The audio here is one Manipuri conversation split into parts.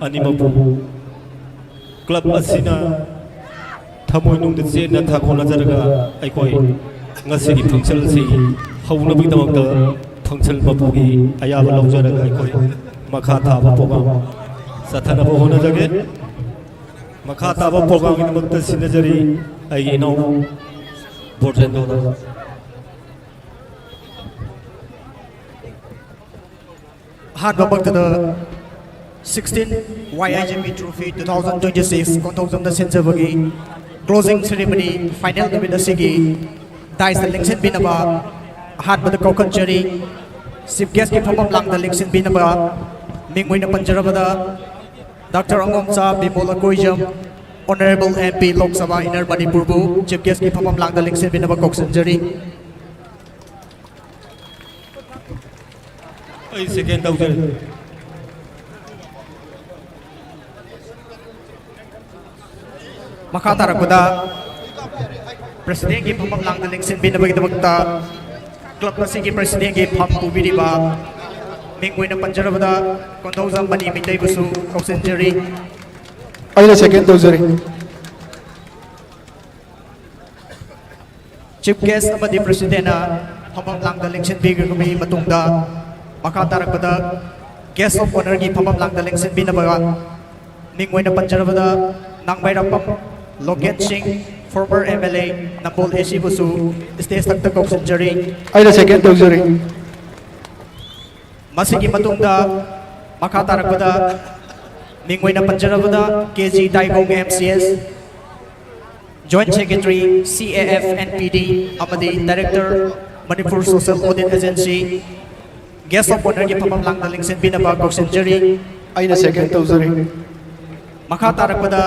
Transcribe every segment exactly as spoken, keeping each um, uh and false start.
ꯑꯅꯤꯃꯛꯄꯨ ꯀ꯭ꯂꯕ ꯑꯁꯤꯅ ꯊꯃꯣꯏꯅꯨꯡꯗ ꯆꯦꯠꯅ ꯊꯥꯒꯣꯟꯅꯖꯔꯒ ꯑꯩꯈꯣꯏ ꯉꯁꯤꯒꯤ ꯐꯪꯁꯟ ꯑꯁꯤ ꯍꯧꯅꯕꯒꯤꯗꯃꯛꯇ ꯐꯪꯁꯟ ꯃꯄꯨꯒꯤ ꯑꯌꯥꯕ ꯂꯧꯖꯔꯒ ꯑꯩꯈꯣꯏ ꯃꯈꯥ ꯊꯥꯕ ꯄ꯭ꯔꯣꯒ꯭ꯔꯥꯝ ꯆꯠꯊꯅꯕ ꯍꯣꯠꯅꯖꯒꯦ꯫ ꯃꯈꯥ ꯇꯥꯕ ꯄ꯭ꯔꯣꯒ꯭ꯔꯥꯝꯒꯤꯗꯃꯛꯇ ꯁꯤꯟꯅꯖꯔꯤ ꯑꯩꯒꯤ ꯏꯅꯥꯎ ꯕꯣꯔꯖꯦꯟꯗꯣꯗ꯫ ꯑꯍꯥꯟꯕꯃꯛꯇꯗ sixteen Y I G P Trophy two thousand twenty-six ꯀꯣꯟꯊꯧꯖꯝꯗ ꯁꯤꯟꯖꯕꯒꯤ closing ceremony final ꯅꯨꯃꯤꯠ ꯑꯁꯤꯒꯤ dais ꯇ ꯂꯦꯡꯁꯤꯟꯕꯤꯅꯕ ꯑꯍꯥꯟꯕꯗ ꯀꯧꯈꯠꯆꯔꯤ꯫ Chief guest ꯀꯤ ꯐꯝꯐꯝ ꯂꯥꯡꯗ ꯂꯦꯡꯁꯤꯟꯕꯤꯅꯕ ꯃꯤꯡ ꯑꯣꯏꯅ ꯄꯟꯖꯔꯕꯗ Doctor ꯑꯉꯣꯝꯆꯥ Bimol Akoijam, Honourable M P, Lok Sabha Inner Manipur ꯕꯨ Chief guest ꯀꯤ ꯐꯝꯐꯝ ꯂꯥꯡꯗ ꯂꯦꯡꯁꯤꯟꯕꯤꯅꯕ ꯀꯧꯁꯤꯟꯖꯔꯤ꯫ ꯑꯩ second ꯇꯧꯖꯔꯤ꯫ ꯃꯈꯥ ꯇꯥꯔꯛꯄꯗ president ꯀꯤ ꯐꯝꯐꯝ ꯂꯥꯡꯗ ꯂꯦꯡꯁꯤꯟꯕꯤꯅꯕꯒꯤꯗꯃꯛꯇ club ꯑꯁꯤꯒꯤ president ꯀꯤ ꯐꯝ ꯄꯨꯕꯤꯔꯤꯕ ꯃꯤꯡ ꯑꯣꯏꯅ ꯄꯟꯖꯔꯕꯗ ꯀꯣꯟꯊꯧꯖꯝ ꯃꯅꯤ ꯃꯤꯇꯩꯕꯨꯁꯨ ꯀꯧꯁꯤꯟꯖꯔꯤ꯫ ꯑꯩꯅ second ꯇꯧꯖꯔꯤ꯫ Chief guest ꯑꯃꯗꯤ president ꯅ ꯐꯝꯐꯝ ꯂꯥꯡꯗ ꯂꯦꯡꯁꯤꯟꯕꯤꯔꯕ ꯃꯇꯨꯡꯗ, ꯃꯈꯥ ꯇꯥꯔꯛꯄꯗ guest of honour ꯒꯤ ꯐꯝꯐꯝ ꯂꯥꯡꯗ ꯂꯦꯡꯁꯤꯟꯕꯤꯅꯕ ꯃꯤꯡ ꯑꯣꯏꯅ ꯄꯟꯖꯔꯕꯗ, ꯅꯥꯡꯃꯩꯔꯥꯛꯄꯝ ꯂꯣꯀꯦꯟ ꯁꯤꯡ, former M L A, Nambol A C ꯕꯨꯁꯨ stage ꯊꯛꯇ ꯀꯧꯁꯤꯟꯖꯔꯤ꯫ ꯑꯩꯅ second ꯇꯧꯖꯔꯤ꯫ ꯃꯁꯤꯒꯤ ꯃꯇꯨꯡꯗ ꯃꯈꯥ ꯇꯥꯔꯛꯄꯗ ꯃꯤꯡ ꯑꯣꯏꯅ ꯄꯟꯖꯔꯕꯗ, K G ꯇꯥꯏꯕꯣꯡ, M C S, Joint Secretary, C A F N P D, ꯑꯃꯗꯤ Director, Manipur Social Audit Agency, guest of honour ꯒꯤ ꯐꯝꯐꯝ ꯂꯥꯡꯗ ꯂꯦꯡꯁꯤꯟꯕꯤꯅꯕ ꯀꯧꯁꯤꯟꯖꯔꯤ꯫ ꯑꯩꯅ second ꯇꯧꯖꯔꯤ꯫ ꯃꯈꯥ ꯇꯥꯔꯛꯄꯗ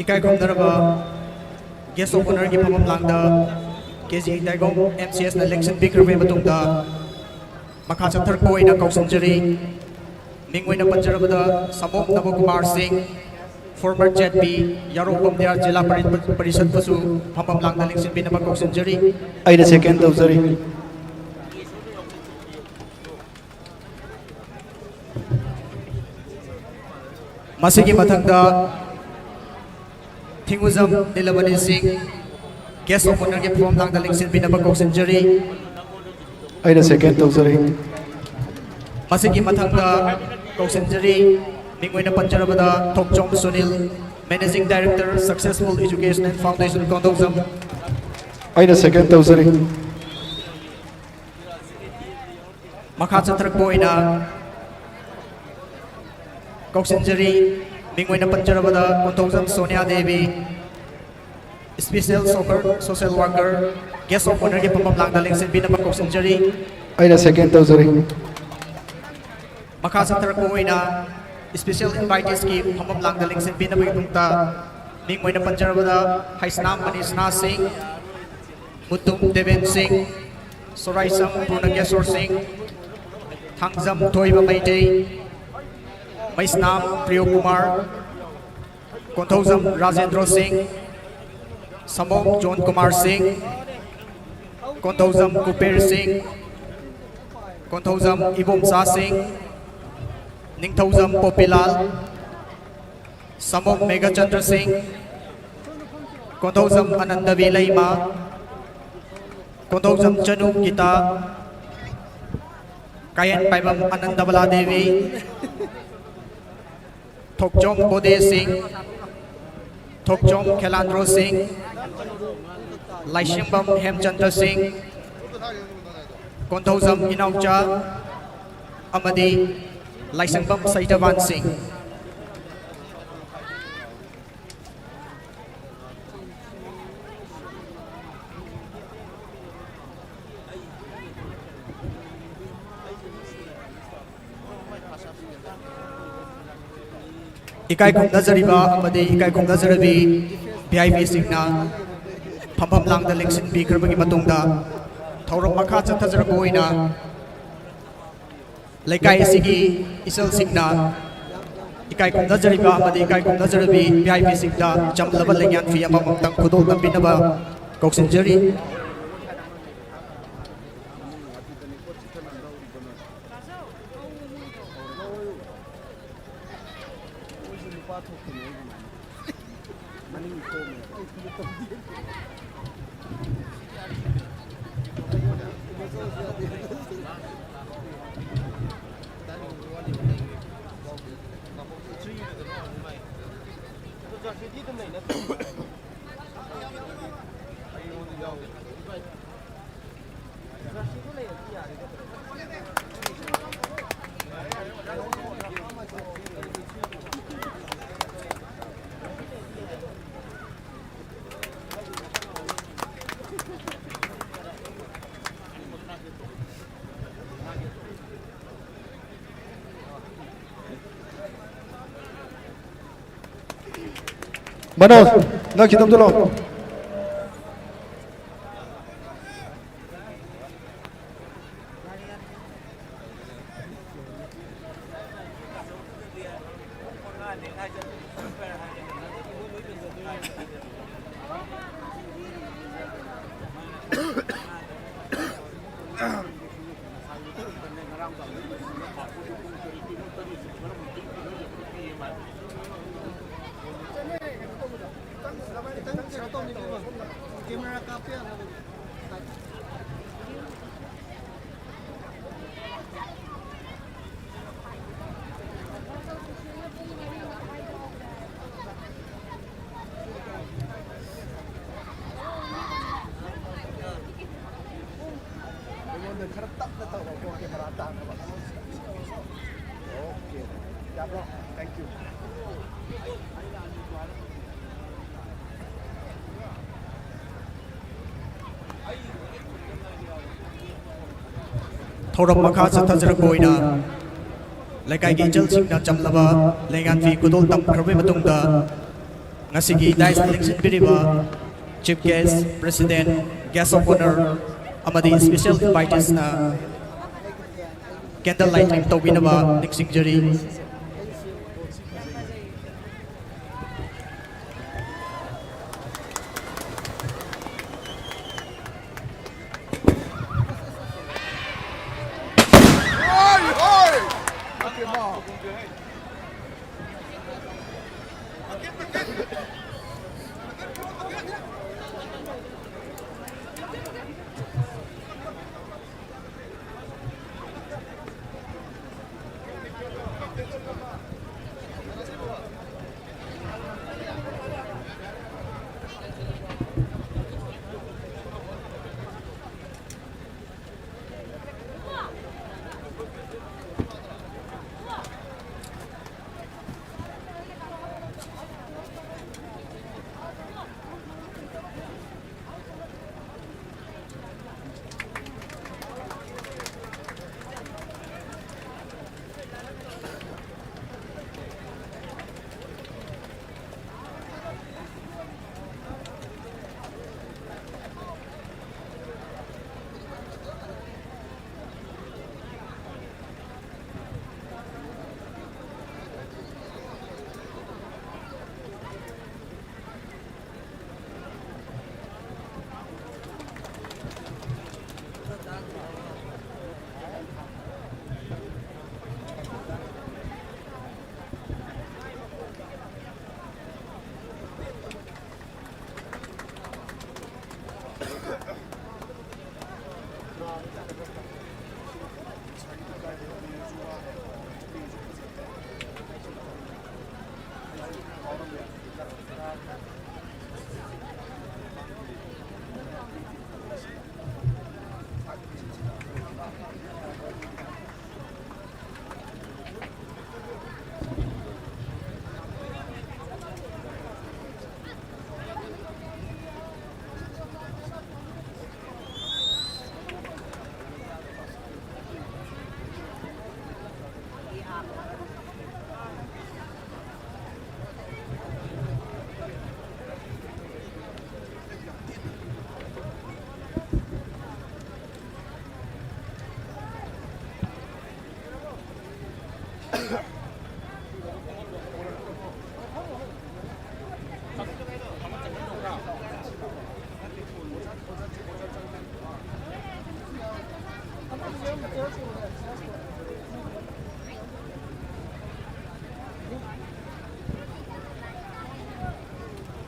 ꯏꯀꯥꯏ ꯈꯨꯝꯅꯔꯕ guest of honourꯒꯤ ꯐꯝꯐꯝ ꯂꯥꯡꯗ ꯀꯦ ꯖꯤ ꯇꯥꯏꯒꯣꯡ ꯑꯦꯝ ꯁꯤ ꯑꯦꯁꯅ ꯂꯦꯡꯁꯤꯟꯕꯤꯈ꯭ꯔꯕ ꯃꯇꯨꯡꯗ, ꯃꯈꯥ ꯆꯠꯊꯔꯛꯄ ꯑꯣꯏꯅ ꯀꯧꯁꯤꯟꯖꯔꯤ꯫ ꯃꯤꯡ ꯑꯣꯏꯅ ꯄꯟꯖꯔꯕꯗ ꯁꯃꯣꯝ ꯅꯕꯀꯨꯃꯥꯔ ꯁꯤꯡ, former Z P, ꯌꯥꯔꯣꯡ ꯕꯝꯗꯤꯌꯥ ꯖꯤꯂꯥ ꯄꯔꯤ-, ꯄꯔꯤꯁꯠꯄꯨꯁꯨ ꯐꯝꯐꯝ ꯂꯥꯡꯗ ꯂꯦꯡꯁꯤꯟꯕꯤꯅꯕ ꯀꯧꯁꯤꯟꯖꯔꯤ꯫ ꯑꯩꯅ second ꯇꯧꯖꯔꯤ꯫ ꯃꯁꯤꯒꯤ ꯃꯊꯪꯗ ꯊꯤꯡꯉꯨꯖꯝ ꯅꯤꯂꯃꯅꯤ ꯁꯤꯡ, guest of honourꯒꯤ ꯐꯝꯐꯝ ꯂꯥꯡꯗ ꯂꯦꯡꯁꯤꯟꯕꯤꯅꯕ ꯀꯧꯁꯤꯟꯖꯔꯤ꯫ ꯑꯩꯅ second ꯇꯧꯖꯔꯤ꯫ ꯃꯁꯤꯒꯤ ꯃꯊꯪꯗ ꯀꯧꯁꯤꯟꯖꯔꯤ, ꯃꯤꯡ ꯑꯣꯏꯅ ꯄꯟꯖꯔꯕꯗ ꯊꯣꯛꯆꯣꯝ Sunil, Managing Director, Successful Education and Foundation, Konthoujam. ꯑꯩꯅ second ꯇꯧꯖꯔꯤ꯫ ꯃꯈꯥ ꯆꯠꯊꯔꯛꯄ ꯑꯣꯏꯅ ꯀꯧꯁꯤꯟꯖꯔꯤ, ꯃꯤꯡ ꯑꯣꯏꯅ ꯄꯟꯖꯔꯕꯗ Konthoujam Sonia Devi, Special Soccer, Social Worker, guest of honourꯒꯤ ꯐꯝꯐꯝ ꯂꯥꯡꯗ ꯂꯦꯡꯁꯤꯟꯕꯤꯅꯕ ꯀꯧꯁꯤꯟꯖꯔꯤ꯫ ꯑꯩꯅ second ꯇꯧꯖꯔꯤ꯫ ꯃꯈꯥ ꯆꯠꯊꯔꯛꯄ ꯑꯣꯏꯅ special inviteesꯀꯤ ꯐꯝꯐꯝ ꯂꯥꯡꯗ ꯂꯦꯡꯁꯤꯟꯕꯤꯅꯕꯒꯤꯗꯃꯛꯇ ꯃꯤꯡ ꯑꯣꯏꯅ ꯄꯟꯖꯔꯕꯗ ꯍꯩꯁꯅꯥꯝ ꯃꯅꯤꯁꯅꯥ ꯁꯤꯡ, ꯃꯨꯇꯨꯝ ꯗꯦꯕꯦꯟ ꯁꯤꯡ, ꯁꯣꯔꯥꯏꯁꯝ ꯄꯨꯔꯅꯒꯦꯁꯣꯔ ꯁꯤꯡ, ꯊꯥꯡꯖꯝ ꯊꯣꯏꯕ ꯃꯩꯇꯩ, ꯃꯩꯁꯅꯥꯝ ꯄ꯭ꯔꯤꯌꯣ ꯀꯨꯃꯥꯔ, ꯀꯣꯟꯊꯧꯖꯝ ꯔꯥꯖꯦꯟꯗ꯭ꯔꯣ ꯁꯤꯡ, ꯁꯃꯣꯝ ꯖꯣꯟ ꯀꯨꯃꯥꯔ ꯁꯤꯡ, ꯀꯣꯟꯊꯧꯖꯝ ꯀꯨꯄꯦꯔ ꯁꯤꯡ, ꯀꯣꯟꯊꯧꯖꯝ ꯏꯕꯣꯝꯆꯥ ꯁꯤꯡ, ꯅꯤꯡꯊꯧꯖꯝ ꯄꯣꯄꯤꯂꯥꯜ, ꯁꯃꯣꯝ ꯃꯦꯘꯆꯟꯗ꯭ꯔ ꯁꯤꯡ, ꯀꯣꯟꯊꯧꯖꯝ ꯑꯅꯟꯗꯕꯤ ꯂꯩꯃ, ꯀꯣꯟꯊꯧꯖꯝ ꯆꯅꯨ ꯒꯤꯇꯥ, ꯀꯥꯌꯦꯟ ꯄꯥꯏꯕꯝ ꯑꯅꯟꯗꯕꯂꯥ ꯗꯦꯕꯤ, ꯊꯣꯛꯆꯣꯝ ꯕꯣꯗꯦ ꯁꯤꯡ, ꯊꯣꯛꯆꯣꯝ ꯈꯦꯂꯥꯟꯗ꯭ꯔꯣ ꯁꯤꯡ, ꯂꯥꯏꯁꯤꯡꯕꯝ ꯍꯦꯝꯆꯟꯗ꯭ꯔ ꯁꯤꯡ, ꯀꯣꯟꯊꯧꯖꯝ ꯏꯅꯥꯎꯆꯥ ꯑꯃꯗꯤ ꯂꯥꯏꯁꯪꯕꯝ ꯁꯩꯇꯕꯥꯟ ꯁꯤꯡ꯫ ꯏꯀꯥꯏ ꯈꯨꯝꯅꯖꯔꯤꯕ ꯑꯃꯗꯤ ꯏꯀꯥꯏ ꯈꯨꯝꯅꯖꯔꯕꯤ ꯚꯤ ꯑꯥꯏ ꯄꯤꯁꯤꯡꯅ ꯐꯝꯐꯝ ꯂꯥꯡꯗ ꯂꯦꯡꯁꯤꯟꯕꯤꯈ꯭ꯔꯕꯒꯤ ꯃꯇꯨꯡꯗ, ꯊꯧꯔꯝ ꯃꯈꯥ ꯆꯠꯊꯖꯔꯛꯄ ꯑꯣꯏꯅ ꯂꯩꯀꯥꯏ ꯑꯁꯤꯒꯤ ꯏꯆꯜꯁꯤꯡꯅ ꯏꯀꯥꯏ ꯈꯨꯝꯅꯖꯔꯤꯕ ꯑꯃꯗꯤ ꯏꯀꯥꯏ ꯈꯨꯝꯅꯖꯔꯕꯤ ꯚꯤ ꯑꯥꯏ ꯄꯤꯁꯤꯡꯗ ꯆꯝꯂꯕ ꯂꯦꯡꯌꯥꯟ ꯐꯤ ꯑꯃꯃꯝꯇꯪ ꯈꯨꯗꯣꯜ ꯇꯝꯕꯤꯅꯕ ꯀꯧꯁꯤꯟꯖꯔꯤ꯫ ꯃꯅꯣꯖ, ꯅꯪ ꯈꯤꯇꯪ ꯊꯣꯛꯂꯛꯑꯣ꯫ ꯑꯩꯉꯣꯟꯗ ꯈꯔ ꯇꯞꯅ ꯇꯧꯔꯛꯑꯣꯀꯣ, ꯀꯦꯃꯦꯔꯥ ꯇꯥꯅꯕ꯫ ꯑꯣꯀꯦ, ꯌꯥꯕ꯭ꯔꯣ? Thank you. ꯊꯧꯔꯝ ꯃꯈꯥ ꯆꯠꯊꯖꯔꯛꯄ ꯑꯣꯏꯅ ꯂꯩꯀꯥꯏꯒꯤ ꯏꯆꯜꯁꯤꯡꯅ ꯆꯝꯂꯕ ꯂꯩꯉꯥꯛꯀꯤ ꯈꯨꯗꯣꯜ ꯇꯝꯈ꯭ꯔꯕ ꯃꯇꯨꯡꯗ, ꯉꯁꯤꯒꯤ dais ꯂꯦꯡꯁꯤꯟꯕꯤꯔꯤꯕ Chief Guest, President, Guest of Honour ꯑꯃꯗꯤ special inviteesꯅ candle lighting ꯇꯧꯕꯤꯅꯕ ꯅꯤꯡꯁꯤꯡꯖꯔꯤ꯫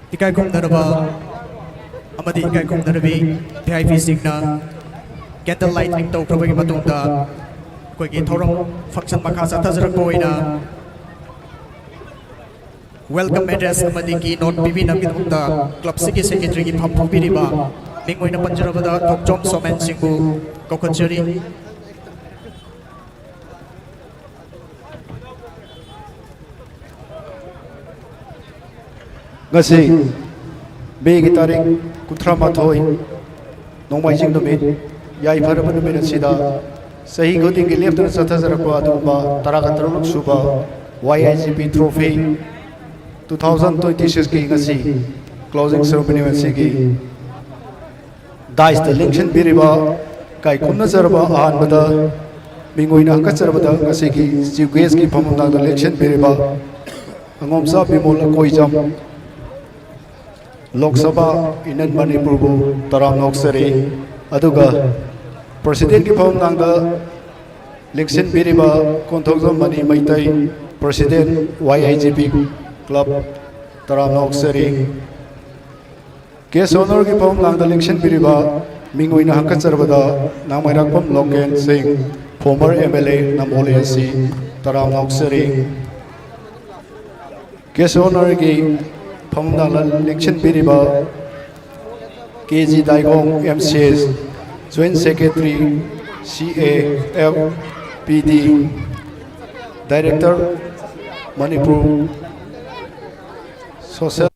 ꯏꯀꯥꯏ ꯈꯨꯝꯅꯔꯕ ꯑꯃꯗꯤ ꯏꯀꯥꯏ ꯈꯨꯝꯅꯔꯕꯤ V I Pꯁꯤꯡꯅ candle lighting ꯇꯧꯈ꯭ꯔꯕꯒꯤ ꯃꯇꯨꯡꯗ ꯑꯩꯈꯣꯏꯒꯤ ꯊꯧꯔꯝ function ꯃꯈꯥ ꯆꯠꯊꯖꯔꯛꯄ ꯑꯣꯏꯅ welcome address ꯑꯃꯗꯤ keynote ꯄꯤꯕꯤꯅꯕꯒꯤꯗꯃꯛꯇ clubꯁꯤꯒꯤ secretaryꯒꯤ ꯐꯝ ꯐꯝꯕꯤꯔꯤꯕ ꯃꯤꯡ ꯑꯣꯏꯅ ꯄꯟꯖꯔꯕꯗ ꯊꯣꯛꯆꯣꯝ ꯁꯣꯃꯦꯟ ꯁꯤꯡꯕꯨ ꯀꯧꯈꯠꯆꯔꯤ꯫ ꯉꯁꯤ ꯃꯦꯒꯤ ꯇꯥꯔꯤꯛ ꯀꯨꯟꯊ꯭ꯔꯥ ꯃꯥꯊꯣꯏ, ꯅꯣꯡꯃꯥꯏꯖꯤꯡ ꯅꯨꯃꯤꯠ, ꯌꯥꯏꯐꯔꯕ ꯅꯨꯃꯤꯠ ꯑꯁꯤꯗ ꯆꯍꯤ ꯈꯨꯗꯤꯡꯒꯤ ꯂꯦꯞꯇꯅ ꯆꯠꯊꯖꯔꯛꯄ ꯑꯗꯨꯒꯨꯝꯕ ꯇꯔꯥꯒ ꯇꯔꯨꯛ ꯁꯨꯕ Y I G P Trophy two thousand twenty sixꯀꯤ ꯉꯁꯤ closing ceremony ꯑꯁꯤꯒꯤ dais ꯇ ꯂꯦꯡꯁꯤꯟꯕꯤꯔꯤꯕ, ꯏꯀꯥꯏ ꯈꯨꯝꯅꯖꯔꯕ, ꯑꯍꯥꯟꯕꯗ ꯃꯤꯡ ꯑꯣꯏꯅ ꯍꯪꯒꯠꯆꯔꯕꯗ ꯉꯁꯤꯒꯤ chief guest ꯀꯤ ꯐꯝꯐꯝ ꯅꯥꯛꯇ ꯂꯦꯡꯁꯤꯟꯕꯤꯔꯤꯕ ꯑꯉꯣꯝꯆꯥ ꯕꯤꯃꯣꯜ ꯑꯀꯣꯏꯖꯝ, ꯂꯣꯛ ꯁꯚꯥ ꯏꯟꯗꯤꯌꯟ ꯃꯅꯤꯄꯨꯔꯕꯨ ꯇꯔꯥꯝꯅ ꯑꯣꯛꯆꯔꯤ꯫ ꯑꯗꯨꯒ president ꯀꯤ ꯐꯝꯐꯝ ꯅꯥꯛꯇ ꯂꯦꯡꯁꯤꯟꯕꯤꯔꯤꯕ Konthoujam Mani Meitei, president Y I G P club, ꯇꯔꯥꯝꯅ ꯑꯣꯛꯆꯔꯤ꯫ Guest honour ꯒꯤ ꯐꯝꯐꯝ ꯅꯥꯛꯇ ꯂꯦꯡꯁꯤꯟꯕꯤꯔꯤꯕ ꯃꯤꯡ ꯑꯣꯏꯅ ꯍꯪꯒꯠꯆꯔꯕꯗ ꯅꯥꯃꯩꯔꯥꯛꯄꯝ ꯂꯣꯀꯦꯟ ꯁꯤꯡ, former M L A Nambol A C, ꯇꯔꯥꯝꯅ ꯑꯣꯛꯆꯔꯤ꯫ Guest honour ꯒꯤ ꯐꯝꯐꯝ ꯅꯥꯛꯇ ꯂꯦꯡꯁꯤꯟꯕꯤꯔꯤꯕ K G ꯗꯥꯏꯒꯣꯡ, M C S, Joint Secretary, C A F P D, Director, Manipur Social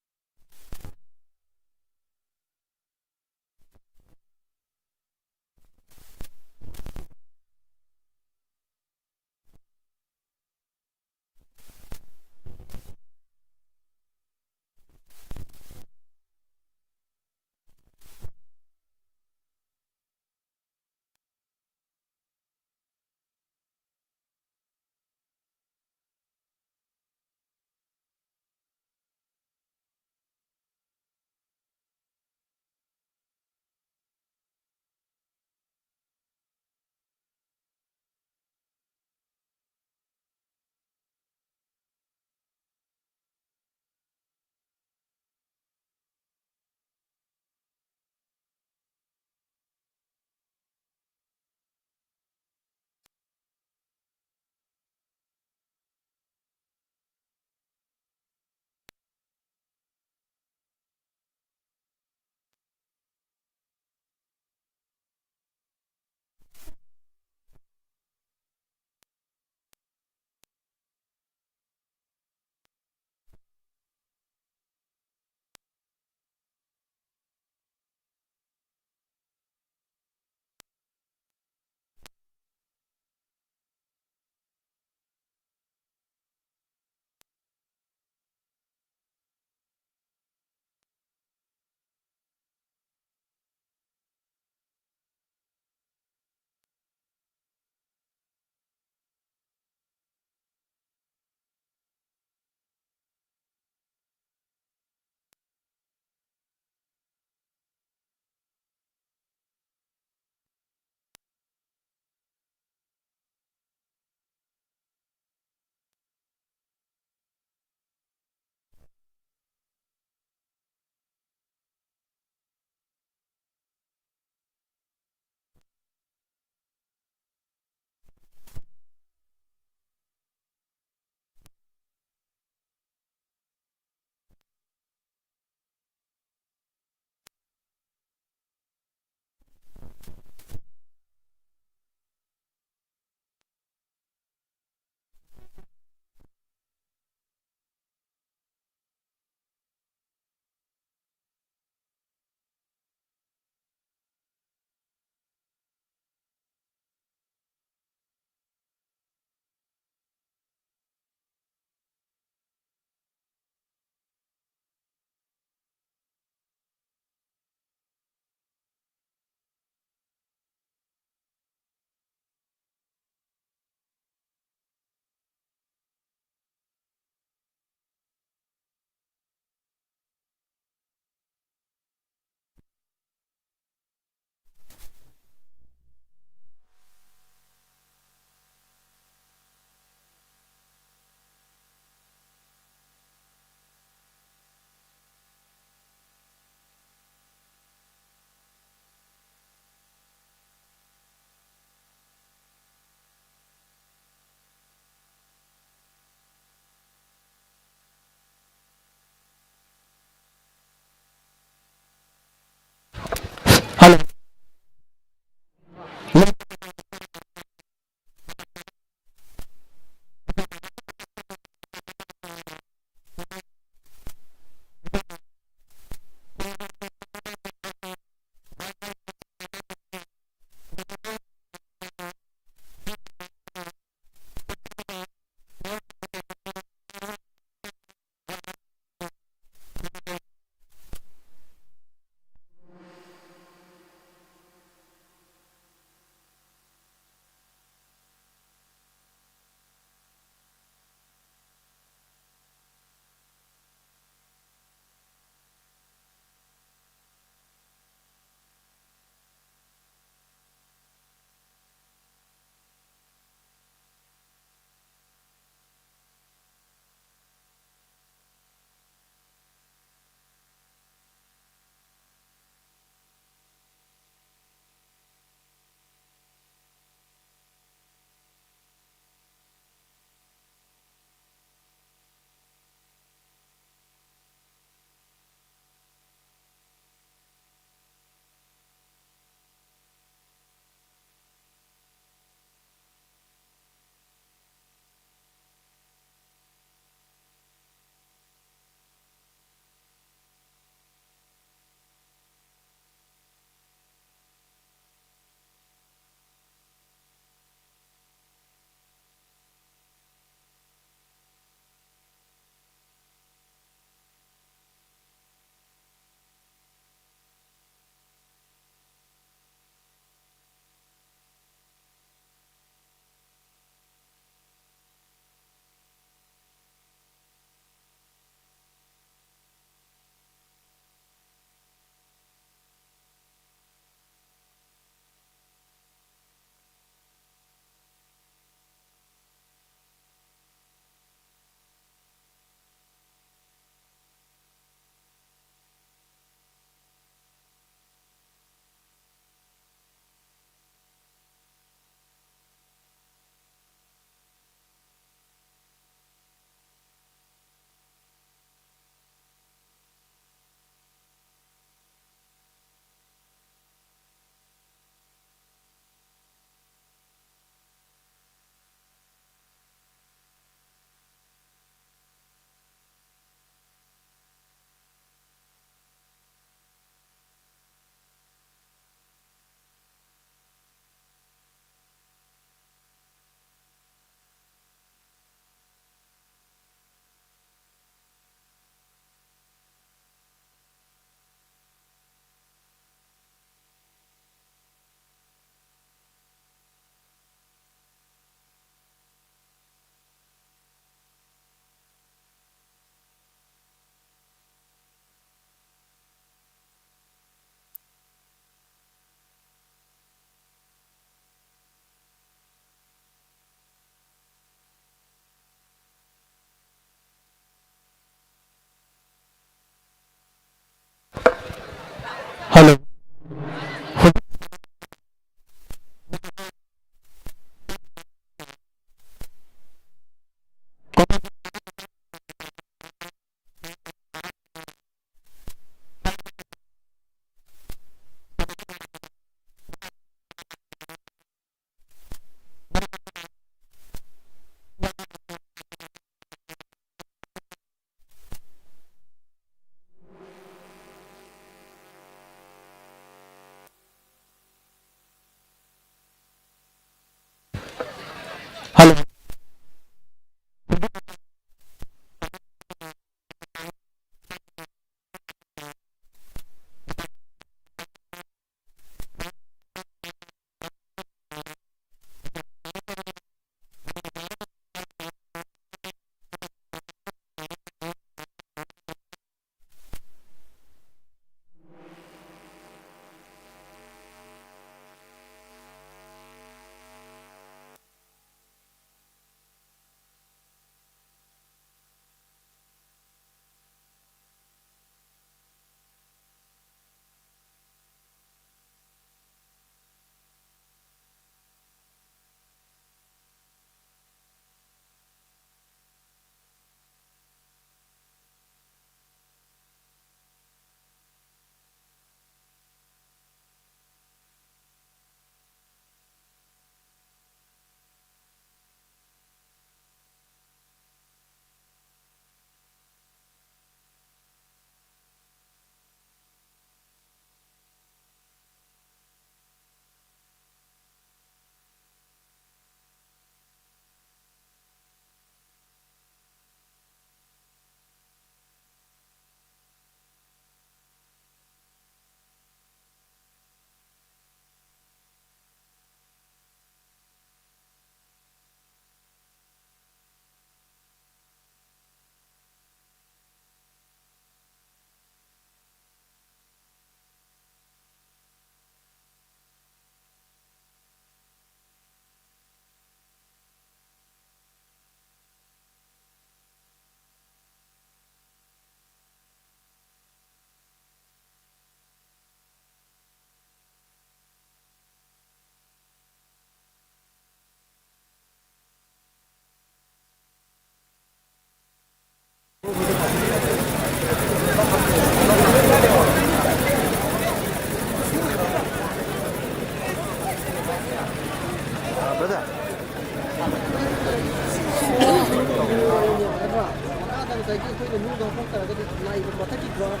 ꯑꯩꯈꯣꯏꯅ ꯃꯤꯗꯣ ꯍꯥꯞꯄꯛꯇ꯭ꯔꯒꯗꯤ ꯂꯥꯛꯏꯕ ꯃꯊꯛꯀꯤ ꯒ꯭ꯔꯥꯎꯟ,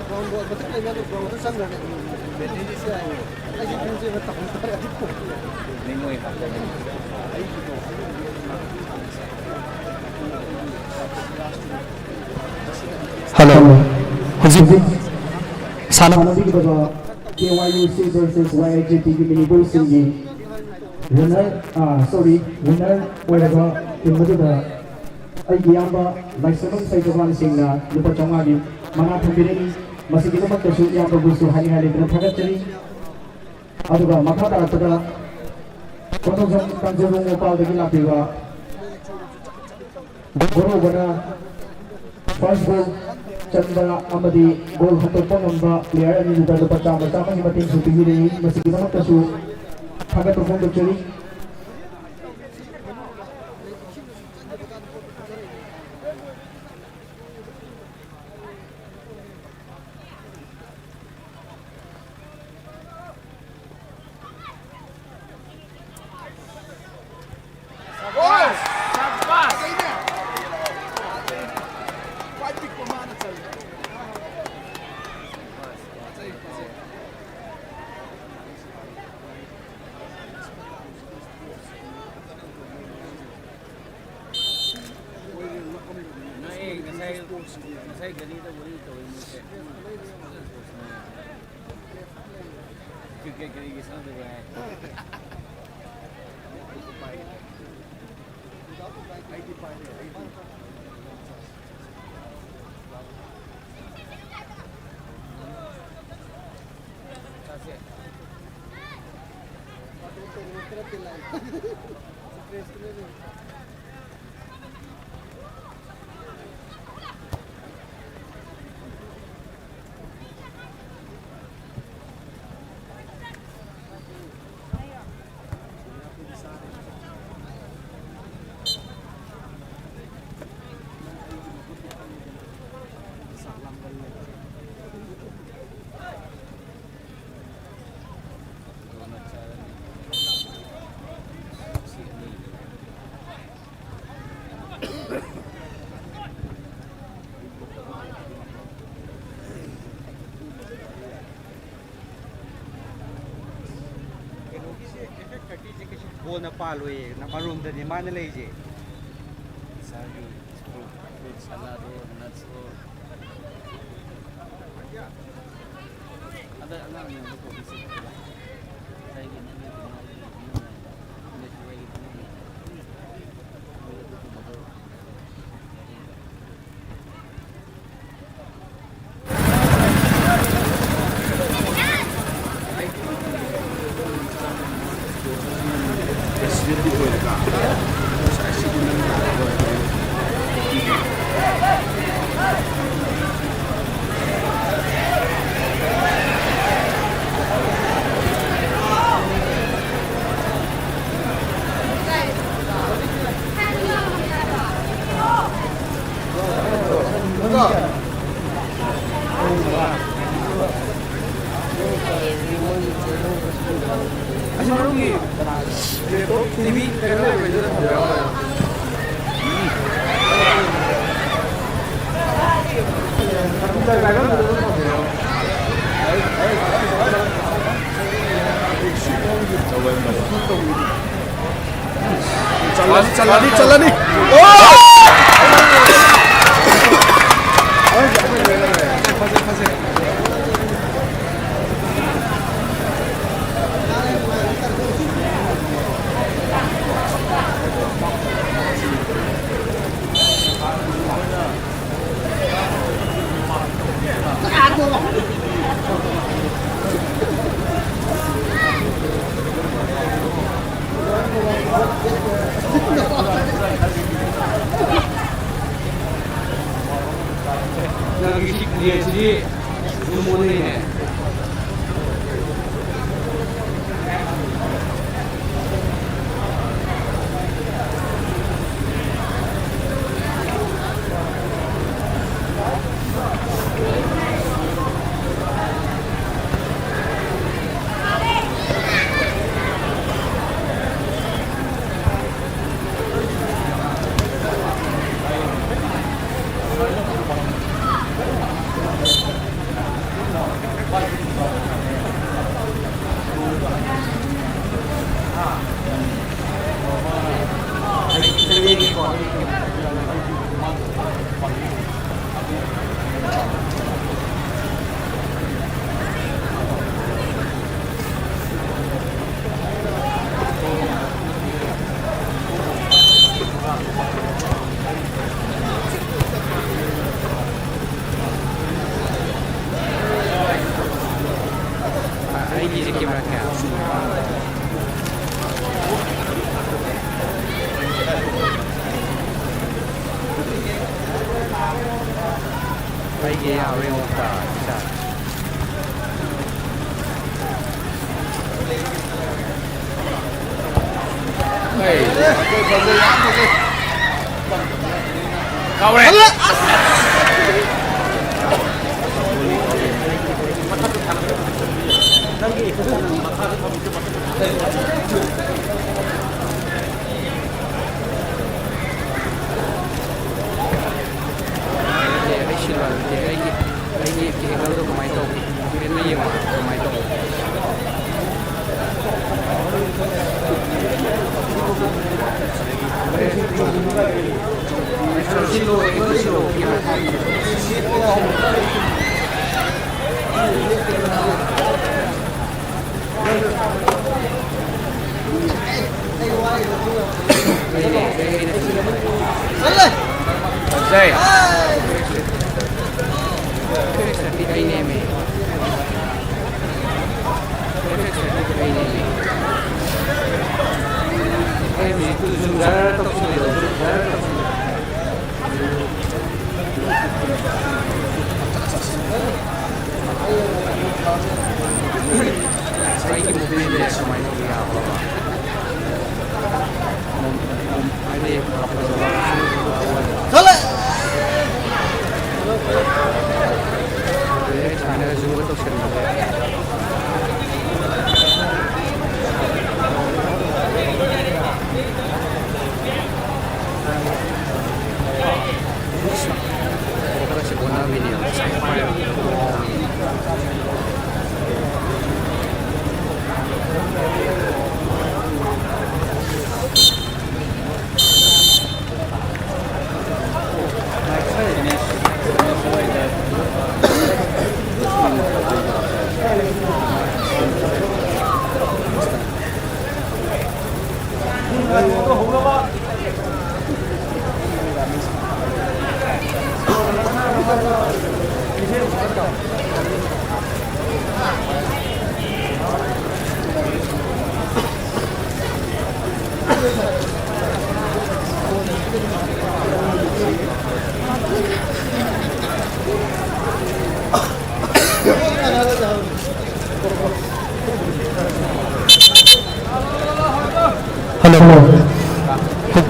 ꯒ꯭ꯔꯥꯎꯟꯗꯣ, ꯃꯊꯛ ꯂꯩꯕ ꯒ꯭ꯔꯥꯎꯟꯗ ꯆꯪꯈ꯭ꯔꯒꯗꯤ ꯕꯦꯇ꯭ꯔꯤꯁꯦ ꯌꯥꯏꯌꯦ꯫ ꯑꯩꯁꯦ ꯄꯨꯡꯁꯦ ꯑꯃ ꯇꯥꯍꯧ ꯇꯥꯔꯦ꯫ ꯑꯗꯨ ꯃꯣꯏ ꯍꯥꯞꯄꯛꯀꯅꯤ꯫ ꯍꯜꯂꯣ꯫ ꯍꯧꯖꯤꯛ ꯁꯥꯟꯅꯕꯤꯒꯗꯕ ꯀꯦ ꯋꯥꯏ ꯌꯨ ꯁꯤ ꯚꯔꯁꯦꯁ ꯋꯥꯏ ꯑꯥꯏ ꯖꯦ ꯇꯤꯒꯤ ꯃꯤꯅꯤꯄꯨꯔꯁꯤꯡꯒꯤ ꯋꯤꯟꯅꯔ, ꯑ, ꯁꯣꯔꯤ, ꯋꯤꯟꯅꯔ ꯑꯣꯏꯔꯕ ꯇꯤꯝ ꯑꯗꯨꯗ ꯑꯩꯒꯤ ꯏꯌꯥꯝꯕ ꯂꯥꯏꯁ꯭ꯔꯝꯕꯝ ꯁꯩꯖꯋꯥꯟ ꯁꯤꯡꯅ ꯂꯨꯄꯥ ꯆꯥꯝꯃꯉꯥꯒꯤ ꯃꯅꯥ ꯊꯝꯕꯤꯔꯛꯏ꯫ ꯃꯁꯤꯒꯤꯗꯃꯛꯇꯁꯨ ꯏꯌꯥꯝꯕꯕꯨꯁꯨ ꯍꯥꯏꯅꯤꯡꯉꯥꯏ ꯂꯩꯇꯅ ꯊꯥꯒꯠꯆꯔꯤ꯫ ꯑꯗꯨꯒ ꯃꯈꯥ ꯇꯥꯔꯛꯄꯗ ꯀꯣꯟꯊꯧꯖꯝ ꯀꯥꯡꯖꯩꯕꯨꯡ ꯃꯄꯥꯜꯗꯒꯤ ꯂꯥꯛꯄꯤꯕ ꯒꯣꯔꯣꯕꯅ ꯐꯥꯔꯁ ꯒꯣꯜ ꯆꯟꯕ ꯑꯃꯗꯤ ꯒꯣꯜ ꯍꯟꯗꯣꯛꯄ ꯉꯝꯕ ꯄ꯭ꯂꯦꯌꯔ ꯑꯅꯤꯗꯨꯗ ꯂꯨꯄꯥ ꯆꯥꯝꯃ ꯆꯥꯝꯃꯒꯤ ꯃꯇꯦꯡꯁꯨ ꯄꯤꯕꯤꯔꯛꯏ꯫ ꯃꯁꯤꯒꯤꯗꯃꯛꯇꯁꯨ ꯊꯥꯒꯠꯄ ꯐꯣꯡꯗꯣꯛꯆꯔꯤ꯫ ꯅꯣꯏ ꯉꯁꯥꯏ, ꯉꯁꯥꯏ ꯒꯥꯔꯤꯗ ꯋꯥꯔꯤ ꯇꯧꯋꯤ ꯃꯣꯏꯁꯦ꯫ ꯀꯔꯤ, ꯀꯔꯤ, ꯀꯔꯤꯒꯤ ꯁꯥꯟꯅꯗꯕ ꯍꯥꯏ? ꯅ ꯄꯥꯜꯂꯣꯏꯌꯦ, ꯅ ꯃꯔꯣꯝꯗꯅꯦ ꯃꯥꯅ ꯂꯩꯔꯤꯁꯦ꯫ ꯏꯁꯥꯒꯤ ꯐ꯭ꯔꯨꯠ, ꯐ꯭ꯔꯨꯠ ꯁꯂꯥꯗꯣ, ꯅꯠꯁꯇꯣ꯫ ꯑꯗ ꯑꯉꯥꯡ ꯃꯌꯥꯝꯗꯣ ꯀꯣꯕꯤ ꯆꯤꯛꯄꯗ ꯉꯁꯥꯏꯒꯤ ꯅꯪꯒꯤ ꯀꯩꯅꯣ, ꯅꯪꯒꯤ ꯀꯩꯅꯣ, ꯅꯪꯒꯤ ꯀꯩꯅꯣ, ꯆꯜꯂꯅꯤ, ꯆꯜꯂꯅꯤ, ꯆꯜꯂꯅꯤ꯫ ꯑꯣ! ꯅꯪꯒꯤ ꯁꯤ ꯄꯨꯛꯅꯦꯟꯁꯤꯗꯤ ꯑꯗꯨꯝ ꯑꯣꯟꯅꯩꯅꯦ꯫ ꯑꯩꯒꯤꯁꯦ ꯀꯦꯃꯦꯔꯥ ꯀꯌꯥ? ꯑꯩꯒꯤ ꯌꯥꯎꯔꯦ ꯑꯃꯨꯛꯇ꯫ ꯀꯥꯎꯔꯦ꯫ ꯑꯩ ꯁꯤꯜ ꯂꯥꯡꯗꯦ꯫ ꯑꯩꯒꯤ, ꯑꯩꯒꯤ ꯑꯦꯡꯒꯜꯗꯣ ꯀꯃꯥꯏꯅ ꯇꯧꯒꯦ? ꯍꯣꯔꯦꯟꯅ ꯌꯦꯡꯉꯣ ꯀꯃꯥꯏꯅ ꯇꯧꯒꯦ꯫ ꯁꯤꯜꯂꯣ, ꯑꯦꯡꯒꯜ ꯁꯤꯜꯂꯣ꯫ ꯑꯩꯒꯤ ꯃꯨꯚꯃꯦꯟꯁꯦ ꯁꯨꯃꯥꯏꯅ ꯇꯧꯕ ꯌꯥꯕ꯭ꯔꯕ? ꯍꯥꯏꯗꯤ ꯆꯠꯂꯦ!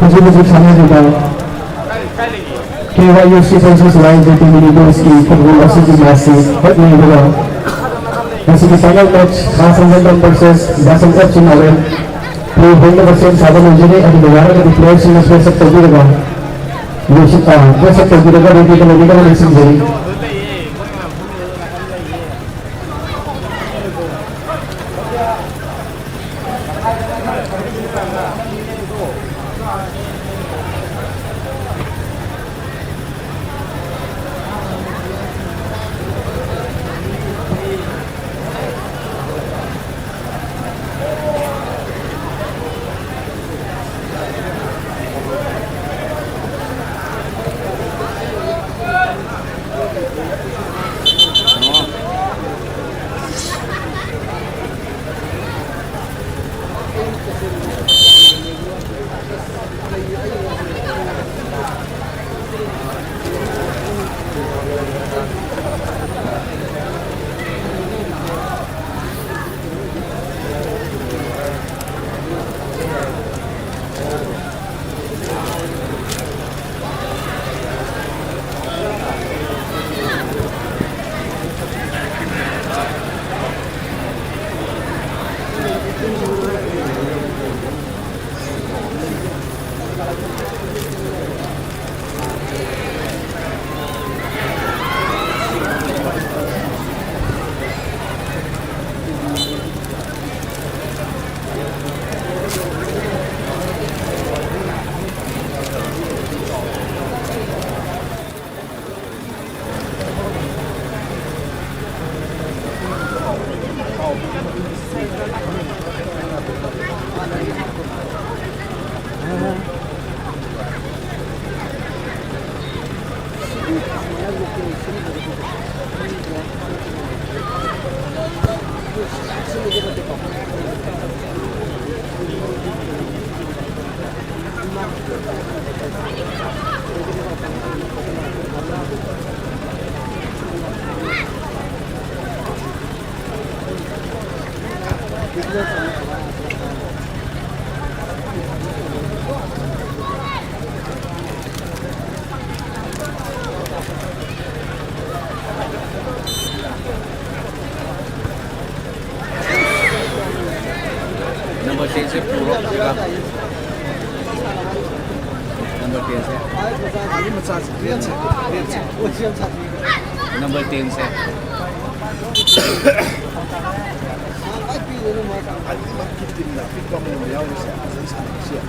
ꯍꯧꯖꯤꯛ ꯍꯧꯖꯤꯛ ꯁꯥꯟꯅꯔꯤꯕ ꯀꯦ ꯋꯥꯏ ꯌꯨ ꯁꯤ ꯐ꯭ꯔꯦꯟꯁꯤꯁ ꯋꯥꯏ ꯖꯦ ꯄꯤ ꯃꯅꯤꯄꯨꯔꯁꯀꯤ ꯐꯨꯠꯕꯣꯜ ꯑꯁꯤꯒꯤ ꯃꯦꯠꯁꯁꯤ ꯍꯦꯛ ꯂꯣꯏꯕꯒ ꯉꯁꯤꯒꯤ ꯐꯥꯏꯅꯦꯜ ꯃꯦꯠꯁ ꯈꯥꯁ ꯍꯟꯖꯟꯕꯝ ꯚꯔꯁꯦꯁ ꯕꯥꯁꯟ ꯑꯦꯐ ꯁꯤ ꯅꯥꯎꯔꯦꯝ ꯄ꯭ꯂꯦ ꯍꯣꯡꯅꯕ ꯁꯦꯝ ꯁꯥꯕ ꯂꯣꯏꯖꯔꯦ꯫ ꯑꯗꯨꯒ ꯌꯥꯔꯒꯗꯤ ꯄ꯭ꯂꯦꯌꯔꯁꯤꯡꯅ ꯐ꯭ꯔꯦꯁ ꯑꯞ ꯇꯧꯕꯤꯔꯒ ꯂꯣꯏꯁꯤꯟ-, ꯑ, ꯐ꯭ꯔꯦꯁ ꯑꯞ ꯇꯧꯕꯤꯔꯒ ꯔꯦꯗꯤꯗ ꯂꯩꯕꯤꯅꯕ ꯅꯤꯡꯁꯤꯡꯖꯔꯤ꯫ ꯇꯦꯟꯁꯦ꯫ ꯒꯥꯔꯤ ꯃꯆꯥꯁꯦ, ꯔꯦꯠꯁꯦ, ꯔꯦꯠꯁꯦ꯫ ꯅꯝꯕꯔ ꯇꯦꯟꯁꯦ꯫ ꯑꯅꯤꯃꯛꯀꯤ ꯇꯤꯝꯗ ꯑꯄꯤꯛꯄ ꯑꯃꯃꯝ ꯌꯥꯎꯔꯤꯁꯦ ꯐꯖꯅ ꯁꯥꯟꯅꯕꯁꯨ ꯌꯥꯏ꯫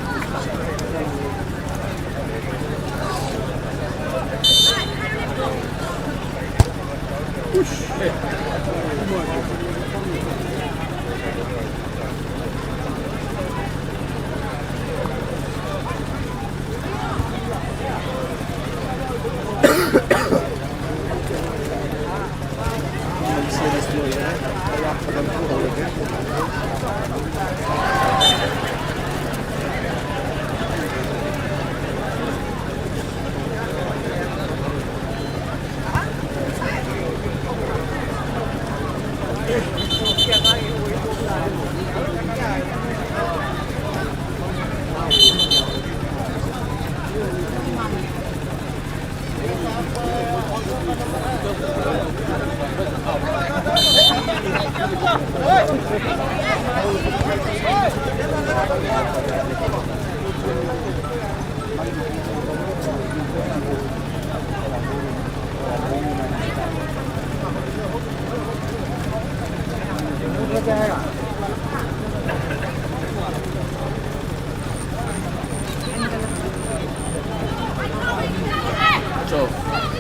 So,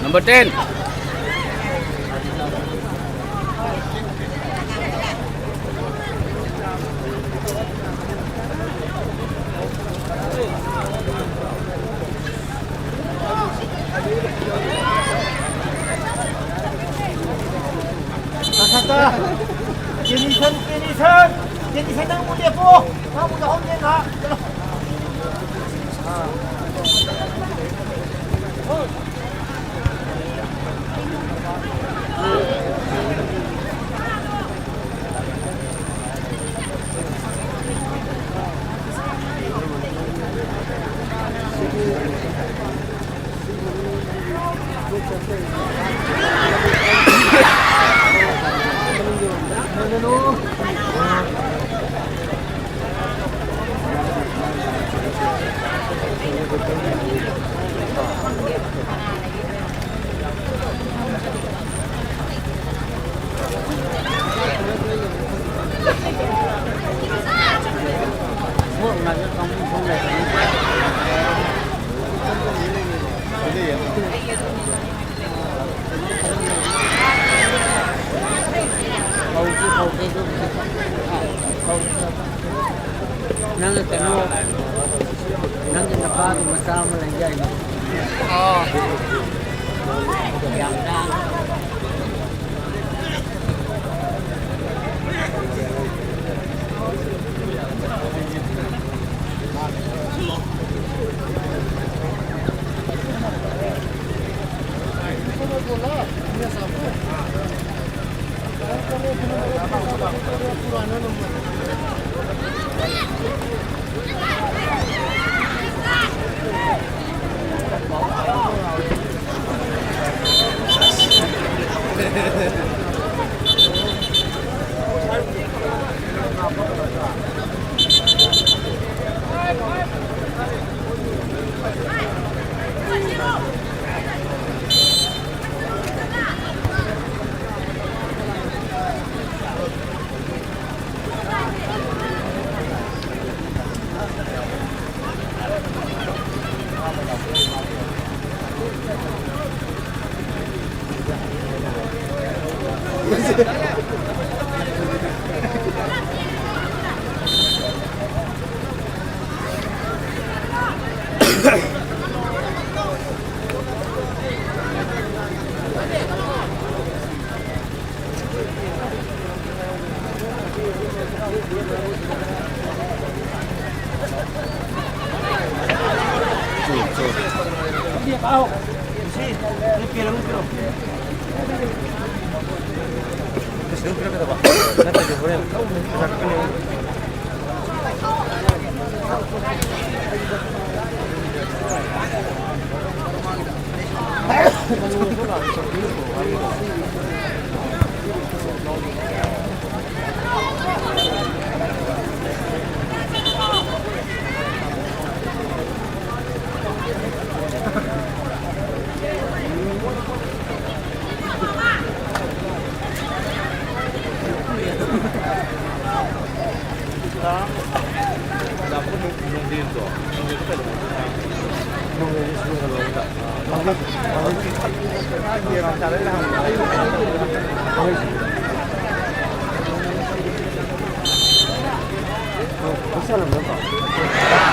number ten. ꯀꯦꯅꯤꯁꯟ, ꯀꯦꯅꯤꯁꯟ, ꯀꯦꯅꯤꯁꯟ, ꯅꯪ ꯑꯃꯨꯛ ꯂꯦꯞꯄꯣ꯫ ꯅꯪ ꯑꯃꯨꯛ ꯌꯥꯎꯍꯧꯒꯦ ꯉꯥꯏꯍꯥꯛ꯫ ꯆꯠꯂꯣ꯫ ꯅꯪ ꯀꯩꯅꯣ, ꯅꯪꯒꯤ ꯅꯄꯥꯒꯤ ꯃꯆꯥ ꯑꯃ ꯂꯩꯗꯥꯏꯅꯦ? ꯑꯣ꯫ ꯌꯥꯝ ꯂꯥꯡꯉꯦ꯫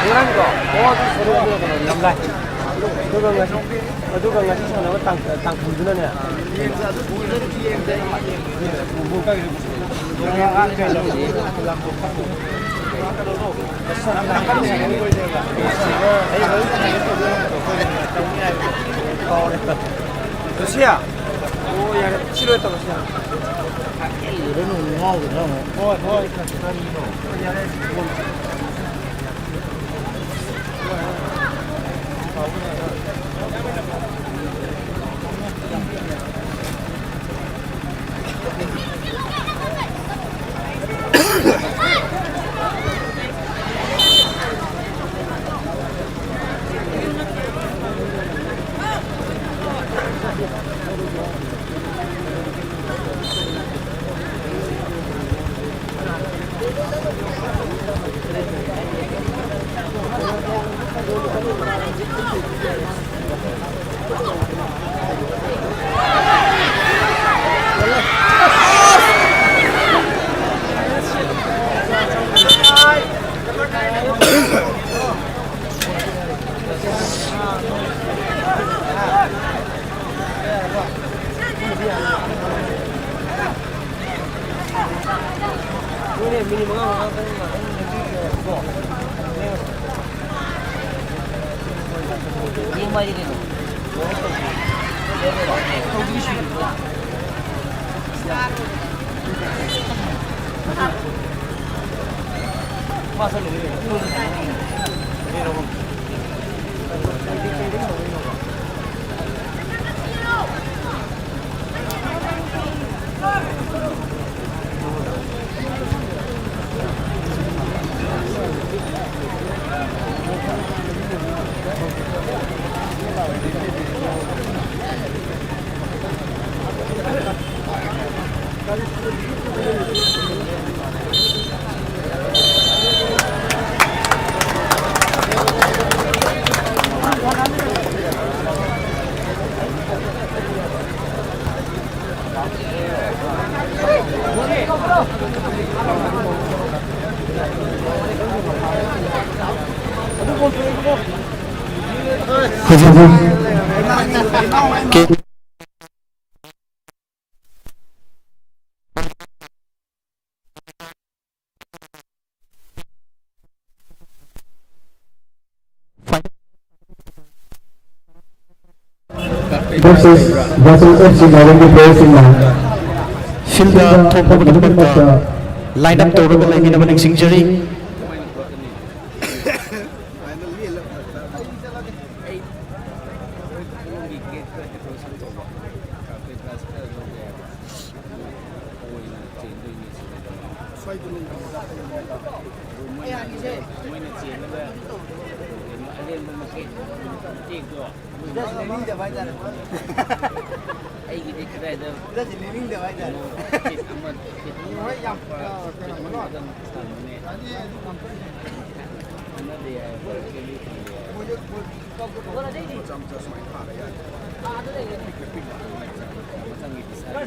ꯉꯔꯥꯡꯗꯣ ꯑꯣ ꯑꯗꯨ ꯁꯔꯨꯛ ꯑꯗꯨꯅ ꯀꯩꯅꯣ ꯂꯝꯂꯥꯏ꯫ ꯑꯗꯨꯒ ꯉꯁꯤ ꯑꯗꯨꯒ ꯉꯁꯤ ꯁꯥꯟꯅꯕ ꯇꯥꯡ- ꯇꯥꯡꯈꯨꯜꯗꯨꯅꯅꯦ꯫ ꯔꯣꯁꯤꯌꯥ꯫ ꯑꯣ ꯌꯥꯔꯦ ꯁꯤ ꯂꯣꯏ ꯇꯧꯔꯁꯤ ꯌꯥꯔꯦ꯫ ꯍꯣꯏ ꯍꯣꯏ꯫ ꯌꯥꯔꯦ꯫ ꯍꯧꯖꯤꯛ ꯍꯧꯖꯤꯛ versus Vasant F C ꯃꯥꯏꯔꯦꯝꯒꯤ playerꯁꯤꯡꯅ ꯐꯤꯜꯗ ꯊꯣꯛꯄ ꯈꯨꯗꯤꯡꯃꯛꯇ line up ꯇꯧꯔꯒ ꯂꯩꯃꯤꯟꯅꯕ ꯅꯤꯡꯁꯤꯡꯖꯔꯤ꯫ ꯑꯩꯒꯤꯗꯤ ꯀꯗꯥꯏꯗ ꯐꯤꯠ ꯑꯃ, ꯐꯤꯠ ꯑꯃ, ꯐꯤꯠ ꯑꯃꯗꯪ ꯊꯝꯕꯅꯦ꯫ ꯑꯃꯗꯤ ꯌꯥꯏ, ꯕꯣꯜ ꯀꯦꯂꯤ ꯊꯝꯕ ꯌꯥꯏ꯫ ꯃꯆꯥ ꯃꯆꯥ ꯁꯨꯃꯥꯏꯅ ꯊꯥꯔ ꯌꯥꯔꯦ꯫ ꯃꯊꯪꯒꯤꯗꯤ ꯁꯥꯔ꯫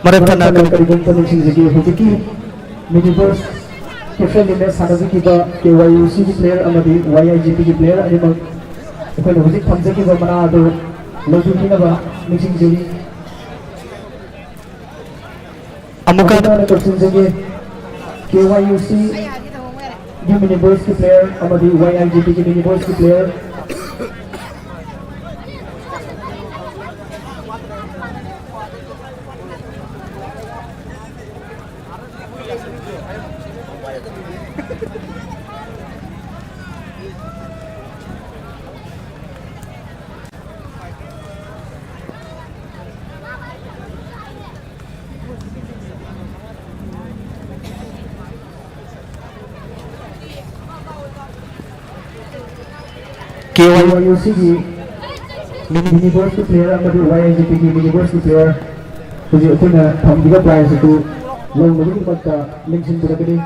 ꯃꯔꯛ ꯊꯠꯅ ꯀꯔꯤꯒꯨꯝꯕ ꯅꯤꯡꯁꯤꯡꯖꯒꯦ, ꯍꯧꯖꯤꯛꯀꯤ ꯃꯤꯅꯤ ꯕꯣꯜꯁꯀꯤ friendly match ꯁꯥꯟꯅꯖꯈꯤꯕ ꯀꯦ ꯋꯥꯏ ꯌꯨ ꯁꯤꯒꯤ player ꯑꯃꯗꯤ ꯋꯥꯏ ꯑꯥꯏ ꯖꯤ ꯄꯤꯒꯤ player ꯑꯅꯤꯃꯛ ꯑꯩꯈꯣꯏꯅ ꯍꯧꯖꯤꯛ ꯊꯝꯖꯈꯤꯕ ꯃꯅꯥ ꯑꯗꯨ ꯂꯧꯕꯤꯅꯕ ꯅꯤꯡꯁꯤꯡꯖꯔꯤ꯫ ꯑꯃꯨꯛꯀ ꯍꯟꯅ ꯇꯧꯁꯤꯟꯖꯒꯦ꯫ ꯀꯦ ꯋꯥꯏ ꯌꯨ ꯁꯤꯒꯤ ꯃꯤꯅꯤ ꯕꯣꯜꯁꯀꯤ player ꯑꯃꯗꯤ ꯋꯥꯏ ꯑꯥꯏ ꯖꯤ ꯄꯤꯒꯤ ꯃꯤꯅꯤ ꯕꯣꯜꯁꯀꯤ player꯫ ꯀꯦ ꯋꯥꯏ ꯌꯨ ꯁꯤꯒꯤ ꯃꯤꯅꯤ ꯕꯣꯜꯁꯀꯤ player ꯑꯃꯗꯤ ꯋꯥꯏ ꯑꯥꯏ ꯖꯤ ꯄꯤꯒꯤ ꯃꯤꯅꯤ ꯕꯣꯜꯁꯀꯤ player ꯍꯧꯖꯤꯛ ꯑꯩꯈꯣꯏꯅ ꯊꯝꯈꯤꯕ prize ꯑꯗꯨ ꯂꯧꯅꯕꯒꯤꯗꯃꯛꯇ ꯂꯦꯡꯁꯤꯟꯕꯤꯔꯛꯀꯅꯤ꯫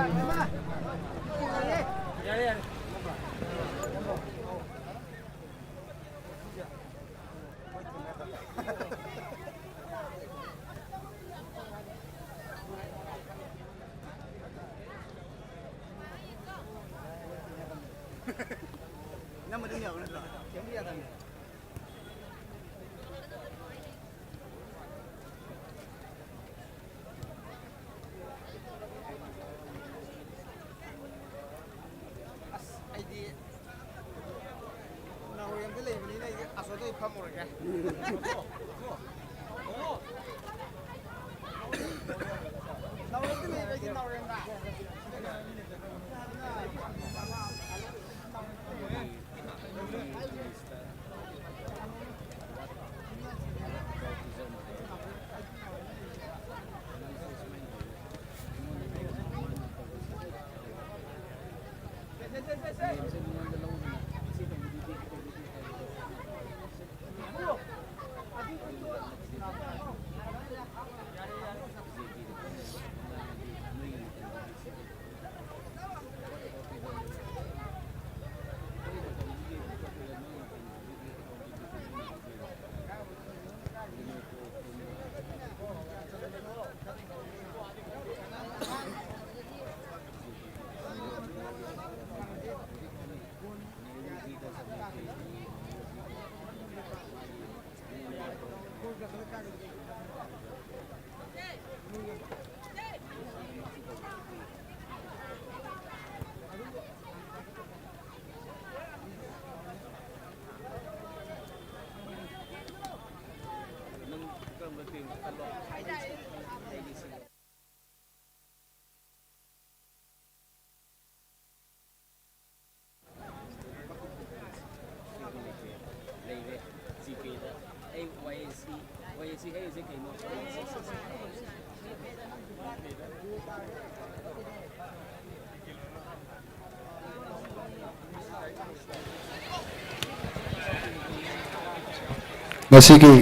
ꯉꯁꯤꯒꯤ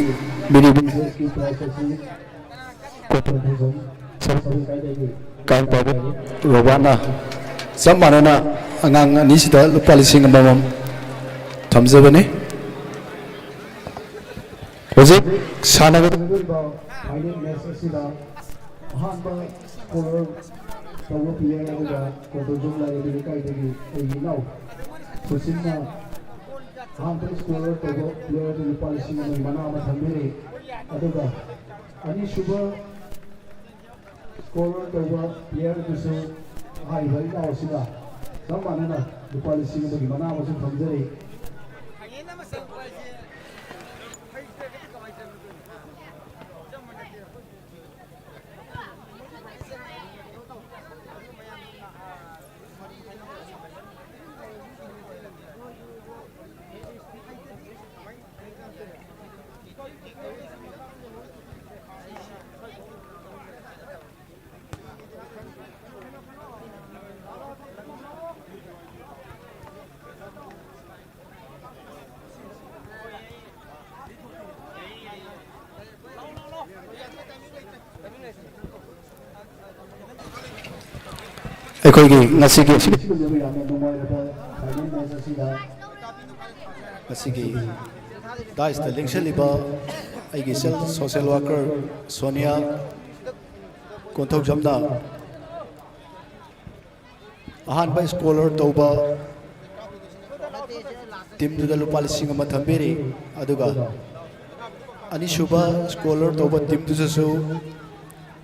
ꯃꯤꯅꯤ ꯕꯤꯖꯤꯅꯦꯁꯀꯤ ꯄ꯭ꯔꯥꯏꯖ ꯑꯁꯤ ꯀꯣꯄꯔ ꯗꯤꯕꯤꯖꯟ ꯁꯕ ꯂꯩꯀꯥꯏꯗꯒꯤ ꯀꯥꯡ ꯇꯧꯕ ꯔꯣꯕꯥꯔꯠꯅ ꯆꯞ ꯃꯥꯟꯅꯅ ꯑꯉꯥꯡ ꯑꯅꯤꯁꯤꯗ ꯂꯨꯄꯥ ꯂꯤꯁꯤꯡ ꯑꯃꯃꯝ ꯊꯝꯖꯕꯅꯤ꯫ ꯍꯧꯖꯤꯛ ꯁꯥꯟꯅꯒꯗꯧꯔꯤꯕ ꯐꯥꯏꯅꯦꯜ ꯃꯦꯆ ꯑꯁꯤꯗ ꯑꯍꯥꯟꯕ ꯁ꯭ꯀꯣꯔ ꯇꯧꯕ ꯄ꯭ꯂꯦꯌꯔ ꯑꯗꯨꯒ ꯀꯣꯟꯗꯣꯖꯝ ꯂꯥꯏꯔꯦꯝꯕꯤ ꯂꯩꯀꯥꯏꯗꯒꯤ ꯑꯩꯒꯤ ꯏꯅꯥꯎ ꯁꯨꯁꯤꯟꯅ ꯑꯍꯥꯟꯕ ꯁ꯭ꯀꯣꯔ ꯇꯧꯕ ꯄ꯭ꯂꯦꯌꯔ ꯑꯗꯨ ꯂꯨꯄꯥ ꯂꯤꯁꯤꯡ ꯑꯃꯒꯤ ꯃꯅꯥ ꯑꯃ ꯊꯝꯕꯤꯔꯤ꯫ ꯑꯗꯨꯒ ꯑꯅꯤꯁꯨꯕ ꯁ꯭ꯀꯣꯔ ꯇꯧꯕ ꯄ꯭ꯂꯦꯌꯔ ꯑꯗꯨꯁꯨ ꯍꯥꯏꯔꯤꯕ ꯏꯅꯥꯎ ꯑꯁꯤꯅ ꯆꯞ ꯃꯥꯟꯅꯅ ꯂꯨꯄꯥ ꯂꯤꯁꯤꯡ ꯑꯃꯒꯤ ꯃꯅꯥ ꯑꯃꯁꯨ ꯊꯝꯖꯔꯤ꯫ ꯑꯩꯈꯣꯏꯒꯤ ꯉꯁꯤꯒꯤ ꯉꯁꯤꯒꯤ ꯗꯥꯏꯁꯇ ꯂꯦꯡꯁꯤꯜꯂꯤꯕ ꯑꯩꯒꯤ ꯏꯆꯜ ꯁꯣꯁꯦꯜ ꯋꯥꯔꯀꯔ ꯁꯣꯅꯤꯌꯥ ꯀꯣꯟꯊꯧꯖꯝꯅ ꯑꯍꯥꯟꯕ ꯁ꯭ꯀꯣꯂꯔ ꯇꯧꯕ ꯇꯤꯝꯗꯨꯗ ꯂꯨꯄꯥ ꯂꯤꯁꯤꯡ ꯑꯃ ꯊꯝꯕꯤꯔꯤ꯫ ꯑꯗꯨꯒ ꯑꯅꯤꯁꯨꯕ ꯁ꯭ꯀꯣꯂꯔ ꯇꯧꯕ ꯇꯤꯝꯗꯨꯗꯁꯨ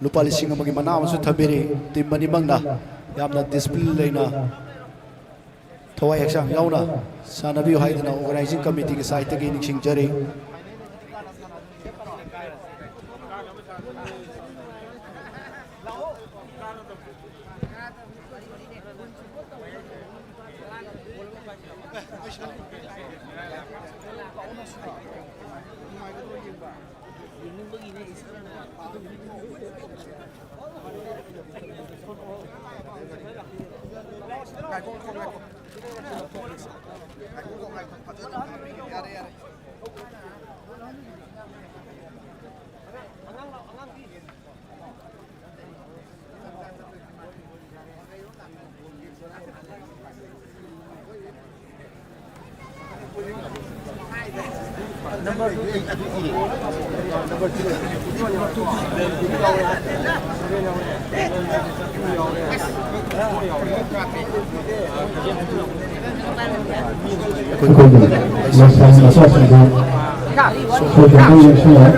ꯂꯨꯄꯥ ꯂꯤꯁꯤꯡ ꯑꯃꯒꯤ ꯃꯅꯥ ꯑꯃꯁꯨ ꯊꯝꯕꯤꯔꯤ꯫ ꯇꯤꯝ ꯑꯅꯤꯃꯛꯅ ꯌꯥꯝꯅ ꯗꯤꯁꯤꯄ꯭ꯂꯤꯟ ꯂꯩꯅ, ꯊꯋꯥꯏ ꯍꯛꯆꯥꯡ ꯌꯥꯎꯅ ꯁꯥꯟꯅꯕꯤꯌꯨ ꯍꯥꯏꯗꯨꯅ ꯑꯣꯔꯒꯅꯥꯏꯖꯤꯡ ꯀꯃꯤꯇꯤꯒꯤ ꯁꯥꯏꯠꯇꯒꯤ ꯅꯤꯡꯁꯤꯡꯖꯔꯤ꯫ ꯑꯩꯈꯣꯏꯒꯤ ꯃꯁꯥ ꯃꯁꯥꯁꯤꯡꯗꯨ ꯁꯣꯏꯗꯅ ꯌꯦꯡꯁꯤꯟꯅꯔꯦ꯫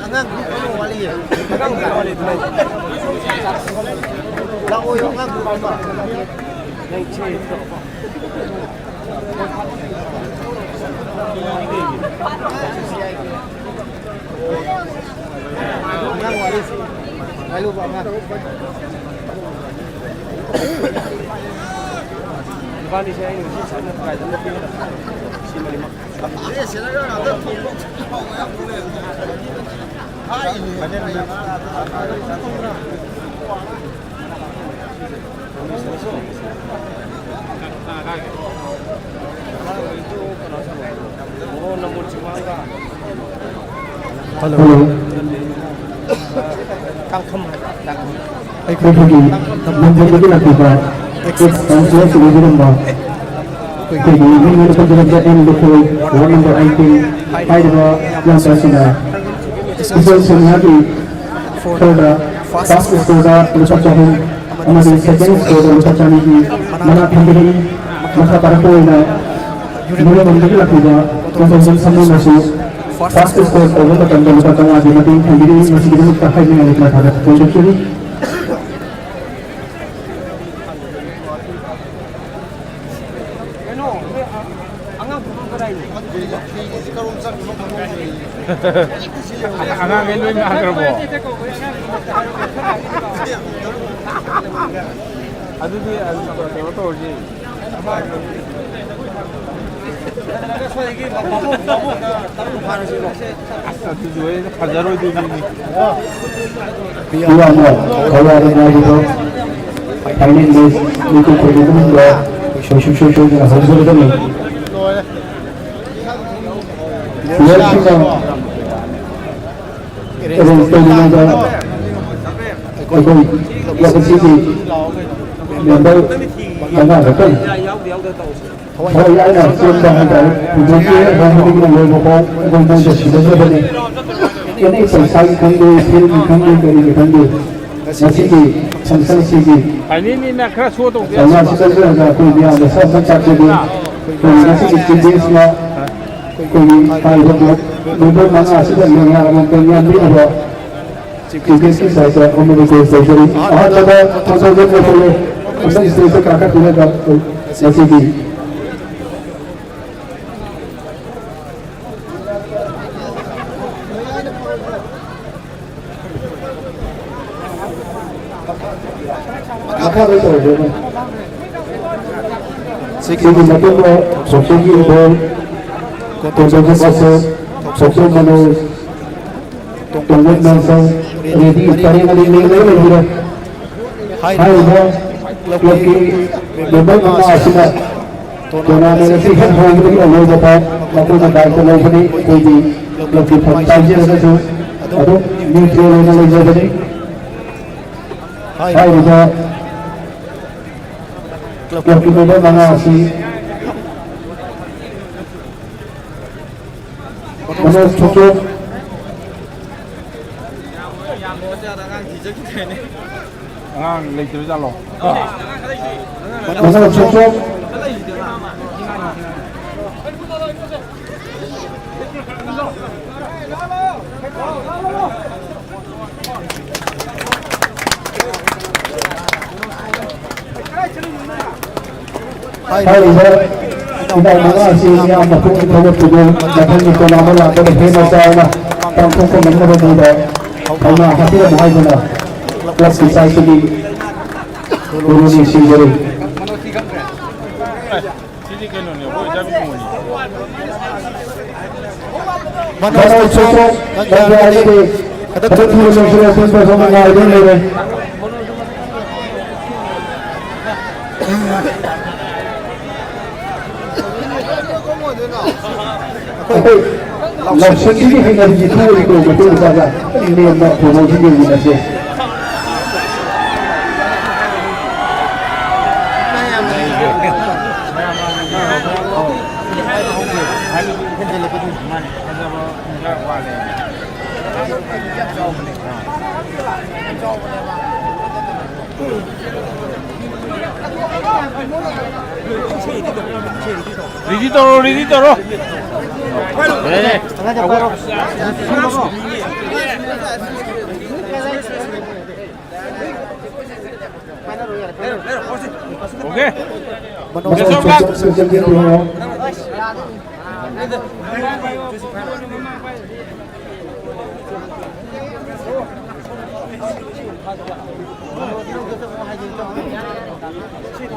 ꯑꯉꯥꯡ group ꯑꯃ ꯋꯥꯠꯂꯤꯌꯦ꯫ ꯂꯥꯛꯑꯣ, ꯑꯉꯥꯡ group ꯑꯃ꯫ ꯑꯉꯥꯡ ꯋꯥꯔꯤ ꯍꯥꯏꯌꯨꯕ, ꯑꯉꯥꯡ꯫ ꯅꯨꯄꯥꯅꯤꯁꯦ ꯑꯩꯅ ꯉꯁꯤ ꯁꯥꯟꯅ ꯀꯥꯏꯗꯅ ꯄꯤꯔꯒ ꯁꯤ ꯃꯔꯤꯃꯛ꯫ Hello. ꯑꯩꯈꯣꯏꯒꯤ ꯂꯝꯗꯝꯗꯒꯤ ꯂꯥꯛꯄꯤꯕ ꯑꯦꯛꯁ ꯀꯥꯎꯟꯁꯤꯜ ꯑꯁꯤꯗ ꯂꯩꯕꯤꯔꯝꯕ ꯑꯩꯈꯣꯏꯒꯤ ꯏꯃꯨꯡ ꯃꯅꯨꯡ ꯄꯨꯟꯁꯤꯜꯂꯛꯄ and Lukhoi ward number eighteen ꯍꯥꯏꯔꯤꯕ ꯏꯌꯥꯝꯕ ꯑꯁꯤꯅ ꯏꯆꯜ ꯁꯣꯅꯤꯌꯥꯒꯤ ꯐꯣꯔꯗ ꯐꯥꯔꯁ ꯁ꯭ꯀꯣꯔꯗ ꯂꯨꯄꯥ ꯆꯍꯨꯝ ꯑꯃꯗꯤ ꯁꯦꯀꯦꯟ ꯁ꯭ꯀꯣꯔꯗ ꯂꯨꯄꯥ ꯆꯅꯤꯒꯤ ꯃꯅꯥ ꯊꯝꯕꯤꯔꯛꯏ꯫ ꯃꯈꯥ ꯇꯥꯔꯛꯄ ꯑꯣꯏꯅ ꯅꯣꯡꯃꯝꯗꯒꯤ ꯂꯥꯛꯄꯤꯕ ꯀꯣꯟꯊꯧꯖꯝ ꯁꯃꯨꯅ ꯑꯁꯤ ꯐꯥꯔꯁ ꯁ꯭ꯀꯣꯔ ꯇꯧꯕ ꯃꯇꯝꯗ ꯂꯨꯄꯥ ꯆꯥꯝꯃꯉꯥꯒꯤ ꯃꯇꯦꯡ ꯊꯝꯕꯤꯔꯛꯏ꯫ ꯃꯁꯤꯒꯤꯗꯃꯛꯇ ꯍꯥꯏꯅꯤꯡꯉꯥꯏ ꯂꯩꯇꯅ ꯊꯥꯒꯠꯄ ꯐꯣꯡꯗꯣꯛꯆꯔꯤ꯫ ꯑꯉꯥꯡꯈꯩ ꯂꯣꯏ ꯃꯥꯡꯈ꯭ꯔꯕꯣ? ꯑꯗꯨꯗꯤ, ꯑ, ꯀꯩꯅꯣ ꯇꯧꯔꯁꯤ꯫ ꯑꯁ, ꯑꯗꯨꯁꯨ ꯑꯩ ꯐꯖꯔꯣꯏꯗꯣꯏꯅꯤꯅꯦ꯫ ꯏꯌꯥꯝꯕ ꯈꯧꯔꯥꯡꯕ ꯉꯥꯏꯔꯤꯕ ꯐꯥꯏꯅꯦꯜ ꯃꯦꯆ ꯅꯤꯐꯨ ꯈꯨꯗꯤꯡꯃꯛꯇ ꯑꯩꯈꯣꯏ ꯁꯨꯡꯁꯣꯏ ꯁꯣꯏꯗꯅ ꯍꯧꯖꯔꯒꯅꯤ꯫ ꯄ꯭ꯂꯦꯌꯔꯁꯤꯡꯅ ꯑꯦꯔꯦꯟꯖ ꯇꯧꯔꯤꯉꯩꯗ ꯑꯩꯈꯣꯏ ꯀ꯭ꯂꯕ ꯑꯁꯤꯒꯤ ꯃꯦꯝꯕꯔ ꯃꯉꯥ ꯈꯛꯇꯅꯤ꯫ ꯊꯋꯥꯏ ꯌꯥꯎꯅ ꯆꯦꯟꯕ ꯍꯥꯏꯇꯥꯔꯦ꯫ ꯍꯧꯖꯤꯛꯀꯤ ꯍꯧꯕꯗꯒꯤꯅ ꯂꯣꯏꯕ ꯐꯥꯎ ꯑꯩꯈꯣꯏ ꯃꯣꯏꯗ ꯁꯤꯟꯅꯖꯕꯅꯤ꯫ ꯑꯦꯅꯤ ꯄꯩꯁꯥꯒꯤ ꯈꯪꯗꯦ, ꯁꯦꯜꯒꯤ ꯈꯪꯗꯦ, ꯀꯔꯤꯒꯤ ꯈꯪꯗꯦ꯫ ꯉꯁꯤꯒꯤ ꯐꯪꯁꯟꯁꯤꯒꯤ ꯐꯥꯏꯅꯦꯜꯅꯤꯅ ꯈꯔ ꯁꯣ ꯇꯧꯕ ꯌꯥꯏ꯫ ꯊꯧꯅꯥꯁꯤꯗ ꯆꯠꯂꯒ ꯑꯩꯈꯣꯏ ꯃꯤꯌꯥꯝꯗ ꯁꯛ ꯁꯛ ꯇꯥꯛꯆꯒꯦ꯫ ꯑꯩꯈꯣꯏ ꯉꯁꯤꯒꯤ ꯆꯤꯐ ꯒꯦꯁꯅ ꯑꯩꯈꯣꯏꯒꯤ ꯍꯥꯏꯔꯤꯕ ꯃꯦꯝꯕꯔ ꯃꯉꯥ ꯑꯁꯤꯗ ꯂꯦꯡꯌꯥꯟ ꯑꯃꯃꯝꯇꯪ ꯌꯥꯟꯕꯤꯅꯕ ꯆꯤꯐ ꯒꯦꯁꯀꯤ ꯁꯥꯏꯠꯇ ꯑꯃ ꯔꯤꯀ꯭ꯋꯦꯁ ꯇꯧꯖꯔꯤ꯫ ꯑꯍꯥꯟꯕꯗ ꯊꯣꯡꯖꯥꯎꯖꯝ ꯑꯦꯝ ꯑꯦꯜ ꯑꯦ ꯑꯃꯨꯛꯇꯪ ꯁ꯭ꯇꯦꯖꯇ ꯀꯥꯈꯠꯄꯤꯔꯒ ꯉꯁꯤꯒꯤ ꯃꯈꯥꯗ ꯇꯧꯔꯒꯦ꯫ ꯁꯤꯒꯤ ꯃꯇꯨꯡꯗ ꯁꯣꯁꯤꯌꯦꯜꯒꯤ ꯏꯟꯚꯣꯜ, ꯀꯣꯟꯇ꯭ꯔꯣꯜ ꯃꯥꯁꯇꯔ, ꯁꯣꯁꯤꯌꯦꯜ ꯃꯅꯣꯖ, ꯇꯣꯡꯕ ꯃꯦꯟꯁꯟ, ꯔꯦꯗꯤ ꯄꯔꯦꯡ ꯑꯅꯤ ꯂꯦꯡꯗꯅ ꯂꯩꯕꯤꯔꯦ꯫ ꯍꯥꯏꯔꯤꯕ ꯀ꯭ꯂꯕꯀꯤ ꯃꯦꯝꯕꯔ ꯃꯉꯥ ꯑꯁꯤꯅ ꯇꯣꯔꯅꯥꯃꯦꯟ ꯑꯁꯤ ꯍꯦꯛ ꯍꯧꯕꯗꯒꯤ ꯑꯂꯣꯏꯕ ꯐꯥꯎ ꯃꯈꯣꯏꯅ ꯗꯥꯏꯇ ꯂꯧꯕꯅꯤ꯫ ꯑꯩꯈꯣꯏꯗꯤ ꯀ꯭ꯂꯕꯀꯤ ꯐꯝ ꯄꯥꯏꯖꯔꯒꯁꯨ ꯑꯗꯨꯝ ꯅ꯭ꯌꯨꯇ꯭ꯔꯦꯜ ꯑꯣꯏꯅ ꯂꯩꯖꯕꯅꯤ꯫ ꯍꯥꯏꯔꯤꯕ ꯀ꯭ꯂꯕꯀꯤ ꯃꯦꯝꯕꯔ ꯃꯉꯥ ꯑꯁꯤ ꯃꯅꯣꯖ ꯊꯣꯡꯖꯣꯝ, ꯑꯉꯥꯡ ꯂꯩꯇ꯭ꯔꯖꯥꯠꯂꯣ? ꯃꯅꯣꯖ ꯊꯣꯡꯖꯣꯝ, ꯍꯥꯏꯔꯤꯕ ꯏꯅꯥꯎ ꯃꯉꯥ ꯑꯁꯤ ꯃꯤꯌꯥꯝꯅ ꯄꯨꯛꯅꯤꯡ ꯊꯧꯒꯠꯄꯤꯗꯨꯅ ꯃꯊꯪꯒꯤ ꯇꯣꯔꯅꯥꯃꯦꯟ ꯂꯥꯛꯄꯗ ꯍꯦꯟꯅ ꯆꯥꯎꯅ ꯄꯥꯡꯊꯣꯛꯄ ꯉꯝꯅꯕꯒꯤꯗ ꯊꯧꯅꯥ ꯍꯥꯞꯄꯤꯔꯝꯃꯨ ꯍꯥꯏꯗꯨꯅ ꯀ꯭ꯂꯕꯀꯤ ꯁꯥꯏꯠꯇꯒꯤ ꯄꯨꯛꯅꯤꯡ ꯅꯤꯡꯁꯤꯡꯖꯔꯤ꯫ ꯁꯤꯗꯤ ꯀꯩꯅꯣꯅꯦ, ꯑꯩꯈꯣꯏ ꯏꯆꯥ ꯃꯤꯇꯨꯡꯕꯅꯤ꯫ ꯃꯅꯣꯖ ꯊꯣꯡꯖꯣꯝ ꯀꯪꯂꯥꯒꯤꯗꯤ ꯍꯟꯗꯛ ꯊꯤꯕ ꯂꯣꯏꯁꯤꯜꯂꯦ, ꯁꯤꯟꯕ ꯁꯣꯝꯗ ꯉꯥꯏꯗꯨꯅ ꯂꯩꯔꯦ꯫ ꯑꯩꯈꯣꯏ ꯂꯥꯎꯁꯟꯕꯤꯒꯤ ꯍꯩꯅꯕꯤꯁꯤ ꯊꯣꯛꯑꯣꯏꯀꯣ, ꯃꯩꯇꯩ ꯃꯆꯥꯗ ꯅꯦꯝꯅ ꯈꯣꯡꯎꯞꯁꯤ ꯌꯦꯡꯃꯤꯟꯅꯁꯦ꯫ ꯔꯦꯗꯤ ꯇꯧꯔꯣ, ꯔꯦꯗꯤ ꯇꯧꯔꯣ꯫ ꯑꯣꯀꯦ꯫ ꯃꯅꯣꯖ ꯕꯦꯁ ꯑꯣꯐ ꯂꯛ꯫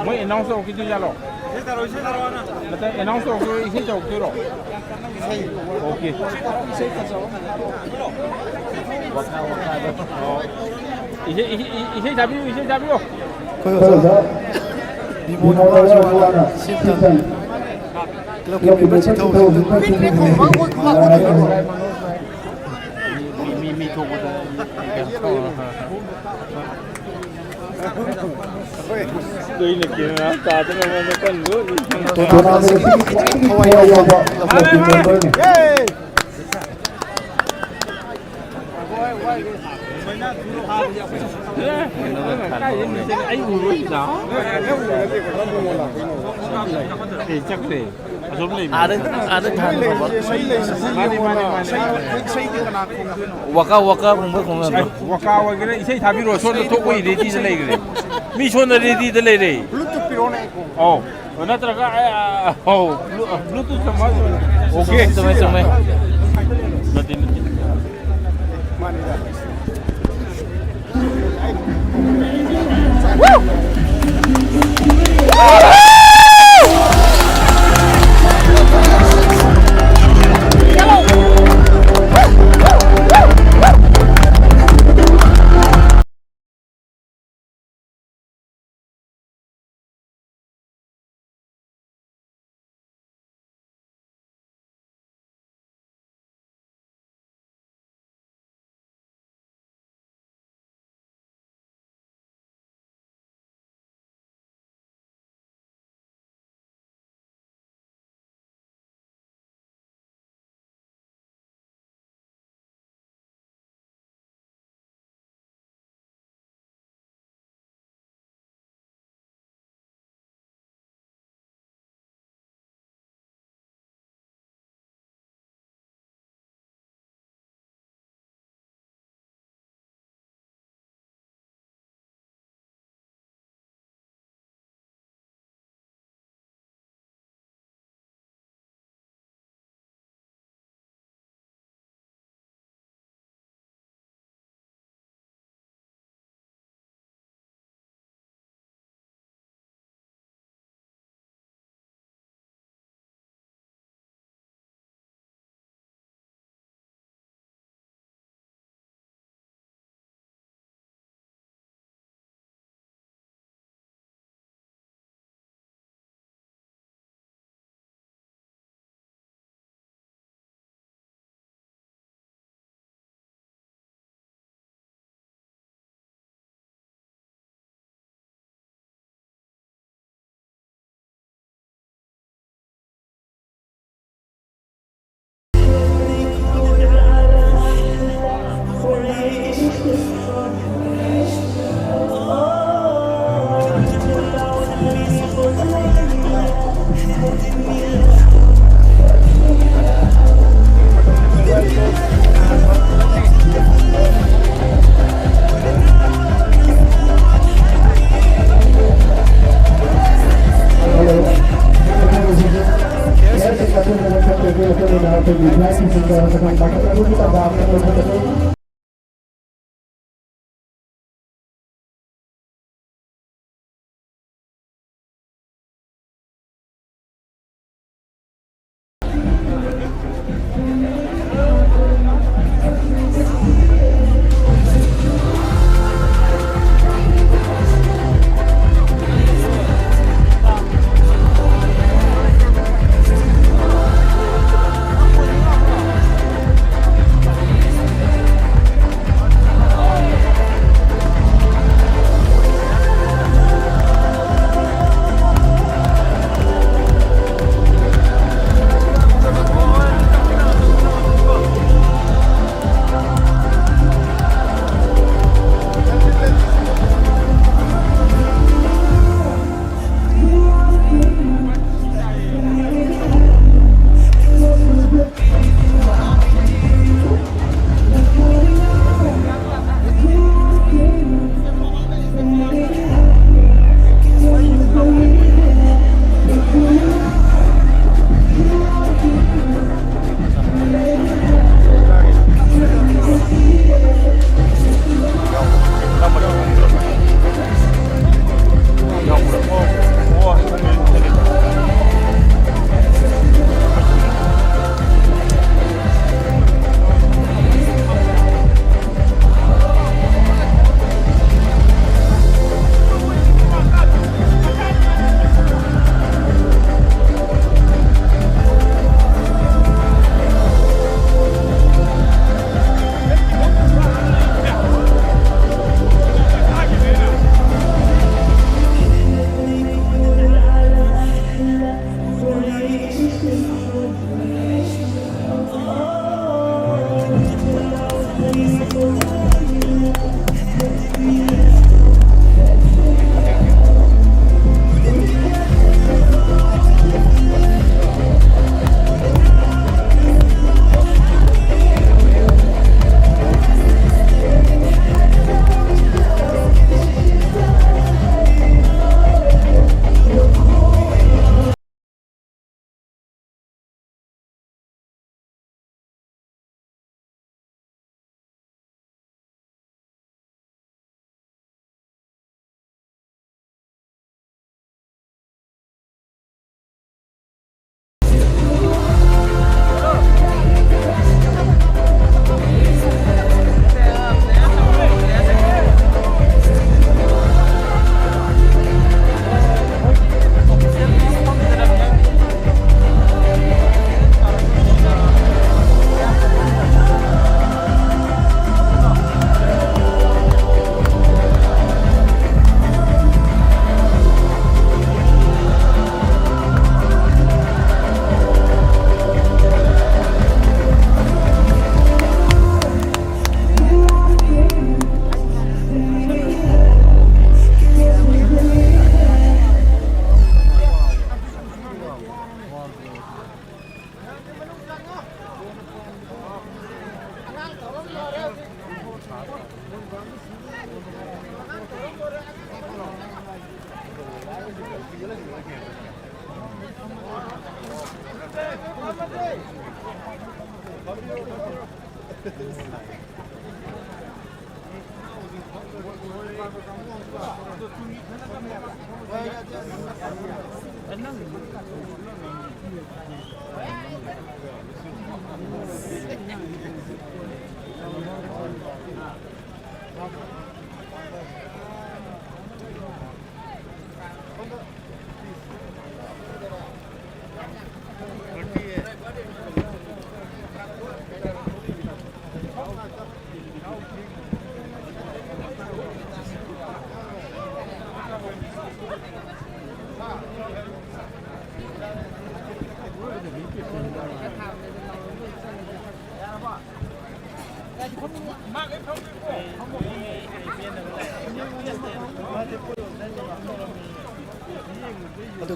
ꯃꯣꯏ ꯑꯦꯅꯥꯎꯟꯁ ꯇꯧꯔꯛꯈꯤꯗꯣꯏ ꯖꯥꯠꯂꯣ? ꯅꯠꯇꯦ, ꯑꯦꯅꯥꯎꯟꯁ ꯇꯧꯔꯛꯈꯤꯔꯣꯏ, ꯏꯁꯩ ꯇꯧꯔꯛꯇꯣꯏꯔꯣ? ꯑꯣꯀꯦ꯫ ꯏꯁꯩ, ꯏꯁꯩ, ꯏꯁꯩ ꯊꯥꯕꯤꯌꯨ, ꯏꯁꯩ ꯊꯥꯕꯤꯌꯨ꯫ ꯑꯩꯈꯣꯏ ꯑꯣꯖꯥ ꯕꯤꯃꯣꯜ ꯅꯋꯥꯁꯨ ꯋꯥꯅ ꯁꯤꯝꯇꯪ ꯀ꯭ꯂꯕꯀꯤ ꯃꯦꯝꯕꯔꯁꯤꯡ ꯊꯧꯔꯤꯁꯤꯡꯗꯨ ꯃꯤ, ꯃꯤ, ꯃꯤ ꯊꯣꯛꯄꯗ ꯀꯨꯏꯅ ꯀꯤꯔ ꯇꯥꯗꯅꯕ ꯀꯟꯅ ꯂꯣꯠꯂꯤ꯫ ꯇꯣꯔꯅꯥꯃꯦꯟ ꯑꯁꯤꯒꯤ ꯈ꯭ꯋꯥꯏꯗꯒꯤ ꯊꯋꯥꯏ ꯌꯥꯎꯕ ꯀ꯭ꯂꯕꯀꯤ ꯃꯦꯝꯕꯔꯅꯤ꯫ ꯑꯩ ꯎꯔꯣꯏꯗ꯫ ꯑꯦ, ꯆꯠꯈ꯭ꯔꯦ꯫ ꯑꯁꯣꯝ ꯂꯩꯕꯅꯦ꯫ ꯑꯥꯗ, ꯑꯥꯗ ꯊꯥꯟꯕ꯫ ꯃꯥꯅꯦ, ꯃꯥꯅꯦ, ꯃꯥꯅꯦ꯫ ꯋꯥꯀꯥ, ꯋꯥꯀꯥ ꯈꯣꯡꯕ ꯈꯣꯡꯕ ꯅꯠꯇ꯭ꯔꯣ? ꯋꯥꯀꯥ ꯑꯣꯏꯒꯦꯔꯥ, ꯏꯁꯩ ꯊꯥꯕꯤꯔꯣ꯫ ꯁꯣꯝꯗ ꯊꯣꯛꯄꯒꯤ ꯔꯦꯗꯤꯗ ꯂꯩꯈ꯭ꯔꯦ꯫ ꯃꯤ ꯁꯣꯝꯗ ꯔꯦꯗꯤꯗ ꯂꯩꯔꯦ꯫ ꯑꯧ꯫ ꯅꯠꯇ꯭ꯔꯒ, ꯑꯦ, ꯑ, ꯑꯧ, ꯕ꯭ꯂꯨ-, ꯑ, ꯕ꯭ꯂꯨꯇꯨꯠ ꯁꯝꯃ-, ꯑꯣꯀꯦ꯫ ꯆꯨꯝꯃꯦ, ꯆꯨꯝꯃꯦ꯫ ꯅꯠꯇꯦ, ꯅꯠꯇꯦ꯫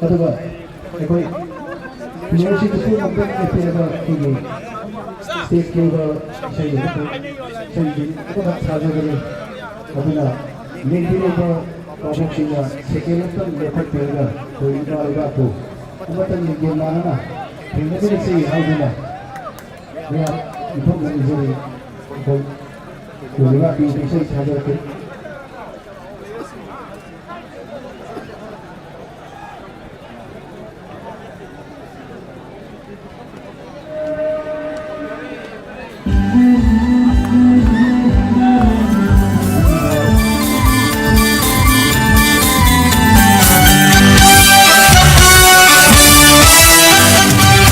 ꯑꯗꯨꯒ ꯑꯩꯈꯣꯏ ꯄ꯭ꯂꯦꯌꯔꯁꯤꯡꯗꯁꯨ ꯑꯃꯨꯛꯇꯪ ꯅꯦꯛꯄꯤꯔꯒ ꯑꯩꯈꯣꯏꯒꯤ ꯁ꯭ꯇꯦꯖꯀꯤ ꯑꯣꯏꯕ ꯏꯁꯩ ꯑꯃꯈꯛ, ꯏꯁꯩꯁꯤ ꯑꯃꯈꯛ ꯁꯥꯖꯒꯅꯤ꯫ ꯑꯗꯨꯅ ꯌꯦꯡꯕꯤꯔꯤꯕ ꯚꯥꯕꯣꯛꯁꯤꯡꯅ ꯁꯦꯀꯦꯟ ꯑꯃꯇꯪ ꯂꯦꯞꯈꯠꯄꯤꯔꯒ ꯑꯩꯈꯣꯏ ꯏꯃꯥ ꯂꯩꯕꯥꯛꯄꯨ ꯑꯃꯠꯇ ꯂꯤꯡꯖꯦꯜ ꯃꯥꯟꯅꯅ ꯊꯦꯡꯅꯃꯤꯟꯅꯁꯤ ꯍꯥꯏꯗꯨꯅ ꯃꯌꯥꯝ ꯏꯟꯊꯣꯛꯅ ꯅꯤꯖꯔꯤ꯫ ꯑꯩꯈꯣꯏ ꯂꯩꯕꯥꯛꯀꯤ ꯏꯁꯩ ꯁꯥꯖꯔꯛꯀꯦ꯫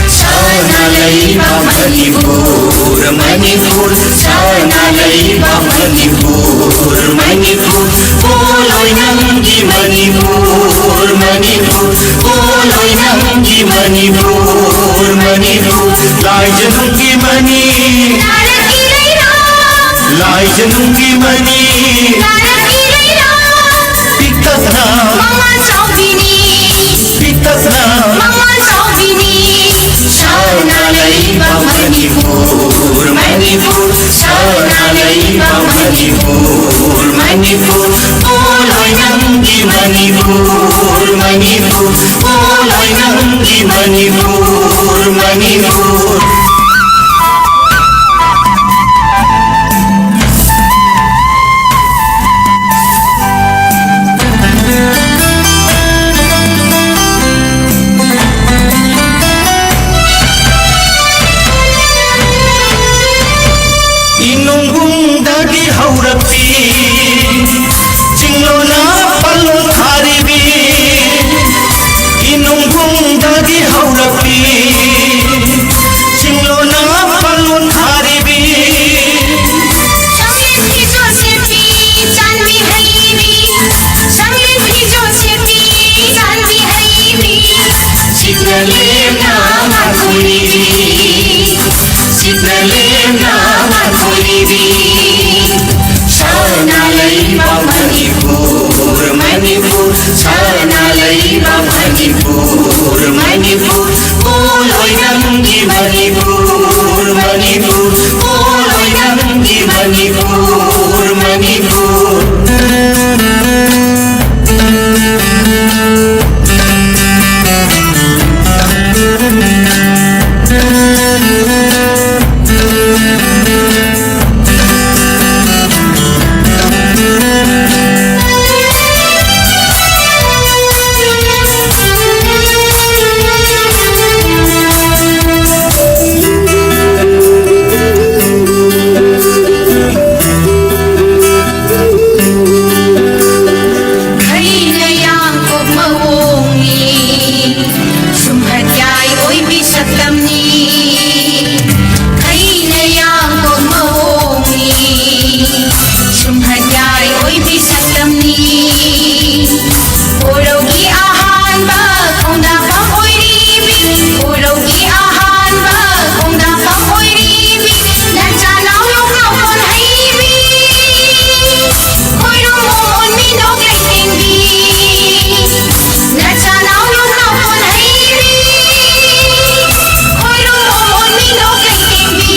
ꯁꯥꯅ ꯂꯩꯕ ꯃꯅꯤꯄꯨꯔ, ꯃꯅꯤꯄꯨꯔ, ꯁꯥꯅ ꯂꯩꯕ ꯃꯅꯤꯄꯨꯔ, ꯃꯅꯤꯄꯨꯔ, ꯄꯣꯂꯣꯏ ꯅꯪꯒꯤ ꯃꯅꯤꯄꯨꯔ, ꯃꯅꯤꯄꯨꯔ, ꯄꯣꯂꯣꯏ ꯅꯪꯒꯤ ꯃꯅꯤꯄꯨꯔ, ꯃꯅꯤꯄꯨꯔ, ꯂꯥꯏꯖꯅꯨꯡꯒꯤ ꯃꯅꯤ, ꯂꯥꯏꯖꯅꯨꯡꯒꯤ ꯃꯅꯤ, ꯄꯤꯛꯇꯛꯅ, ꯄꯤꯛꯇꯛꯅ, ꯁꯥꯅ ꯂꯩꯕ ꯃꯅꯤꯄꯨꯔ, ꯃꯅꯤꯄꯨꯔ, ꯁꯥꯅ ꯂꯩꯕ ꯃꯅꯤꯄꯨꯔ, ꯃꯅꯤꯄꯨꯔ, ꯄꯣꯂꯣꯏ ꯅꯪꯒꯤ ꯃꯅꯤꯄꯨꯔ, ꯃꯅꯤꯄꯨꯔ, ꯄꯣꯂꯣꯏ ꯅꯪꯒꯤ ꯃꯅꯤꯄꯨꯔ, ꯃꯅꯤꯄꯨꯔ꯫ ꯃꯅꯤꯄꯨꯔ, ꯃꯅꯤꯄꯨꯔ, ꯄꯣꯂꯣꯏ ꯅꯪꯒꯤ ꯃꯅꯤꯄꯨꯔ, ꯃꯅꯤꯄꯨꯔ, ꯄꯣꯂꯣꯏ ꯅꯪꯒꯤ ꯃꯅꯤꯄꯨꯔ, ꯃꯅꯤꯄꯨꯔ꯫ ꯈꯩꯅ ꯌꯥꯡꯀꯣꯛ ꯃꯑꯣꯡꯅꯤ, ꯁꯨꯝꯍꯠ ꯌꯥꯏ ꯑꯣꯏꯕꯤ ꯁꯛꯇꯝꯅꯤ꯫ ꯈꯩꯅ ꯌꯥꯡꯀꯣꯛ ꯃꯑꯣꯡꯅꯤ, ꯁꯨꯝꯍꯠ ꯌꯥꯏ ꯑꯣꯏꯕꯤ ꯁꯛꯇꯝꯅꯤ꯫ ꯀꯣꯔꯧꯒꯤ ꯑꯍꯥꯟꯕ ꯈꯣꯡꯗꯥꯛꯄ ꯑꯣꯏꯔꯤꯕꯤ, ꯀꯣꯔꯧꯒꯤ ꯑꯍꯥꯟꯕ ꯈꯣꯡꯗꯥꯛꯄ ꯑꯣꯏꯔꯤꯕꯤ, ꯅꯆꯥꯅꯥꯎ ꯌꯣꯛꯅꯥꯎ ꯀꯣꯟ ꯍꯩꯕꯤ꯫ ꯈꯣꯏꯔꯨꯝ ꯑꯣꯟ ꯃꯤꯅꯣꯛ ꯂꯩꯇꯦꯡꯕꯤ, ꯅꯆꯥꯅꯥꯎ ꯌꯣꯛꯅꯥꯎ ꯀꯣꯟ ꯍꯩꯕꯤ꯫ ꯈꯣꯏꯔꯨꯝ ꯑꯣꯟ ꯃꯤꯅꯣꯛ ꯂꯩꯇꯦꯡꯕꯤ꯫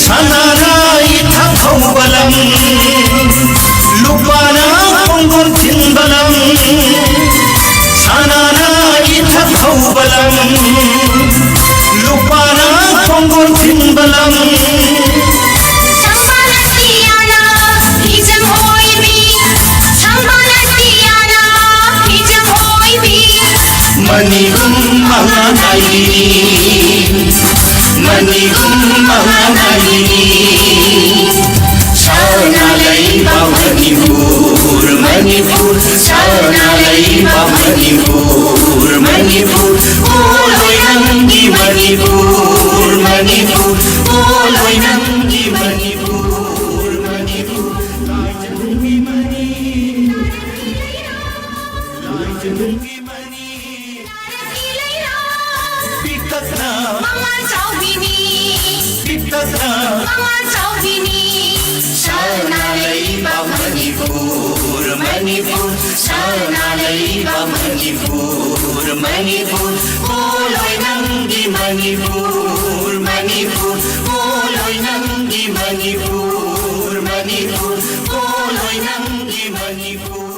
ꯁꯅꯥꯅ ꯏꯊꯛ ꯍꯧꯕ ꯂꯝ, ꯂꯨꯄꯥꯅ ꯈꯣꯡꯒꯨꯜ ꯊꯤꯟꯕ ꯂꯝ꯫ ꯁꯅꯥꯅ ꯏꯊꯛ ꯍꯧꯕ ꯂꯝ, ꯂꯨꯄꯥꯅ ꯈꯣꯡꯒꯨꯜ ꯊꯤꯟꯕ ꯂꯝ꯫ ꯁꯝꯕꯥꯅ ꯁꯤꯌꯥꯅ ꯍꯤꯖꯝ ꯑꯣꯏꯕꯤ, ꯁꯝꯕꯥꯅ ꯁꯤꯌꯥꯅ ꯍꯤꯖꯝ ꯑꯣꯏꯕꯤ꯫ ꯃꯅꯤꯒꯨꯝ ꯃꯉꯥ ꯅꯥꯏꯕꯤꯅꯤ, ꯃꯅꯤꯒꯨꯝ ꯃꯉꯥ ꯅꯥꯏꯕꯤꯅꯤ꯫ ꯁꯅꯥ ꯂꯩꯕꯥꯛ ꯃꯅꯤꯄꯨꯔ, ꯃꯅꯤꯄꯨꯔ, ꯁꯅꯥ ꯂꯩꯕꯥꯛ ꯃꯅꯤꯄꯨꯔ, ꯃꯅꯤꯄꯨꯔ, ꯄꯣꯂꯣꯏ ꯅꯪꯒꯤ ꯃꯅꯤꯄꯨꯔ, ꯃꯅꯤꯄꯨꯔ, ꯄꯣꯂꯣꯏ ꯅꯪꯒꯤ ꯃꯅꯤꯄꯨꯔ, ꯃꯅꯤꯄꯨꯔ, ꯂꯥꯏꯖꯅꯨꯡꯒꯤ ꯃꯅꯤ, ꯂꯥꯏꯖꯅꯨꯡꯒꯤ ꯃꯅꯤ꯫ ꯄꯤꯛꯇꯛꯅ ꯃꯉꯥ ꯆꯥꯎꯕꯤꯅꯤ, ꯄꯤꯛꯇꯛꯅ ꯃꯉꯥ ꯆꯥꯎꯕꯤꯅꯤ꯫ ꯁꯅꯥ ꯂꯩꯕꯥꯛ ꯃꯅꯤꯄꯨꯔ, ꯁꯅꯥ ꯂꯩꯕꯥꯛ ꯃꯅꯤꯄꯨꯔ, ꯃꯅꯤꯄꯨꯔ, ꯄꯣꯂꯣꯏ ꯅꯪꯒꯤ ꯃꯅꯤꯄꯨꯔ, ꯃꯅꯤꯄꯨꯔ, ꯄꯣꯂꯣꯏ ꯅꯪꯒꯤ ꯃꯅꯤꯄꯨꯔ, ꯃꯅꯤꯄꯨꯔ, ꯄꯣꯂꯣꯏ ꯅꯪꯒꯤ ꯃꯅꯤꯄꯨꯔ꯫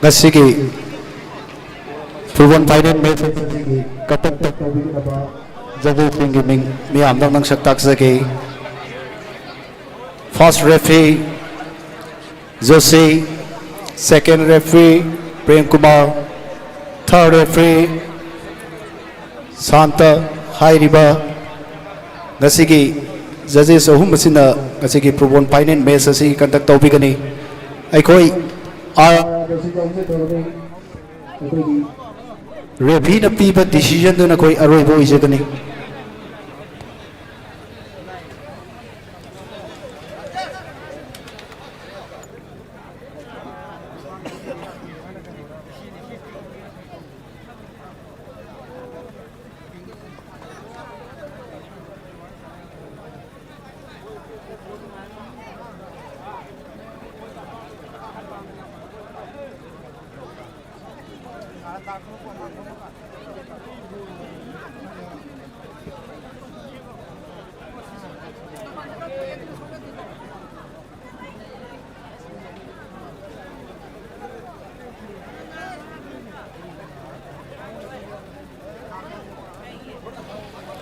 ꯉꯁꯤꯒꯤ football final match ꯑꯁꯤꯒꯤ ꯀꯇꯟꯇ ꯇꯧꯕꯤꯒꯗꯕ ꯖꯒꯣꯏꯁꯤꯡꯒꯤ ꯃꯤꯡ ꯃꯤꯌꯥꯝꯗ ꯅꯪꯁꯛ ꯇꯥꯛꯆꯒꯦ꯫ First referee Joshi, second referee Prem Kumar, third referee Santa. ꯍꯥꯏꯔꯤꯕ ꯉꯁꯤꯒꯤ judges ꯑꯍꯨꯝ ꯑꯁꯤꯅ ꯉꯁꯤꯒꯤ football final match ꯑꯁꯤ conduct ꯇꯧꯕꯤꯒꯅꯤ꯫ ꯑꯩꯈꯣꯏ ꯑꯥ-, refereeꯅ ꯄꯤꯕ decisionꯗꯨꯅ ꯑꯩꯈꯣꯏ ꯑꯔꯣꯏꯕ ꯑꯣꯏꯖꯒꯅꯤ꯫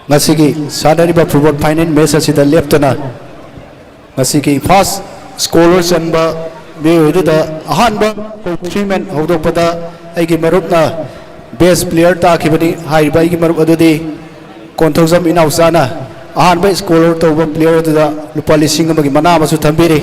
ꯉꯁꯤꯒꯤ ꯁꯥꯟꯅꯔꯤꯕ football final match ꯑꯁꯤꯗ ꯂꯦꯞꯇꯅ ꯉꯁꯤꯒꯤ first scorer ꯆꯟꯕ ꯃꯤꯑꯣꯏ ꯑꯗꯨꯗ ꯑꯍꯥꯟꯕ treatment ꯍꯧꯗꯣꯛꯄꯗ ꯑꯩꯒꯤ ꯃꯔꯨꯞꯅ best player ꯇꯥꯈꯤꯕꯅꯤ꯫ ꯍꯥꯏꯔꯤꯕ ꯑꯩꯒꯤ ꯃꯔꯨꯞ ꯑꯗꯨꯗꯤ ꯀꯣꯟꯊꯧꯖꯝ ꯏꯅꯥꯎꯆꯥꯅ ꯑꯍꯥꯟꯕ scorer ꯇꯧꯕ player ꯑꯗꯨꯗ ꯂꯨꯄꯥ ꯂꯤꯁꯤꯡ ꯑꯃꯒꯤ ꯃꯅꯥ ꯑꯃꯁꯨ ꯊꯝꯕꯤꯔꯤ꯫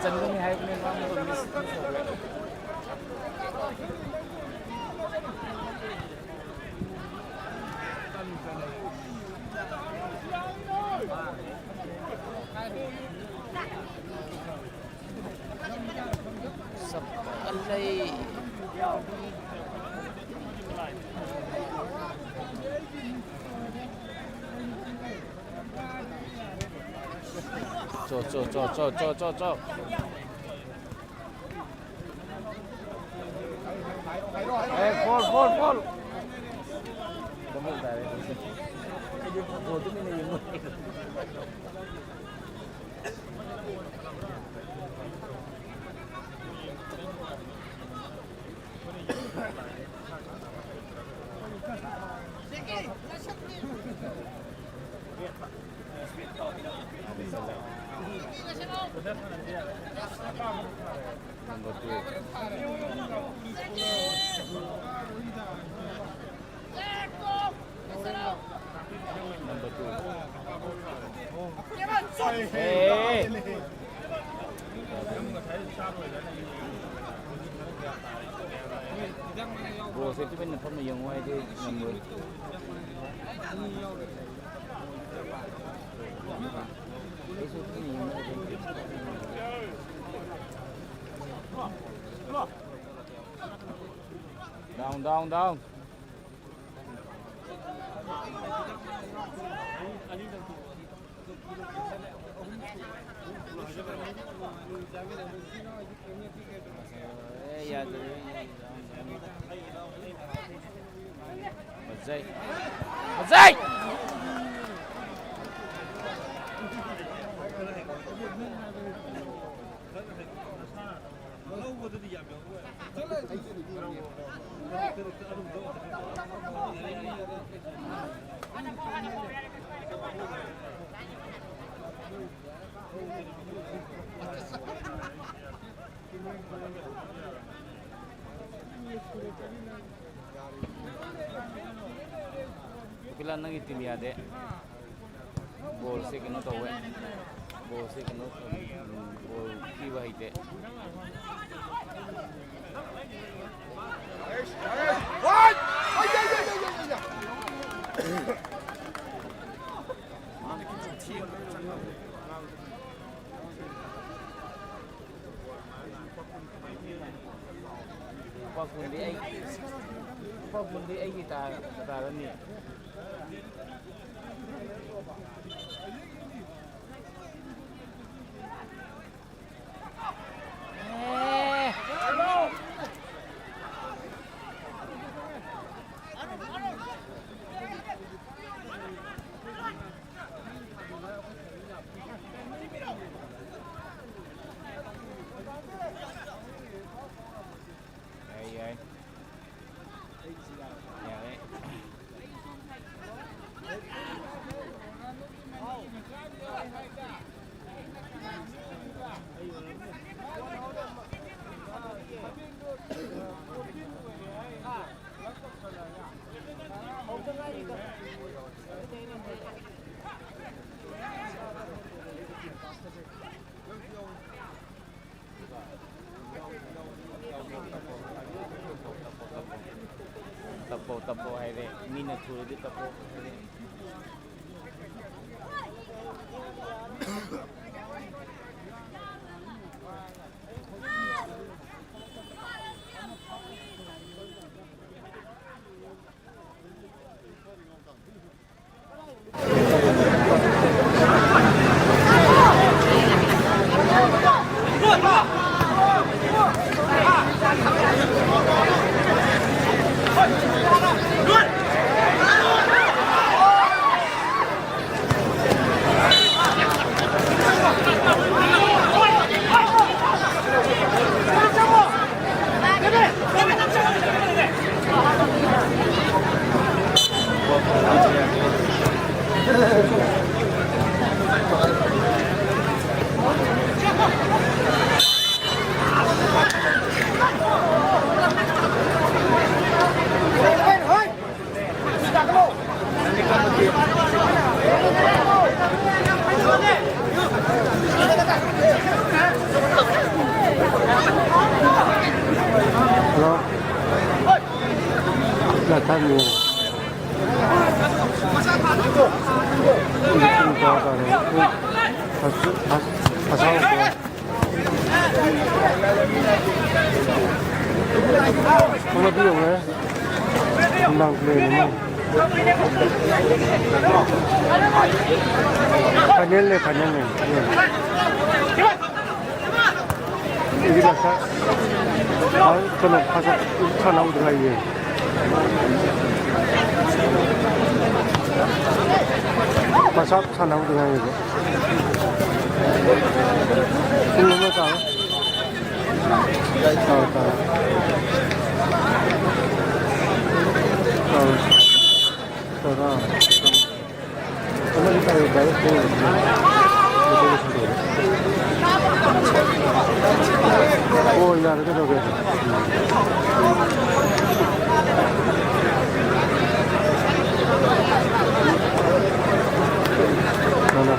ꯆꯟꯒꯅꯤ ꯍꯥꯏꯕꯅꯦ, ꯃꯥ ꯑꯃꯨꯛꯀ ꯃꯤꯁ ꯇꯧꯈ꯭ꯔꯦ꯫ ꯆꯞ ꯂꯩ꯫ ꯆꯣ, ꯆꯣ, ꯆꯣ꯫ ꯑꯦ, ꯐꯣꯜ, ꯐꯣꯜ, ꯐꯣꯜ꯫ ꯗꯕꯜ ꯇꯥꯔꯦ꯫ ꯕꯣꯜ ꯇꯨꯃꯤꯟꯅ ꯌꯦꯡꯉꯨ꯫ Number two. Number two. Hey. ꯕꯣꯜꯁꯦ ꯇꯨꯃꯤꯟꯅ ꯐꯝꯅ ꯌꯦꯡꯉꯨ ꯍꯥꯏꯗꯤ ꯉꯝꯃꯣꯏ꯫ ꯑꯩꯁꯨ ꯇꯨꯃꯤꯟꯅ ꯌꯦꯡꯉꯨ ꯍꯥꯏꯗꯤ꯫ Down, down, down. ꯑꯦ, ꯌꯥꯗ꯭ꯔꯦ꯫ ꯐꯖꯩ꯫ ꯐꯖꯩ! ꯀꯣꯀꯤꯂꯥ, ꯅꯪꯒꯤ ꯇꯤꯝ ꯌꯥꯗꯦ꯫ ꯕꯣꯜꯁꯦ ꯀꯩꯅꯣ ꯇꯧꯋꯦ꯫ ꯕꯣꯜꯁꯦ ꯀꯩꯅꯣ, ꯎꯝ, ꯕꯣꯜ ꯄꯤꯕ ꯍꯩꯇꯦ꯫ ꯂꯨꯄꯥ ꯀꯨꯟꯗꯤ ꯑꯩ, ꯂꯨꯄꯥ ꯀꯨꯟꯗꯤ ꯑꯩꯒꯤ ꯇꯥ-, ꯇꯥꯔꯅꯤ꯫ ꯌꯥꯏ, ꯌꯥꯏ꯫ ꯌꯥꯔꯦ꯫ ꯇꯞꯄꯣ, ꯇꯞꯄꯣ ꯍꯥꯏꯔꯦ꯫ ꯃꯤꯅ ꯊꯨꯔꯗꯤ ꯇꯞꯄꯣ ꯍꯥꯏꯔꯦ꯫ ꯍꯜꯂꯣ꯫ ꯂꯥꯛꯊꯥꯡ ꯌꯦꯡꯉꯣ꯫ ꯄꯨꯡ ꯇꯔꯥ ꯇꯥꯔꯦ꯫ ꯄꯨꯡ ꯑꯁ-, ꯑꯁ-, ꯑꯁꯥꯎꯕ꯫ ꯑꯃꯗꯤ ꯌꯧꯔꯦ꯫ ꯅꯨꯡꯗꯥꯡ ꯄ꯭ꯂꯦꯅꯤ ꯃꯣꯏ꯫ ꯐꯥꯏꯅꯦꯜꯅꯦ, ꯐꯥꯏꯅꯦꯜꯅꯦ꯫ ꯑꯩꯗꯤ ꯉꯁꯥꯏ, ꯑ, ꯀꯩꯅꯣ, ꯐꯖ-, ꯁꯥꯟꯅꯍꯧꯗ ꯉꯥꯏꯔꯤꯌꯦ꯫ ꯃꯁꯥ ꯁꯥꯟꯅꯍꯧꯗ ꯉꯥꯏꯔꯤꯕ꯫ ꯄꯨꯡ ꯑꯃ ꯇꯥꯔꯦ꯫ ꯇꯥꯔꯦ, ꯇꯥꯔꯦ꯫ ꯇꯥꯔꯦ꯫ ꯇꯔꯥ꯫ ꯑꯃꯗꯤ ꯇꯥꯔꯦ, ꯚꯥꯏ, ꯄꯨꯡ ꯑꯃꯗꯤ ꯁꯨꯗꯣꯔꯦ꯫ ꯑꯣ, ꯌꯥꯔꯦ, ꯀꯩꯗꯧꯔꯒꯦ? ꯎꯝ꯫ ꯍꯜꯂꯣ꯫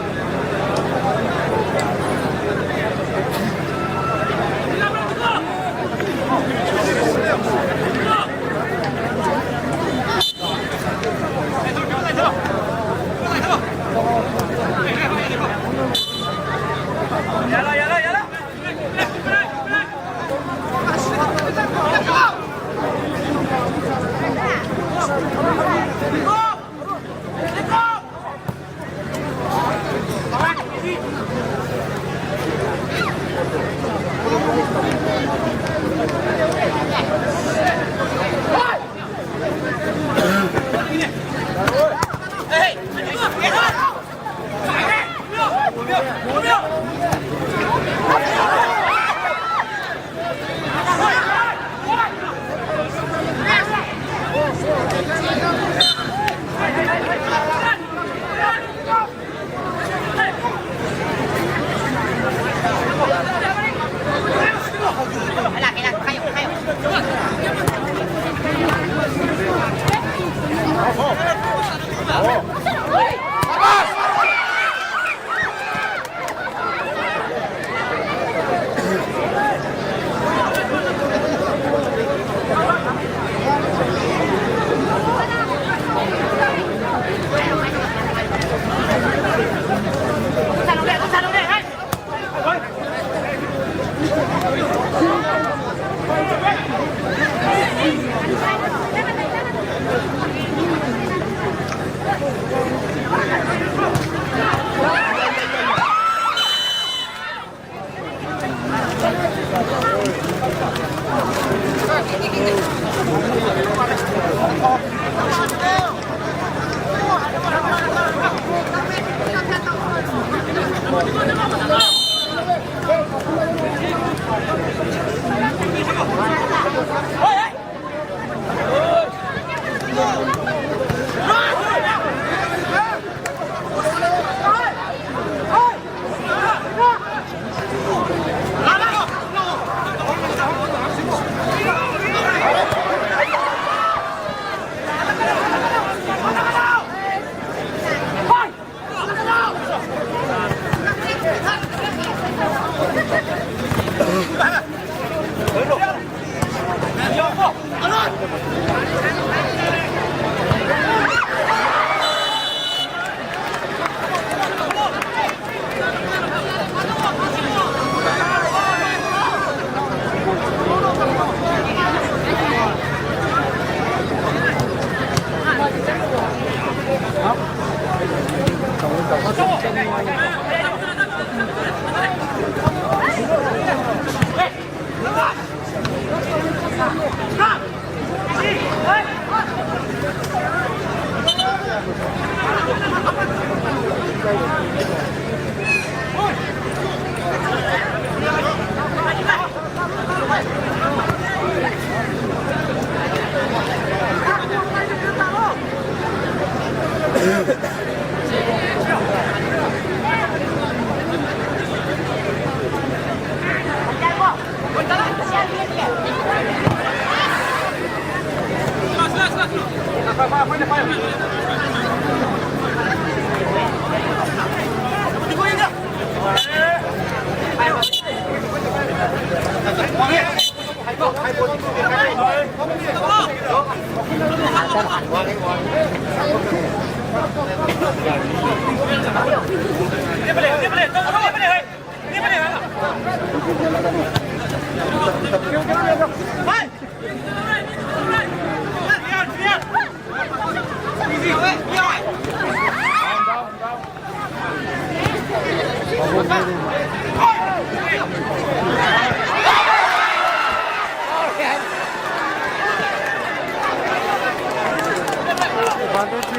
Advantage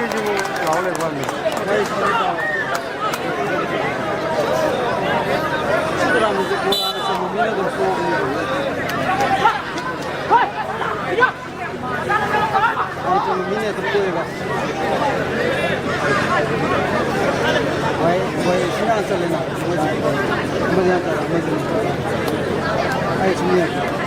ꯂꯧ ꯂꯩꯕ ꯋꯥꯅꯤ꯫ ꯃꯤꯅ ꯑꯗꯨꯝ ꯀꯣꯏꯕ꯫ ꯍꯣꯏ, ꯍꯣꯏ, ꯁꯤꯅ ꯆꯠꯂꯦꯅ꯫ ꯑꯃꯁꯤ, ꯑꯃꯁꯤꯅ ꯆꯠꯂꯦ, ꯑꯃꯁꯤꯅ ꯆꯠꯂꯦ꯫ ꯑꯩ ꯁꯨꯝ ꯌꯦꯡꯒꯦ꯫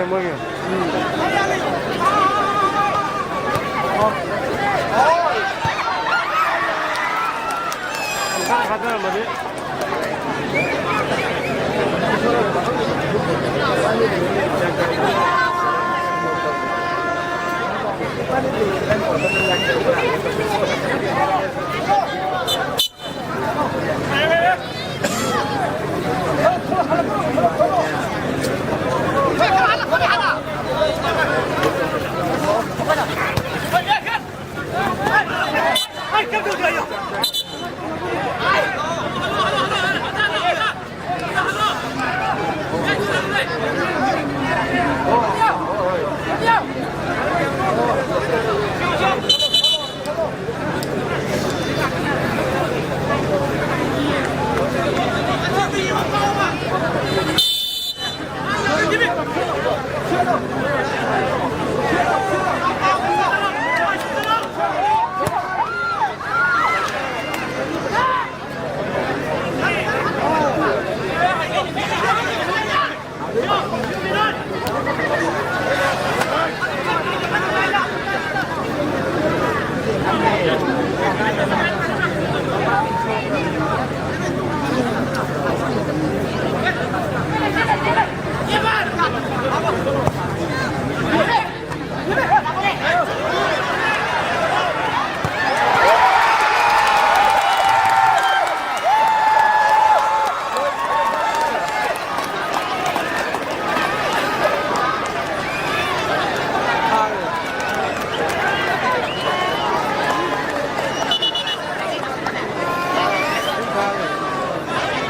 ꯃꯣꯏꯒꯤ꯫ ꯏꯟꯁꯥꯡ ꯊꯥꯗꯔꯝꯃꯗꯤ꯫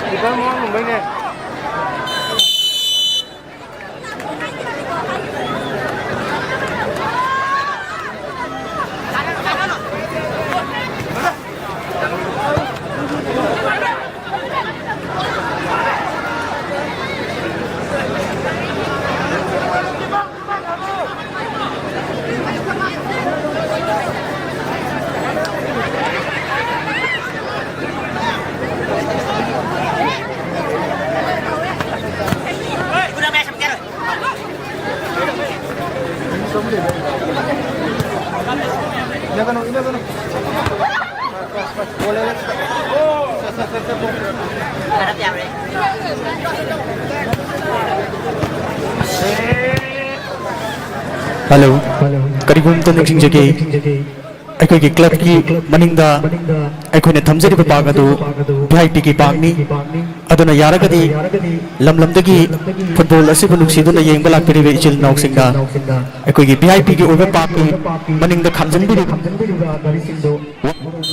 ꯈꯤꯇꯪ ꯃꯃꯥꯡ ꯂꯨꯝꯕꯩꯅꯦ꯫ ꯍꯜꯂꯣ꯫ ꯀꯔꯤꯒꯨꯝꯕ ꯑꯝꯇ ꯅꯤꯡꯁꯤꯡꯖꯒꯦ꯫ ꯑꯩꯈꯣꯏꯒꯤ ꯀ꯭ꯂꯕꯀꯤ ꯃꯅꯤꯡꯗ ꯑꯩꯈꯣꯏꯅ ꯊꯝꯖꯔꯤꯕ ꯄꯥꯔꯛ ꯑꯗꯨ ꯚꯤ ꯑꯥꯏ ꯄꯤꯒꯤ ꯄꯥꯔꯛꯅꯤ꯫ ꯑꯗꯨꯅ ꯌꯥꯔꯒꯗꯤ ꯂꯝ ꯂꯝꯗꯒꯤ ꯐꯨꯠꯕꯣꯜ ꯑꯁꯤꯕꯨ ꯅꯨꯡꯁꯤꯗꯨꯅ ꯌꯦꯡꯕ ꯂꯥꯛꯄꯤꯔꯤꯕ ꯏꯆꯤꯜ ꯏꯅꯥꯎꯁꯤꯡꯅ ꯑꯩꯈꯣꯏꯒꯤ ꯚꯤ ꯑꯥꯏ ꯄꯤꯒꯤ ꯑꯣꯏꯕ ꯄꯥꯔꯛꯀꯤ ꯃꯅꯤꯡꯗ ꯈꯥꯝꯖꯤꯟꯕꯤꯔꯤꯕ ꯒꯥꯔꯤꯁꯤꯡꯗꯨ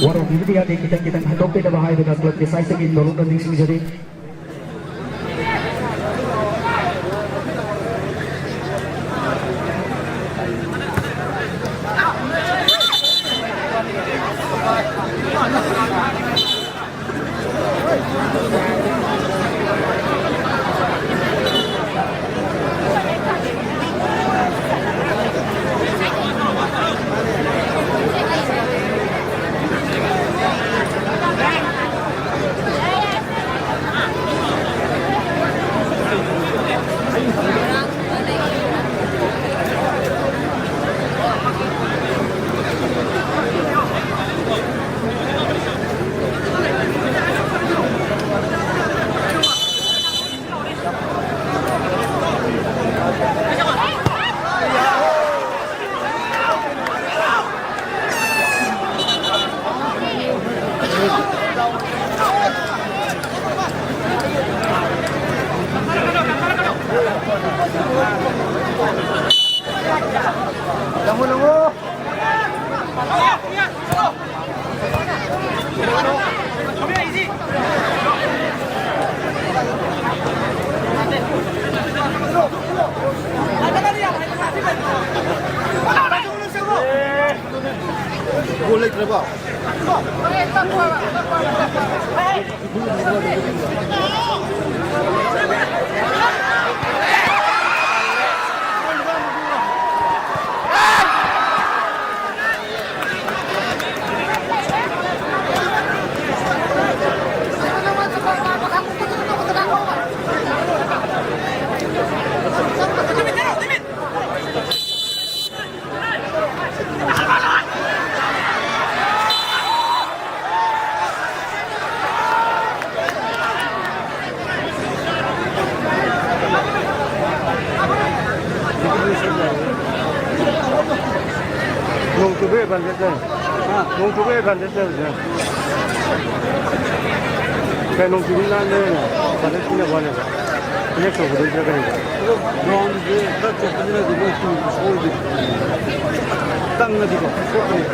ꯋꯥꯔꯧꯕꯤꯕꯗꯤ ꯌꯥꯗꯦ, ꯈꯤꯇꯪ ꯈꯤꯇꯪ ꯍꯟꯗꯣꯛꯄꯤꯅꯕ ꯍꯥꯏꯗꯨꯅ ꯀ꯭ꯂꯕꯀꯤ ꯁꯥꯏꯠꯇꯒꯤ ꯅꯣꯂꯨꯛꯅ ꯅꯤꯡꯁꯤꯡꯖꯔꯤ꯫ ꯅꯣꯡ ꯆꯨꯕꯩ advantage ꯂꯩ꯫ ꯍꯥ? ꯅꯣꯡ ꯆꯨꯕꯩ advantage ꯂꯩ ꯍꯧꯖꯤꯛ꯫ ꯀꯩ ꯅꯣꯡ ꯆꯨꯕ ꯅꯥꯟꯗꯅ advantage ꯄꯤꯅꯕ ꯋꯥꯅꯦꯕ꯫ Connect ꯇꯧꯒꯗꯣꯏꯁꯤꯅ ꯀꯩꯅꯣ? ꯑꯗꯣ groundꯁꯦ ꯈꯔ ꯆꯣꯠꯄꯁꯤꯅꯗꯤ ꯃꯣꯏ ꯇꯨꯕ ꯁꯣꯛꯑꯣꯏꯗꯣꯏꯅꯤ꯫ ꯀꯪꯉꯗꯤꯀꯣ, ꯁꯣꯛꯀꯅꯤ꯫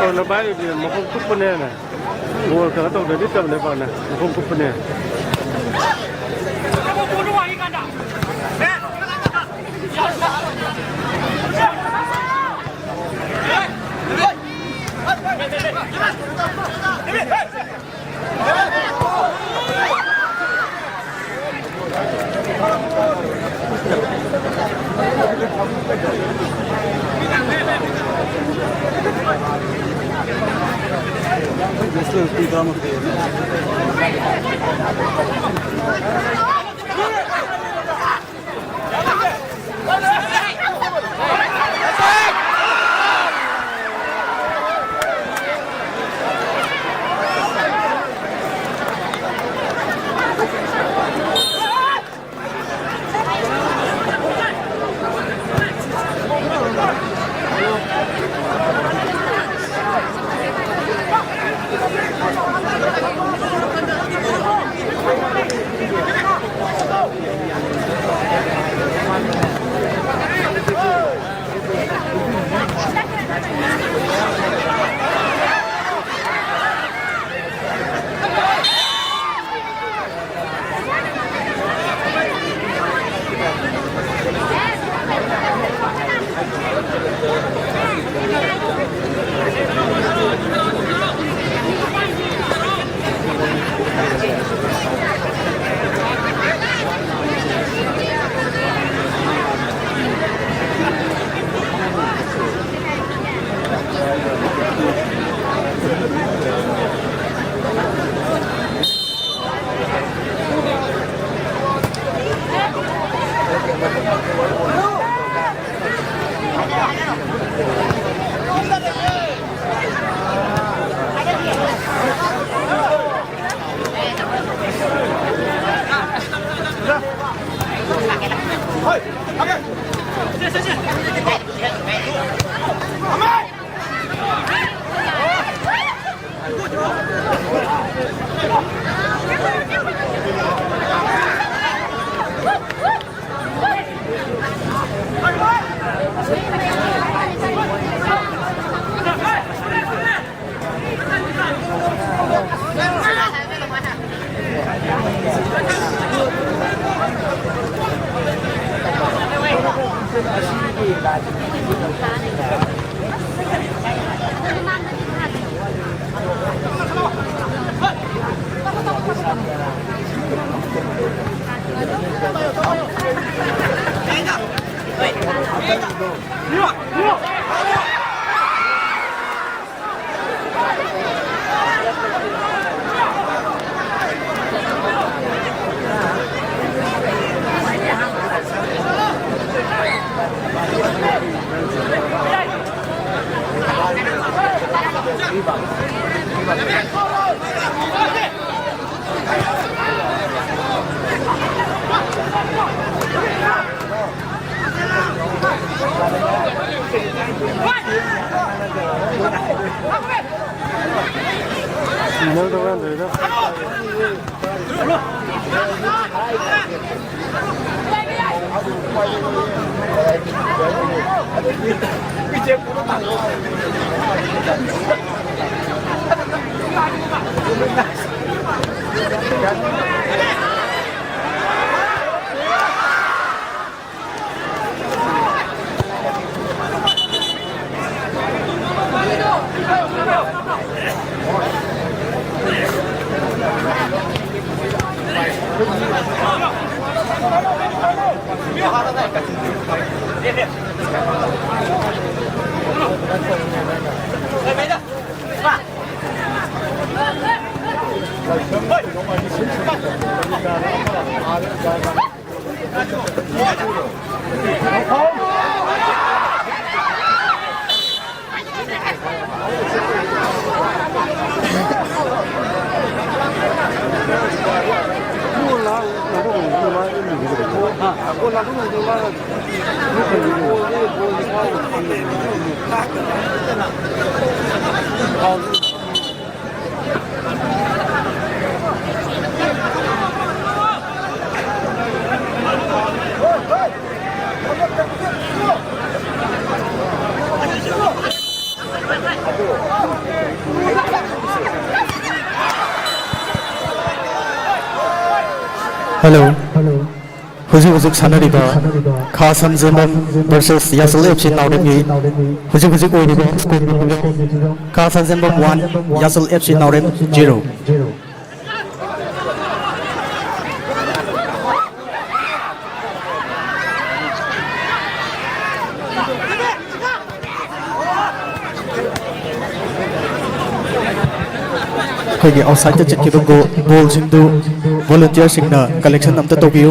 ꯑꯣ, ꯅꯄꯥꯏꯗꯨꯗꯤ ꯃꯈꯣꯡ ꯀꯨꯞꯄꯅꯦꯅ꯫ ꯒꯣꯜ ꯀꯩꯅꯣ ꯇꯧꯗ꯭ꯔꯗꯤ ꯆꯜꯂꯦ ꯄꯥꯛꯅ꯫ ꯃꯈꯣꯡ ꯀꯨꯞꯄꯅꯦ꯫ Hello. ꯍꯧꯖꯤꯛ ꯍꯧꯖꯤꯛ ꯁꯥꯟꯅꯔꯤꯕ ꯈꯥ ꯁꯝꯖꯦꯝꯕꯝ versus ꯌꯥꯁꯜ F C ꯅꯥꯎꯔꯦꯝꯒꯤ ꯍꯧꯖꯤꯛ ꯍꯧꯖꯤꯛ ꯑꯣꯏꯔꯤꯕ score ꯈꯥ ꯁꯝꯖꯦꯝꯕꯝ one, ꯌꯥꯁꯜ F C ꯅꯥꯎꯔꯦꯝ zero꯫ ꯑꯩꯈꯣꯏꯒꯤ outsideꯇ ꯆꯠꯈꯤꯕ ꯒꯣ-, ballꯁꯤꯡꯗꯨ volunteerꯁꯤꯡꯅ collection ꯑꯝꯇ ꯇꯧꯕꯤꯌꯨ꯫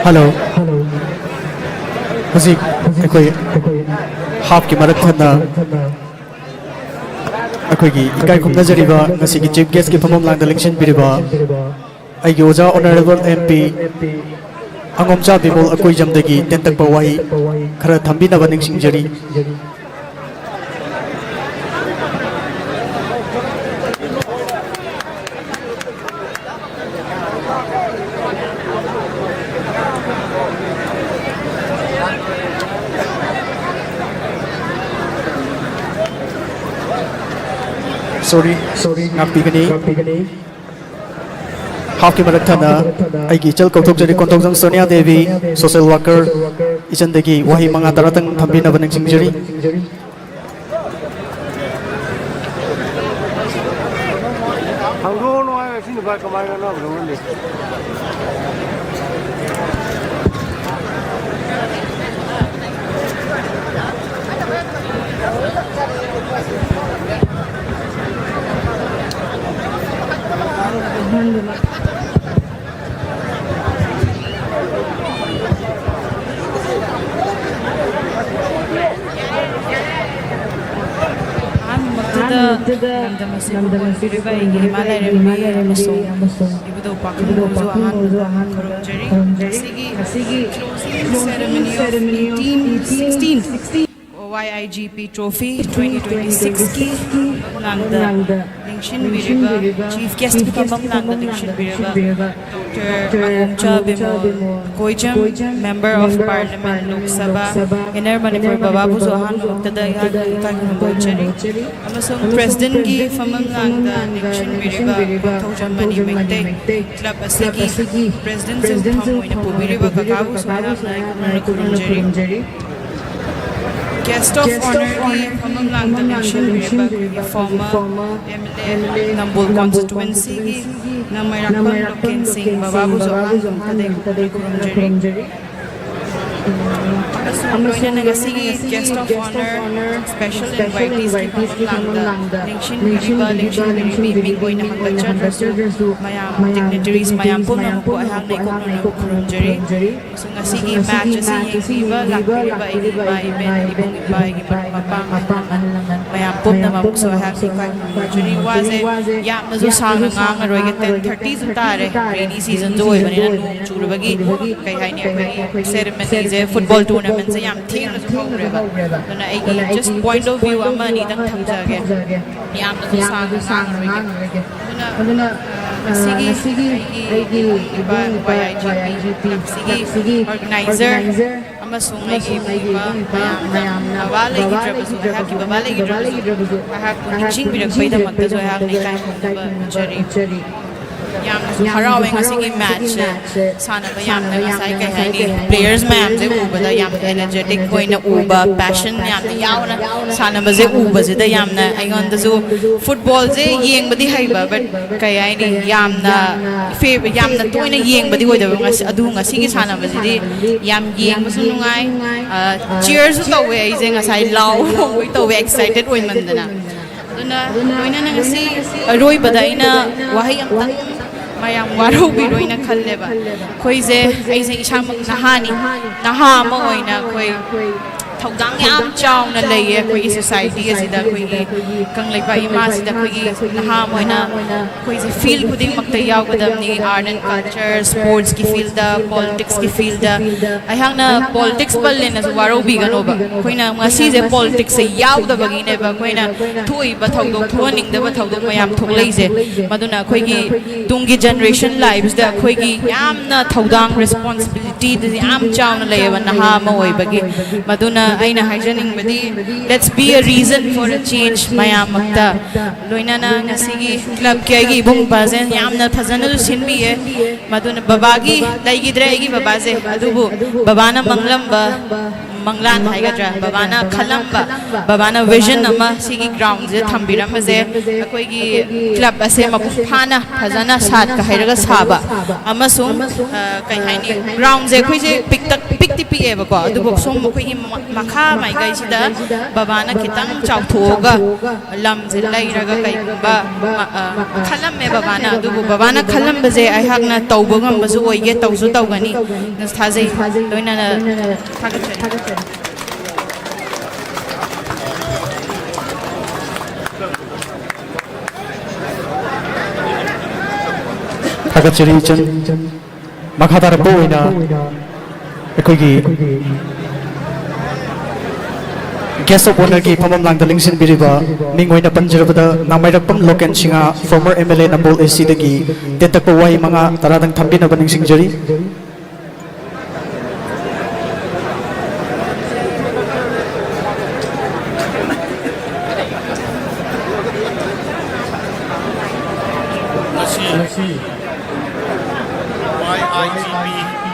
ꯍꯜꯂꯣ꯫ ꯍꯧꯖꯤꯛ ꯑꯩꯈꯣꯏ ꯍꯥꯞꯀꯤ ꯃꯔꯛ ꯊꯠꯅ ꯑꯩꯈꯣꯏꯒꯤ ꯏꯀꯥꯏ ꯈꯨꯝꯅꯖꯔꯤꯕ ꯉꯁꯤꯒꯤ ꯆꯤꯐ ꯒꯦꯁꯀꯤ ꯐꯝꯐꯝ ꯂꯥꯡꯗ ꯂꯦꯡꯁꯤꯟꯕꯤꯔꯤꯕ ꯑꯩꯒꯤ ꯑꯣꯖꯥ ꯑꯣꯅꯔꯦꯕꯜ ꯑꯦꯝ ꯄꯤ ꯑꯉꯣꯝꯆꯥ ꯕꯤꯃꯣꯜ ꯑꯀꯣꯏꯖꯝꯗꯒꯤ ꯇꯦꯟꯇꯛꯄ ꯋꯥꯍꯩ ꯈꯔ ꯊꯝꯕꯤꯅꯕ ꯅꯤꯡꯁꯤꯡꯖꯔꯤ꯫ Sorry, sorry, ꯉꯥꯛꯄꯤꯒꯅꯤ꯫ ꯍꯥꯞꯀꯤ ꯃꯔꯛ ꯊꯠꯅ ꯑꯩꯒꯤ ꯏꯆꯜ ꯀꯧꯊꯣꯛꯆꯔꯤ, ꯀꯣꯟꯊꯧꯖꯝ ꯁꯣꯅꯤꯌꯥ ꯗꯦꯕꯤ, ꯁꯣꯁꯦꯜ ꯋꯥꯀꯔ, ꯏꯆꯟꯗꯒꯤ ꯋꯥꯍꯩ ꯃꯉꯥ ꯇꯔꯥꯇꯪ ꯊꯝꯕꯤꯅꯕ ꯅꯤꯡꯁꯤꯡꯖꯔꯤ꯫ ꯍꯪꯗꯣꯛꯑꯣ ꯍꯥꯏꯔꯒ ꯁꯤ ꯅꯨꯄꯥ ꯀꯃꯥꯏꯅ ꯉꯥꯡꯅꯕꯅꯣ ꯈꯪꯗꯦ꯫ ꯑꯍꯥꯟꯕꯃꯛꯇꯗ ꯂꯝꯗꯝ ꯑꯁꯤꯕꯨ ꯀꯣꯟꯕꯤꯔꯤꯕ ꯑꯩꯒꯤ ꯏꯃꯥ ꯂꯥꯏꯔꯦꯝꯕꯤ ꯑꯃꯁꯨꯡ ꯏꯕꯨꯙꯧ ꯄꯥꯈꯪꯕꯕꯨꯁꯨ ꯑꯍꯥꯟꯕꯗ ꯈꯨꯔꯨꯝꯖꯔꯤ꯫ ꯉꯁꯤꯒꯤ closing ceremony of eighteen sixteen Y I G P Trophy twenty twenty-sixꯀꯤ ꯃꯃꯥꯡꯗ ꯂꯦꯡꯁꯤꯟꯕꯤꯔꯤꯕ, Chief Guestꯀꯤ ꯐꯝꯐꯝ ꯂꯥꯡꯗ ꯂꯦꯡꯁꯤꯟꯕꯤꯔꯤꯕ Doctor ꯑꯉꯣꯝꯆꯥ Bimol ꯀꯣꯏꯖꯝ, Member of Parliament, Lok Sabha, Inner Manipur ꯕꯕꯥꯕꯨꯁꯨ ꯑꯍꯥꯟꯕꯃꯛꯇꯗ ꯑꯩꯍꯥꯛꯅ ꯏꯀꯥꯏ ꯈꯨꯝꯅꯕ ꯎꯠꯆꯔꯤ꯫ ꯑꯃꯁꯨꯡ Presidentꯀꯤ ꯐꯝꯐꯝ ꯂꯥꯡꯗ ꯂꯦꯡꯁꯤꯟꯕꯤꯔꯤꯕ ꯀꯣꯟꯊꯧꯖꯝ ꯃꯅꯤ ꯃꯩꯇꯩ Club ꯑꯁꯤꯒꯤ Presidentꯁꯨ ꯐꯝ ꯑꯣꯏꯅ ꯄꯨꯕꯤꯔꯤꯕ ꯀꯀꯥꯕꯨꯁꯨ ꯑꯩꯍꯥꯛꯅ ꯏꯀꯥꯏ ꯈꯨꯝꯅ ꯈꯨꯔꯨꯝꯖꯔꯤ꯫ Guest of Honourꯒꯤ ꯐꯝꯐꯝ ꯂꯥꯡꯗ ꯂꯦꯡꯁꯤꯟꯕꯤꯔꯤꯕ ꯑꯩꯈꯣꯏꯒꯤ former M L A, Nambol Constituencyꯒꯤ ꯅꯃꯩꯔꯥꯛꯄꯝ local ꯁꯤꯡ ꯕꯕꯥꯕꯨꯁꯨ ꯑꯍꯥꯟꯕ ꯃꯛꯇꯗ ꯏꯀꯥꯏ ꯈꯨꯝꯅ ꯈꯨꯔꯨꯝꯖꯔꯤ꯫ ꯑꯃꯁꯨꯡ ꯂꯣꯏꯅꯅ ꯉꯁꯤꯒꯤ guest of honour, special invitees ꯀꯤ ꯃꯃꯥꯡꯗ ꯂꯦꯡꯁꯤꯟꯕꯤꯔꯤꯕ, ꯂꯦꯡꯁꯤꯟꯕꯤꯔꯤꯕ ꯃꯤꯡ ꯑꯣꯏꯅ ꯍꯪꯒꯠꯆꯗ꯭ꯔꯁꯨ ꯃꯌꯥꯝ dignitaries ꯃꯌꯥꯝ ꯄꯨꯝꯅꯃꯛꯄꯨ ꯑꯩꯍꯥꯛꯅ ꯏꯀꯣꯛ ꯅꯣꯟꯅ ꯈꯨꯔꯨꯝꯖꯔꯤ꯫ ꯑꯃꯁꯨꯡ ꯉꯁꯤꯒꯤ match ꯑꯁꯤ ꯌꯦꯡꯕꯤꯕ ꯂꯥꯛꯄꯤꯔꯤꯕ ꯑꯩꯒꯤ ꯏꯃꯥ ꯏꯕꯦꯟ, ꯏꯕꯨꯡ ꯏꯄ꯭ꯋꯥ, ꯑꯩꯒꯤ ꯃꯔꯨꯞ ꯃꯄꯥꯡ, ꯑꯍꯜ ꯂꯃꯟ ꯃꯌꯥꯝ ꯄꯨꯝꯅꯃꯛꯁꯨ ꯑꯩꯍꯥꯛꯅ ꯏꯀꯥꯏ ꯈꯨꯝꯅꯖꯔꯤ꯫ ꯋꯥꯁꯦ ꯌꯥꯝꯅꯁꯨ ꯁꯥꯡꯅ ꯉꯥꯡꯉꯔꯣꯏꯒꯦ, ten thirty ꯁꯨ ꯇꯥꯔꯦ, rainy season ꯁꯨ ꯑꯣꯏꯕꯅꯤꯅ ꯅꯣꯡ ꯆꯨꯔꯕꯒꯤ ꯀꯩ ꯍꯥꯏꯅꯤ, ꯑꯩꯈꯣꯏꯒꯤ ceremony ꯁꯦ, football tournament ꯁꯦ ꯌꯥꯝ ꯊꯦꯡꯅꯁꯨ ꯍꯧꯈ꯭ꯔꯦꯕ꯫ ꯑꯗꯨꯅ ꯑꯩꯒꯤ just point of view ꯑꯃ ꯑꯅꯤꯗꯪ ꯊꯝꯖꯒꯦ, ꯌꯥꯝꯅꯁꯨ ꯁꯥꯡꯅ ꯉꯥꯡꯉꯔꯣꯏꯒꯦ꯫ ꯑꯗꯨꯅ, ꯑ, ꯉꯁꯤꯒꯤ ꯑꯩꯒꯤ ꯏꯕꯨꯡ ꯏꯄ꯭ꯋꯥ, Y I G P club ꯁꯤꯒꯤ organizer ꯑꯃꯁꯨꯡ ꯑꯩꯒꯤ ꯏꯕꯨꯡ ꯏꯄ꯭ꯋꯥ ꯃꯌꯥꯝꯅ, ꯕꯕꯥ ꯂꯩꯈꯤꯗ꯭ꯔꯕꯁꯨ, ꯑꯩꯍꯥꯛꯀꯤ ꯕꯕꯥ ꯂꯩꯈꯤꯗ꯭ꯔꯕꯁꯨ, ꯑꯩꯍꯥꯛꯄꯨ ꯅꯤꯡꯁꯤꯡꯕꯤꯔꯛꯄꯒꯤꯗꯃꯛꯇꯁꯨ ꯑꯩꯍꯥꯛꯅ ꯏꯀꯥꯏ ꯈꯨꯝꯅꯕ ꯎꯠꯆꯔꯤ꯫ ꯌꯥꯝꯅꯁꯨ ꯍꯔꯥꯎꯋꯦ ꯉꯁꯤꯒꯤ match ꯁꯦ ꯁꯥꯟꯅꯕ꯫ ꯌꯥꯝꯅ ꯉꯁꯥꯏ, ꯀꯩ ꯍꯥꯏꯅꯤ, players ꯃꯌꯥꯝꯁꯦ ꯎꯕꯗ ꯌꯥꯝ energetic ꯑꯣꯏꯅ ꯎꯕ, passion ꯌꯥꯝꯅ ꯌꯥꯎꯅ ꯁꯥꯟꯅꯕꯁꯦ ꯎꯕꯁꯤꯗ ꯌꯥꯝꯅ ꯑꯩꯉꯣꯟꯗꯁꯨ, football ꯁꯦ ꯌꯦꯡꯕꯗꯤ ꯍꯩꯕ, but ꯀꯩ ꯍꯥꯏꯅꯤ, ꯌꯥꯝꯅ ꯐꯦ-, ꯌꯥꯝꯅ ꯇꯣꯏꯅ ꯌꯦꯡꯕꯗꯤ ꯑꯣꯏꯗꯕ, ꯉꯁꯤ, ꯑꯗꯨ ꯉꯁꯤꯒꯤ ꯁꯥꯟꯅꯕꯁꯤꯗꯤ ꯌꯥꯝ ꯌꯦꯡꯕꯁꯨ ꯅꯨꯡꯉꯥꯏ꯫ ꯑ, cheer ꯁꯨ ꯇꯧꯋꯦ ꯑꯩꯁꯦ, ꯉꯁꯥꯏ ꯂꯥꯎꯕꯣꯏ ꯇꯧꯋꯦ, excited ꯑꯣꯏꯃꯟꯗꯅ꯫ ꯑꯗꯨꯅ ꯂꯣꯏꯅꯅ ꯉꯁꯤ ꯑꯔꯣꯏꯕꯗ ꯑꯩꯅ ꯋꯥꯍꯩ ꯑꯃꯇꯪ ꯃꯌꯥꯝ ꯋꯥꯔꯧꯕꯤꯔꯣꯏꯅ ꯈꯜꯂꯦꯕ꯫ ꯑꯩꯈꯣꯏꯁꯦ, ꯑꯩꯁꯦ ꯏꯁꯥꯃꯛ ꯅꯍꯥꯅꯤ, ꯅꯍꯥ ꯑꯃ ꯑꯣꯏꯅ ꯑꯩꯈꯣꯏ ꯊꯧꯗꯥꯡ ꯌꯥꯝ ꯆꯥꯎꯅ ꯂꯩꯌꯦ ꯑꯩꯈꯣꯏꯒꯤ society ꯑꯁꯤꯗ, ꯑꯩꯈꯣꯏꯒꯤ ꯀꯪꯂꯩꯄꯥꯛ ꯏꯃꯥꯁꯤꯗ꯫ ꯑꯩꯈꯣꯏꯒꯤ ꯅꯍꯥ ꯑꯃ ꯑꯣꯏꯅ ꯑꯩꯈꯣꯏꯁꯦ field ꯈꯨꯗꯤꯡꯃꯛꯇ ꯌꯥꯎꯒꯗꯕꯅꯤ, art and culture, sports ꯀꯤ field ꯗ, politics ꯀꯤ field ꯗ꯫ ꯑꯩꯍꯥꯛꯅ politics ꯄꯜꯂꯦꯅꯁꯨ ꯋꯥꯔꯧꯕꯤꯒꯅꯣꯕ, ꯑꯩꯈꯣꯏꯅ ꯉꯁꯤꯁꯦ politics ꯁꯦ ꯌꯥꯎꯗꯕꯒꯤꯅꯦꯕ ꯑꯩꯈꯣꯏꯅ ꯊꯣꯛꯏꯕ ꯊꯧꯗꯣꯛ, ꯊꯣꯛꯍꯟꯅꯤꯡꯗꯕ ꯊꯧꯗꯣꯛ ꯃꯌꯥꯝ ꯊꯣꯛꯂꯛꯏꯁꯦ꯫ ꯃꯗꯨꯅ ꯑꯩꯈꯣꯏꯒꯤ ꯇꯨꯡꯒꯤ generation ꯂꯥꯛꯏꯕꯁꯤꯗ ꯑꯩꯈꯣꯏꯒꯤ ꯌꯥꯝꯅ ꯊꯧꯗꯥꯡ, responsibility ꯗꯨ ꯌꯥꯝ ꯆꯥꯎꯅ ꯂꯩꯌꯦꯕ ꯅꯍꯥ ꯑꯃ ꯑꯣꯏꯕꯒꯤ꯫ ꯃꯗꯨꯅ ꯑꯩꯅ ꯍꯥꯏꯖꯅꯤꯡꯕꯗꯤ, let's be a reason for a change ꯃꯌꯥꯝꯃꯛꯇ꯫ ꯂꯣꯏꯅꯅ ꯉꯁꯤꯒꯤ club ꯀꯤ ꯑꯩꯒꯤ ꯏꯕꯨꯡ ꯏꯄ꯭ꯋꯥꯁꯦ ꯌꯥꯝꯅ ꯐꯖꯅꯁꯨ ꯁꯤꯟꯕꯤꯌꯦ꯫ ꯃꯗꯨꯅ ꯕꯕꯥꯒꯤ ꯂꯩꯈꯤꯗ꯭ꯔꯦ ꯑꯩꯒꯤ ꯕꯕꯥꯁꯦ, ꯑꯗꯨꯕꯨ ꯕꯕꯥꯅ ꯃꯪꯂꯝꯕ ꯃꯪꯂꯥꯟ ꯍꯥꯏꯒꯗ꯭ꯔꯥ, ꯕꯕꯥꯅ ꯈꯜꯂꯝꯕ, ꯕꯕꯥꯅ vision ꯑꯃ ꯁꯤꯒꯤ ground ꯁꯤꯗ ꯊꯝꯕꯤꯔꯝꯕꯁꯦ, ꯑꯩꯈꯣꯏꯒꯤ club ꯑꯁꯦ ꯃꯄꯨꯡ ꯐꯥꯅ ꯐꯖꯅ ꯁꯥꯠꯀ ꯍꯩꯔꯒ ꯁꯥꯕ ꯑꯃꯁꯨꯡ, ꯑ, ꯀꯩ ꯍꯥꯏꯅꯤ, ground ꯁꯦ ꯑꯩꯈꯣꯏꯁꯦ ꯄꯤꯛꯇꯛ, ꯄꯤꯛꯇꯤ ꯄꯤꯛꯑꯦꯕꯀꯣ, ꯑꯗꯨꯕꯨ ꯁꯣꯝ ꯑꯩꯈꯣꯏꯒꯤ ꯃ-, ꯃꯈꯥ ꯃꯥꯏꯀꯩꯁꯤꯗ ꯕꯕꯥꯅ ꯈꯤꯇꯪ ꯆꯥꯎꯊꯣꯛꯑꯒ ꯂꯝꯁꯦ ꯂꯩꯔꯒ ꯀꯩꯒꯨꯝꯕ ꯃ-, ꯑ, ꯈꯜꯂꯝꯃꯦ ꯕꯕꯥꯅ, ꯑꯗꯨꯕꯨ ꯕꯕꯥꯅ ꯈꯜꯂꯝꯕꯁꯦ ꯑꯩꯍꯥꯛꯅ ꯇꯧꯕ ꯉꯝꯕꯁꯨ ꯑꯣꯏꯒꯦ, ꯇꯧꯁꯨ ꯇꯧꯒꯅꯤ꯫ ꯊꯥꯖꯩ꯫ ꯂꯣꯏꯅꯅ ꯊꯥꯒꯠꯆꯔꯤ꯫ ꯊꯥꯒꯠꯆꯔꯤ ꯏꯆꯟ꯫ ꯃꯈꯥ ꯇꯥꯔꯛꯄ ꯑꯣꯏꯅ ꯑꯩꯈꯣꯏꯒꯤ guest of honour ꯒꯤ ꯐꯝꯐꯝ ꯂꯥꯡꯗ ꯂꯦꯡꯁꯤꯟꯕꯤꯔꯤꯕ ꯃꯤꯡ ꯑꯣꯏꯅ ꯄꯟꯖꯔꯕꯗ ꯅꯥꯃꯩꯔꯛꯄꯝ Loken Singh, former M L A Nambol A C ꯗꯒꯤ ꯇꯦꯟꯇꯛꯄ ꯋꯥꯍꯩ ꯃꯉꯥ ꯇꯔꯥꯗꯪ ꯊꯝꯕꯤꯅꯕ ꯅꯤꯡꯁꯤꯡꯖꯔꯤ꯫ ꯉꯁꯤ Y I G P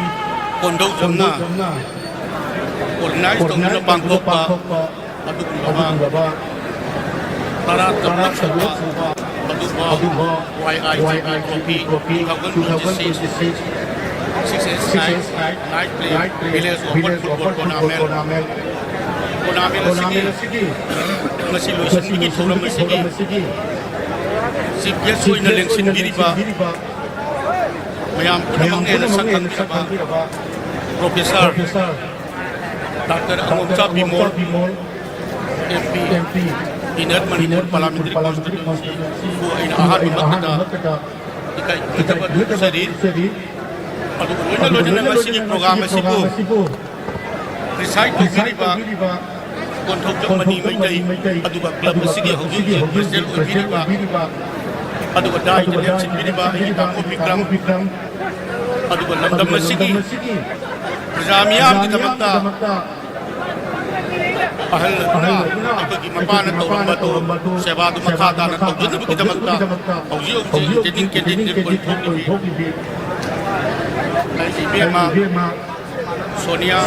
ꯀꯣꯟꯗꯧꯖꯝꯅ organize ꯇꯧꯗꯨꯅ ꯄꯥꯡꯊꯣꯛꯄ ꯑꯗꯨꯒꯨꯝꯂꯕ ꯇꯔꯥ ꯇꯔꯨꯛ ꯁꯨꯕ ꯑꯗꯨꯒꯨꯝꯕ Y I G P Trophy two thousand twenty-six, six A side, night play, village open football tournament, tournament ꯑꯁꯤꯒꯤ ꯉꯁꯤ ꯂꯣꯏꯁꯤꯟꯕꯒꯤ ꯊꯧꯔꯝ ꯑꯁꯤꯒꯤ chief guest ꯑꯣꯏꯅ ꯂꯦꯡꯁꯤꯟꯕꯤꯔꯤꯕ ꯃꯌꯥꯝ ꯄꯨꯝꯅꯃꯛꯅ ꯍꯦꯟꯅ ꯁꯛ ꯈꯪꯕꯤꯔꯕ Professor Doctor ꯑꯉꯣꯝꯆꯥ Bimol, M P, Inner Manipur Parliamentary Constituency ꯕꯨ ꯑꯩꯅ ꯑꯍꯥꯟꯕ ꯃꯛꯇꯗ ꯏꯀꯥꯏ ꯈꯨꯝꯅꯖꯕ ꯐꯣꯡꯗꯣꯛꯆꯔꯤ꯫ ꯑꯗꯨꯒ ꯂꯣꯏꯅ ꯂꯣꯏꯅꯅ ꯉꯁꯤꯒꯤ program ꯑꯁꯤꯕꯨ preside ꯇꯧꯕꯤꯔꯤꯕ ꯀꯣꯟꯊꯧꯖꯝ ꯃꯅꯤ ꯃꯩꯇꯩ, ꯑꯗꯨꯒ club ꯑꯁꯤꯒꯤ ꯍꯧꯖꯤꯛ ꯍꯧꯖꯤꯛ president ꯑꯣꯏꯕꯤꯔꯤꯕ, ꯑꯗꯨꯒ ꯗꯥꯏꯗ ꯂꯦꯡꯁꯤꯟꯕꯤꯔꯤꯕ ꯑꯩꯒꯤ ꯇꯥꯃꯣ ꯕꯤꯀ꯭ꯔꯝ, ꯑꯗꯨꯒ ꯂꯝꯗꯝ ꯑꯁꯤꯒꯤ ꯄ꯭ꯔꯖꯥ ꯃꯤꯌꯥꯝꯒꯤꯗꯃꯛꯇ ꯑꯍꯜ ꯑꯗꯨꯅ ꯑꯩꯈꯣꯏꯒꯤ ꯃꯄꯥꯅ ꯇꯧꯔꯝꯕꯗꯨ, ꯁꯦꯕꯥꯗꯨ ꯃꯈꯥ ꯇꯥꯅ ꯇꯧꯖꯅꯕꯒꯤꯗꯃꯛꯇ ꯍꯧꯖꯤꯛ ꯍꯧꯖꯤꯛ ꯏꯟꯇꯦꯟꯗꯤꯡ ꯀꯦꯟꯗꯤꯗꯦꯠ ꯑꯣꯏꯅ ꯊꯣꯛꯂꯤꯕꯤ ꯑꯩꯒꯤ ꯏꯕꯦꯝꯃ ꯁꯣꯅꯤꯌꯥ,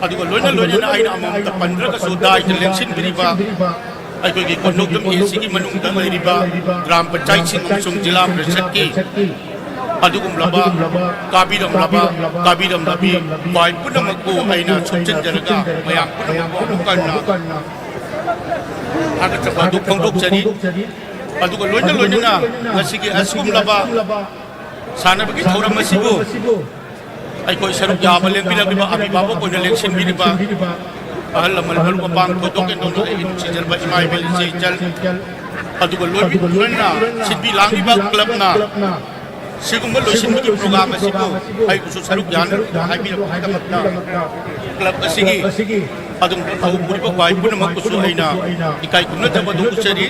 ꯑꯗꯨꯒ ꯂꯣꯏꯅ ꯂꯣꯏꯅꯅ ꯑꯩꯅ ꯑꯃꯃꯝꯇ ꯄꯟꯗ꯭ꯔꯒꯁꯨ ꯗꯥꯏꯗ ꯂꯦꯡꯁꯤꯟꯕꯤꯔꯤꯕ ꯑꯩꯈꯣꯏꯒꯤ ꯀꯣꯟꯊꯣꯛꯖꯝ ꯑꯦ ꯁꯤꯒꯤ ꯃꯅꯨꯡꯗ ꯂꯩꯔꯤꯕ ꯒ꯭ꯔꯥꯝ ꯄꯟꯆꯥꯌꯠꯁꯤꯡ ꯑꯃꯁꯨꯡ ꯖꯤꯂꯥ ꯄꯔꯤꯁꯠꯀꯤ, ꯑꯗꯨꯒꯨꯝꯂꯕ ꯀꯥꯕꯤꯔꯝꯂꯕ, ꯀꯥꯕꯤꯔꯝꯂꯕꯤ ꯈ꯭ꯋꯥꯏ ꯄꯨꯝꯅꯃꯛꯄꯨ ꯑꯩꯅ ꯁꯨꯞꯆꯤꯟꯖꯔꯒ ꯃꯌꯥꯝ ꯄꯨꯝꯅꯃꯛꯄꯨ ꯑꯃꯨꯛ ꯍꯟꯅ ꯊꯥꯒꯠꯆꯕ ꯑꯗꯨ ꯐꯣꯡꯗꯣꯛꯆꯔꯤ꯫ ꯑꯗꯨꯒ ꯂꯣꯏꯅ ꯂꯣꯏꯅꯅ ꯉꯁꯤꯒꯤ ꯑꯁꯤꯒꯨꯝꯂꯕ ꯁꯥꯟꯅꯕꯒꯤ ꯊꯧꯔꯝ ꯑꯁꯤꯕꯨ ꯑꯩꯈꯣꯏ ꯁꯔꯨꯛ ꯌꯥꯕ ꯂꯦꯡꯕꯤꯔꯛꯂꯤꯕ ꯑꯚꯤꯚꯥꯕꯛ ꯑꯣꯏꯅ ꯂꯦꯡꯁꯤꯟꯕꯤꯔꯤꯕ ꯑꯍꯜ ꯂꯃꯟ, ꯃꯔꯨꯞ ꯃꯄꯥꯡ, ꯊꯣꯏꯗꯣꯛ ꯍꯦꯟꯗꯣꯛꯅ ꯑꯩꯒꯤ ꯅꯨꯡꯁꯤꯖꯔꯕ ꯏꯃꯥ ꯏꯕꯦꯜ, ꯏꯆꯦ ꯏꯆꯜ, ꯑꯗꯨꯒ ꯂꯣꯏꯅ ꯁꯤꯟꯕꯤ ꯂꯥꯡꯂꯤꯕ ꯀ꯭ꯂꯕꯅ ꯁꯤꯒꯨꯝꯕ ꯂꯣꯏꯁꯤꯟꯕꯒꯤ ꯄ꯭ꯔꯣꯒ꯭ꯔꯥꯝ ꯑꯁꯤꯕꯨ ꯑꯩꯕꯨꯁꯨ ꯁꯔꯨꯛ ꯌꯥꯅꯕ ꯍꯥꯏꯕꯤꯔꯛꯄꯒꯤꯗꯃꯛꯇ ꯀ꯭ꯂꯕ ꯑꯁꯤꯒꯤ ꯑꯗꯨꯒꯨꯝꯕ ꯊꯧ ꯄꯨꯔꯤꯕ ꯈ꯭ꯋꯥꯏ ꯄꯨꯝꯅꯃꯛꯄꯨꯁꯨ ꯑꯩꯅ ꯏꯀꯥꯏ ꯈꯨꯝꯅꯖꯕ ꯑꯗꯨ ꯎꯠꯆꯔꯤ꯫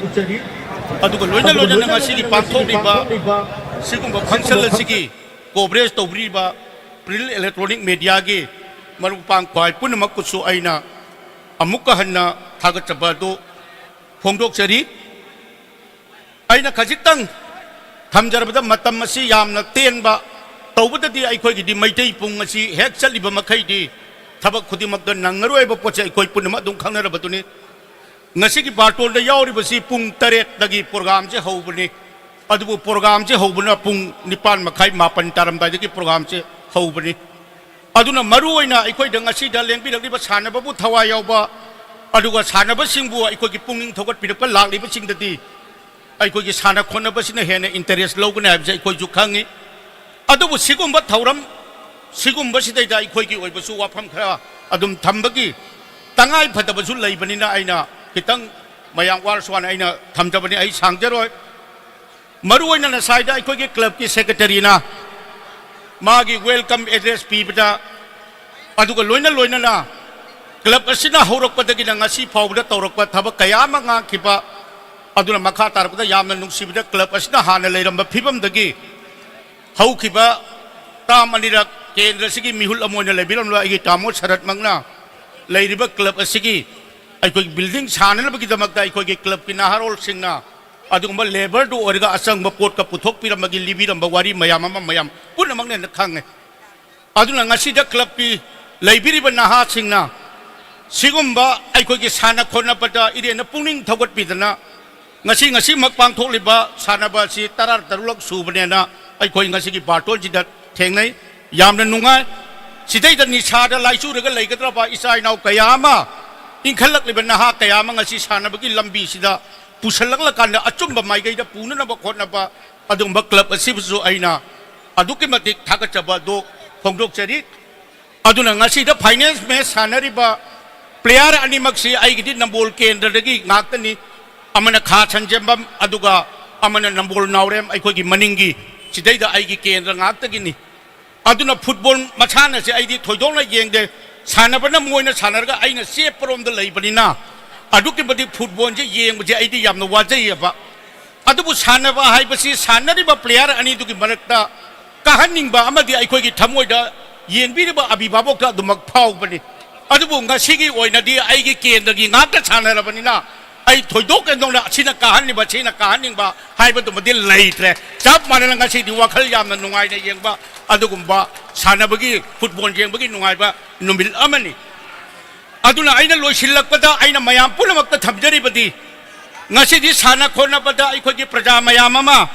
ꯑꯗꯨꯒ ꯂꯣꯏꯅ ꯂꯣꯏꯅꯅ ꯉꯁꯤꯒꯤ ꯄꯥꯡꯊꯣꯛꯂꯤꯕ ꯁꯤꯒꯨꯝꯕ ꯐꯪꯁꯟ ꯑꯁꯤꯒꯤ ꯀꯣꯚꯔꯦꯖ ꯇꯧꯕꯤꯔꯤꯕ ꯄ꯭ꯔꯤꯟ ꯏꯂꯦꯛꯇ꯭ꯔꯣꯅꯤꯛ ꯃꯦꯗꯤꯌꯥꯒꯤ ꯃꯔꯨꯞ ꯃꯄꯥꯡ ꯈ꯭ꯋꯥꯏ ꯄꯨꯝꯅꯃꯛꯄꯨꯁꯨ ꯑꯩꯅ ꯑꯃꯨꯛꯀ ꯍꯟꯅ ꯊꯥꯒꯠꯆꯕ ꯑꯗꯨ ꯐꯣꯡꯗꯣꯛꯆꯔꯤ꯫ ꯑꯩꯅ ꯈꯖꯤꯛꯇꯪ ꯊꯝꯖꯔꯕꯗ, ꯃꯇꯝ ꯑꯁꯤ ꯌꯥꯝꯅ ꯇꯦꯟꯕ, ꯇꯧꯕꯗꯗꯤ ꯑꯩꯈꯣꯏꯒꯤꯗꯤ ꯃꯩꯇꯩ ꯄꯨꯡ ꯑꯁꯤ ꯍꯦꯛ ꯆꯠꯂꯤꯕ ꯃꯈꯩꯗꯤ ꯊꯕꯛ ꯈꯨꯗꯤꯡꯃꯛꯇ ꯅꯪꯉꯔꯣꯏ ꯍꯥꯏꯕ ꯄꯣꯠꯁꯦ ꯑꯩꯈꯣꯏ ꯄꯨꯝꯅꯃꯛ ꯑꯗꯨꯝ ꯈꯪꯅꯔꯕꯗꯨꯅꯤ꯫ ꯉꯁꯤꯒꯤ ꯕꯥꯔꯇꯣꯟꯗ ꯌꯥꯎꯔꯤꯕꯁꯤ ꯄꯨꯡ ꯇꯔꯦꯠꯇꯒꯤ ꯄ꯭ꯔꯣꯒ꯭ꯔꯥꯝꯁꯦ ꯍꯧꯕꯅꯤ꯫ ꯑꯗꯨꯕꯨ ꯄ꯭ꯔꯣꯒ꯭ꯔꯥꯝꯁꯦ ꯍꯧꯕꯅ ꯄꯨꯡ ꯅꯤꯄꯥꯟ ꯃꯈꯥꯏ, ꯃꯥꯄꯟ ꯇꯥꯔꯝꯗꯥꯏꯗꯒꯤ ꯄ꯭ꯔꯣꯒ꯭ꯔꯥꯝꯁꯦ ꯍꯧꯕꯅꯤ꯫ ꯑꯗꯨꯅ ꯃꯔꯨ ꯑꯣꯏꯅ ꯑꯩꯈꯣꯏꯗ ꯉꯁꯤꯗ ꯂꯦꯡꯕꯤꯔꯛꯂꯤꯕ ꯁꯥꯟꯅꯕꯕꯨ ꯊꯋꯥꯏ ꯌꯥꯎꯕ, ꯑꯗꯨꯒ ꯁꯥꯟꯅꯕꯁꯤꯡꯕꯨ ꯑꯩꯈꯣꯏꯒꯤ ꯄꯨꯛꯅꯤꯡ ꯊꯧꯒꯠꯄꯤꯔꯛꯄ ꯂꯥꯛꯂꯤꯕꯁꯤꯡꯗꯗꯤ ꯑꯩꯈꯣꯏꯒꯤ ꯁꯥꯟꯅ ꯈꯣꯠꯅꯕꯁꯤꯅ ꯍꯦꯟꯅ ꯏꯟꯇꯔꯦꯁ ꯂꯧꯒꯅꯤ ꯍꯥꯏꯕꯁꯦ ꯑꯩꯈꯣꯏꯁꯨ ꯈꯪꯉꯤ꯫ ꯑꯗꯨꯕꯨ ꯁꯤꯒꯨꯝꯕ ꯊꯧꯔꯝ ꯁꯤꯒꯨꯝꯕꯁꯤꯗꯩꯗ ꯑꯩꯈꯣꯏꯒꯤ ꯑꯣꯏꯕꯁꯨ ꯋꯥꯐꯝ ꯈꯔ ꯑꯗꯨꯝ ꯊꯝꯕꯒꯤ ꯇꯉꯥꯏ ꯐꯗꯕꯁꯨ ꯂꯩꯕꯅꯤꯅ ꯑꯩꯅ ꯈꯤꯇꯪ ꯃꯌꯥꯝ ꯋꯥꯔꯁꯨ ꯋꯥꯅ ꯑꯩꯅ ꯊꯝꯖꯕꯅꯤ, ꯑꯩ ꯁꯥꯡꯖꯔꯣꯏ꯫ ꯃꯔꯨ ꯑꯣꯏꯅ ꯉꯁꯥꯏꯗ ꯑꯩꯈꯣꯏꯒꯤ ꯀ꯭ꯂꯕꯀꯤ ꯁꯦꯀ꯭ꯔꯦꯇꯔꯤꯅ ꯃꯥꯒꯤ ꯋꯦꯜꯀꯝ ꯑꯦꯗ꯭ꯔꯦꯁ ꯄꯤꯕꯗ, ꯑꯗꯨꯒ ꯂꯣꯏꯅ ꯂꯣꯏꯅꯅ ꯀ꯭ꯂꯕ ꯑꯁꯤꯅ ꯍꯧꯔꯛꯄꯗꯒꯤꯅ ꯉꯁꯤ ꯐꯥꯎꯕꯗ ꯇꯧꯔꯛꯄ ꯊꯕꯛ ꯀꯌꯥ ꯑꯃ ꯉꯥꯡꯈꯤꯕ, ꯑꯗꯨꯅ ꯃꯈꯥ ꯇꯥꯔꯛꯄꯗ ꯌꯥꯝꯅ ꯅꯨꯡꯁꯤꯕꯗ ꯀ꯭ꯂꯕ ꯑꯁꯤꯅ ꯍꯥꯟꯅ ꯂꯩꯔꯝꯕ ꯐꯤꯕꯝꯗꯒꯤ ꯍꯧꯈꯤꯕ ꯇꯥꯝ ꯑꯅꯤꯔꯛ ꯀꯦꯟꯗ꯭ꯔꯁꯤꯒꯤ ꯃꯤꯍꯨꯠ ꯑꯃ ꯑꯣꯏꯅ ꯂꯩꯕꯤꯔꯝꯂꯕ ꯑꯩꯒꯤ ꯇꯥꯃꯣ ꯁꯔꯠꯃꯛꯅ ꯂꯩꯔꯤꯕ ꯀ꯭ꯂꯕ ꯑꯁꯤꯒꯤ ꯑꯩꯈꯣꯏꯒꯤ ꯕꯤꯜꯗꯤꯡ ꯁꯥꯅꯅꯕꯒꯤꯗꯃꯛꯇ ꯑꯩꯈꯣꯏꯒꯤ ꯀ꯭ꯂꯕꯀꯤ ꯅꯍꯥꯔꯣꯜꯁꯤꯡꯅ ꯑꯗꯨꯒꯨꯝꯕ ꯂꯦꯕꯔꯗꯨ ꯑꯣꯏꯔꯒ ꯑꯆꯪꯕ ꯄꯣꯠꯀ ꯄꯨꯊꯣꯛꯄꯤꯔꯝꯕꯒꯤ ꯂꯤꯕꯤꯔꯝꯕ ꯋꯥꯔꯤ ꯃꯌꯥꯝ ꯑꯃ ꯃꯌꯥꯝ ꯄꯨꯝꯅꯃꯛꯅ ꯈꯪꯉꯦ꯫ ꯑꯗꯨꯅ ꯉꯁꯤꯗ ꯀ꯭ꯂꯕꯀꯤ ꯂꯩꯕꯤꯔꯤꯕ ꯅꯍꯥꯁꯤꯡꯅ ꯁꯤꯒꯨꯝꯕ ꯑꯩꯈꯣꯏꯒꯤ ꯁꯥꯟꯅ ꯈꯣꯠꯅꯕꯗ ꯏꯔꯦꯟꯅ ꯄꯨꯛꯅꯤꯡ ꯊꯧꯒꯠꯄꯤꯗꯅ ꯉꯁꯤ, ꯉꯁꯤꯃꯛ ꯄꯥꯡꯊꯣꯛꯂꯤꯕ ꯁꯥꯟꯅꯕ ꯑꯁꯤ ꯇꯔꯥ ꯇꯔꯨꯛꯂꯛ ꯁꯨꯕꯅꯦꯅ ꯑꯩꯈꯣꯏ ꯉꯁꯤꯒꯤ ꯕꯥꯔꯇꯣꯟꯁꯤꯗ ꯊꯦꯡꯅꯩ꯫ ꯌꯥꯝꯅ ꯅꯨꯡꯉꯥꯏ꯫ ꯁꯤꯗꯩꯗ ꯅꯤꯁꯥꯗ ꯂꯥꯏꯆꯨꯔꯒ ꯂꯩꯒꯗ꯭ꯔꯕ ꯏꯆꯥ ꯏꯅꯥꯎ ꯀꯌꯥ ꯑꯃ, ꯏꯟꯈꯠꯂꯛꯂꯤꯕ ꯅꯍꯥ ꯀꯌꯥ ꯑꯃ ꯉꯁꯤ ꯁꯥꯟꯅꯕꯒꯤ ꯂꯝꯕꯤꯁꯤꯗ ꯄꯨꯁꯜꯂꯛꯂꯀꯥꯟꯗ ꯑꯆꯨꯝꯕ ꯃꯥꯏꯀꯩꯗ ꯄꯨꯅꯅꯕ ꯍꯣꯠꯅꯕ ꯑꯗꯨꯒꯨꯝꯕ ꯀ꯭ꯂꯕ ꯑꯁꯤꯕꯨꯁꯨ ꯑꯩꯅ ꯑꯗꯨꯛꯀꯤ ꯃꯇꯤꯛ ꯊꯥꯒꯠꯆꯕ ꯑꯗꯨ ꯐꯣꯡꯗꯣꯛꯆꯔꯤ꯫ ꯑꯗꯨꯅ ꯉꯁꯤꯗ ꯐꯥꯏꯅꯦꯜꯁ ꯃꯦꯆ ꯁꯥꯟꯅꯔꯤꯕ ꯄ꯭ꯂꯦꯌꯥꯔ ꯑꯅꯤꯃꯛꯁꯤ ꯑꯩꯒꯤꯗꯤ ꯅꯝꯕꯣꯜ ꯀꯦꯟꯗ꯭ꯔꯗꯒꯤ ꯉꯥꯛꯇꯅꯤ꯫ ꯑꯃꯅ ꯈꯥ ꯁꯟꯖꯦꯝꯕꯝ, ꯑꯗꯨꯒ ꯑꯃꯅ ꯅꯝꯕꯣꯜ ꯅꯥꯎꯔꯦꯝ, ꯑꯩꯈꯣꯏꯒꯤ ꯃꯅꯤꯡꯒꯤ ꯁꯤꯗꯩꯗ ꯑꯩꯒꯤ ꯀꯦꯟꯗ꯭ꯔ ꯉꯥꯛꯇꯒꯤꯅꯤ꯫ ꯑꯗꯨꯅ ꯐꯨꯠꯕꯣꯜ ꯃꯁꯥꯟꯅꯁꯦ ꯑꯩꯗꯤ ꯊꯣꯏꯗꯣꯛꯅ ꯌꯦꯡꯗꯦ꯫ ꯁꯥꯟꯅꯕꯅ ꯃꯣꯏꯅ ꯁꯥꯟꯅꯔꯒ ꯑꯩꯅ ꯆꯦꯞꯄꯔꯣꯝꯗ ꯂꯩꯕꯅꯤꯅ ꯑꯗꯨꯛꯀꯤ ꯃꯇꯤꯛ ꯐꯨꯠꯕꯣꯜꯁꯦ ꯌꯦꯡꯕꯁꯦ ꯑꯩꯗꯤ ꯌꯥꯝꯅ ꯋꯥꯖꯩꯌꯦꯕ꯫ ꯑꯗꯨꯕꯨ ꯁꯥꯟꯅꯕ ꯍꯥꯏꯕꯁꯤ ꯁꯥꯟꯅꯔꯤꯕ ꯄ꯭ꯂꯦꯌꯥꯔ ꯑꯅꯤꯗꯨꯒꯤ ꯃꯔꯛꯇ ꯀꯥꯍꯟꯅꯤꯡꯕ ꯑꯃꯗꯤ ꯑꯩꯈꯣꯏꯒꯤ ꯊꯃꯣꯏꯗ ꯌꯦꯡꯕꯤꯔꯤꯕ ꯑꯕꯤꯚꯥꯕꯣꯛꯇ ꯑꯗꯨꯃꯛ ꯐꯥꯎꯕꯅꯤ꯫ ꯑꯗꯨꯕꯨ ꯉꯁꯤꯒꯤ ꯑꯣꯏꯅꯗꯤ ꯑꯩꯒꯤ ꯀꯦꯟꯗ꯭ꯔꯒꯤ ꯉꯥꯛꯇ ꯁꯥꯟꯅꯔꯕꯅꯤꯅ ꯑꯩ ꯊꯣꯏꯗꯣꯛ ꯍꯦꯟꯗꯣꯛꯅ ꯑꯁꯤꯅ ꯀꯥꯍꯟꯅꯤꯡꯕ, ꯁꯤꯅ ꯀꯥꯍꯟꯅꯤꯡꯕ ꯍꯥꯏꯕꯗꯨꯃꯗꯤ ꯂꯩꯇ꯭ꯔꯦ꯫ ꯆꯞ ꯃꯥꯟꯅꯅ ꯉꯁꯤꯗꯤ ꯋꯥꯈꯜ ꯌꯥꯝꯅ ꯅꯨꯡꯉꯥꯏꯅ ꯌꯦꯡꯕ ꯑꯗꯨꯒꯨꯝꯕ ꯁꯥꯟꯅꯕꯒꯤ, ꯐꯨꯠꯕꯣꯜ ꯌꯦꯡꯕꯒꯤ ꯅꯨꯡꯉꯥꯏꯕ ꯅꯨꯃꯤꯠ ꯑꯃꯅꯤ꯫ ꯑꯗꯨꯅ ꯑꯩꯅ ꯂꯣꯏꯁꯤꯜꯂꯛꯄꯗ ꯑꯩꯅ ꯃꯌꯥꯝ ꯄꯨꯝꯅꯃꯛꯇ ꯊꯝꯖꯔꯤꯕꯗꯤ, ꯉꯁꯤꯗꯤ ꯁꯥꯟꯅ ꯈꯣꯠꯅꯕꯗ ꯑꯩꯈꯣꯏꯒꯤ ꯄ꯭ꯔꯖꯥ ꯃꯌꯥꯝ ꯑꯃ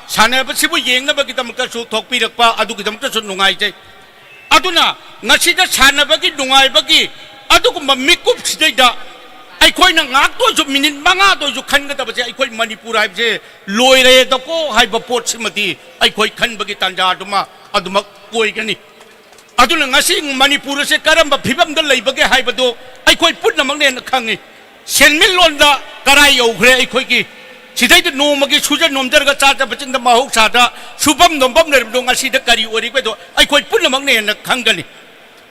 ꯁꯥꯟꯅꯕꯁꯤꯕꯨ ꯌꯦꯡꯅꯕꯒꯤꯗꯃꯛꯇꯁꯨ ꯊꯣꯛꯄꯤꯔꯛꯄ, ꯑꯗꯨꯒꯤꯗꯃꯛꯇꯁꯨ ꯅꯨꯡꯉꯥꯏꯖꯩ꯫ ꯑꯗꯨꯅ ꯉꯁꯤꯗ ꯁꯥꯟꯅꯕꯒꯤ ꯅꯨꯡꯉꯥꯏꯕꯒꯤ ꯑꯗꯨꯒꯨꯝꯕ ꯃꯤꯀꯨꯞꯁꯤꯗꯩꯗ ꯑꯩꯈꯣꯏꯅ ꯉꯥꯏꯍꯥꯛꯇ ꯑꯣꯏꯁꯨ, ꯃꯤꯅꯤꯠ ꯃꯉꯥꯗ ꯑꯣꯏꯁꯨ ꯈꯟꯒꯗꯕꯁꯦ, ꯑꯩꯈꯣꯏ ꯃꯅꯤꯄꯨꯔ ꯍꯥꯏꯕꯁꯦ ꯂꯣꯏꯔꯦꯗꯀꯣ ꯍꯥꯏꯕ ꯄꯣꯠꯁꯤꯃꯗꯤ ꯑꯩꯈꯣꯏ ꯈꯟꯕꯒꯤ ꯇꯥꯟꯖꯥꯗꯨꯃ ꯑꯗꯨꯃꯛ ꯑꯣꯏꯒꯅꯤ꯫ ꯑꯗꯨꯅ ꯉꯁꯤ ꯃꯅꯤꯄꯨꯔ ꯑꯁꯦ ꯀꯔꯝꯕ ꯐꯤꯕꯝꯗ ꯂꯩꯕꯒꯦ ꯍꯥꯏꯕꯗꯨ ꯑꯩꯈꯣꯏ ꯄꯨꯝꯅꯃꯛꯅ ꯍꯦꯟꯅ ꯈꯪꯉꯤ꯫ ꯁꯦꯟꯃꯤꯠꯂꯣꯟꯗ ꯀꯔꯥꯏ ꯌꯧꯈ꯭ꯔꯦ ꯑꯩꯈꯣꯏꯒꯤ? ꯁꯤꯗꯩꯗ ꯅꯣꯡꯃꯒꯤ ꯁꯨꯖ ꯅꯣꯝꯖꯔꯒ ꯆꯥꯖꯕꯁꯤꯡꯗ ꯃꯍꯧꯁꯥꯗ ꯁꯨꯐꯝ ꯅꯣꯝꯐꯝ ꯂꯩꯔꯕꯗꯣ ꯉꯁꯤꯗ ꯀꯔꯤ ꯑꯣꯏꯔꯤꯕꯗꯣ ꯑꯩꯈꯣꯏ ꯄꯨꯝꯅꯃꯛꯅ ꯍꯦꯟꯅ ꯈꯪꯒꯅꯤ꯫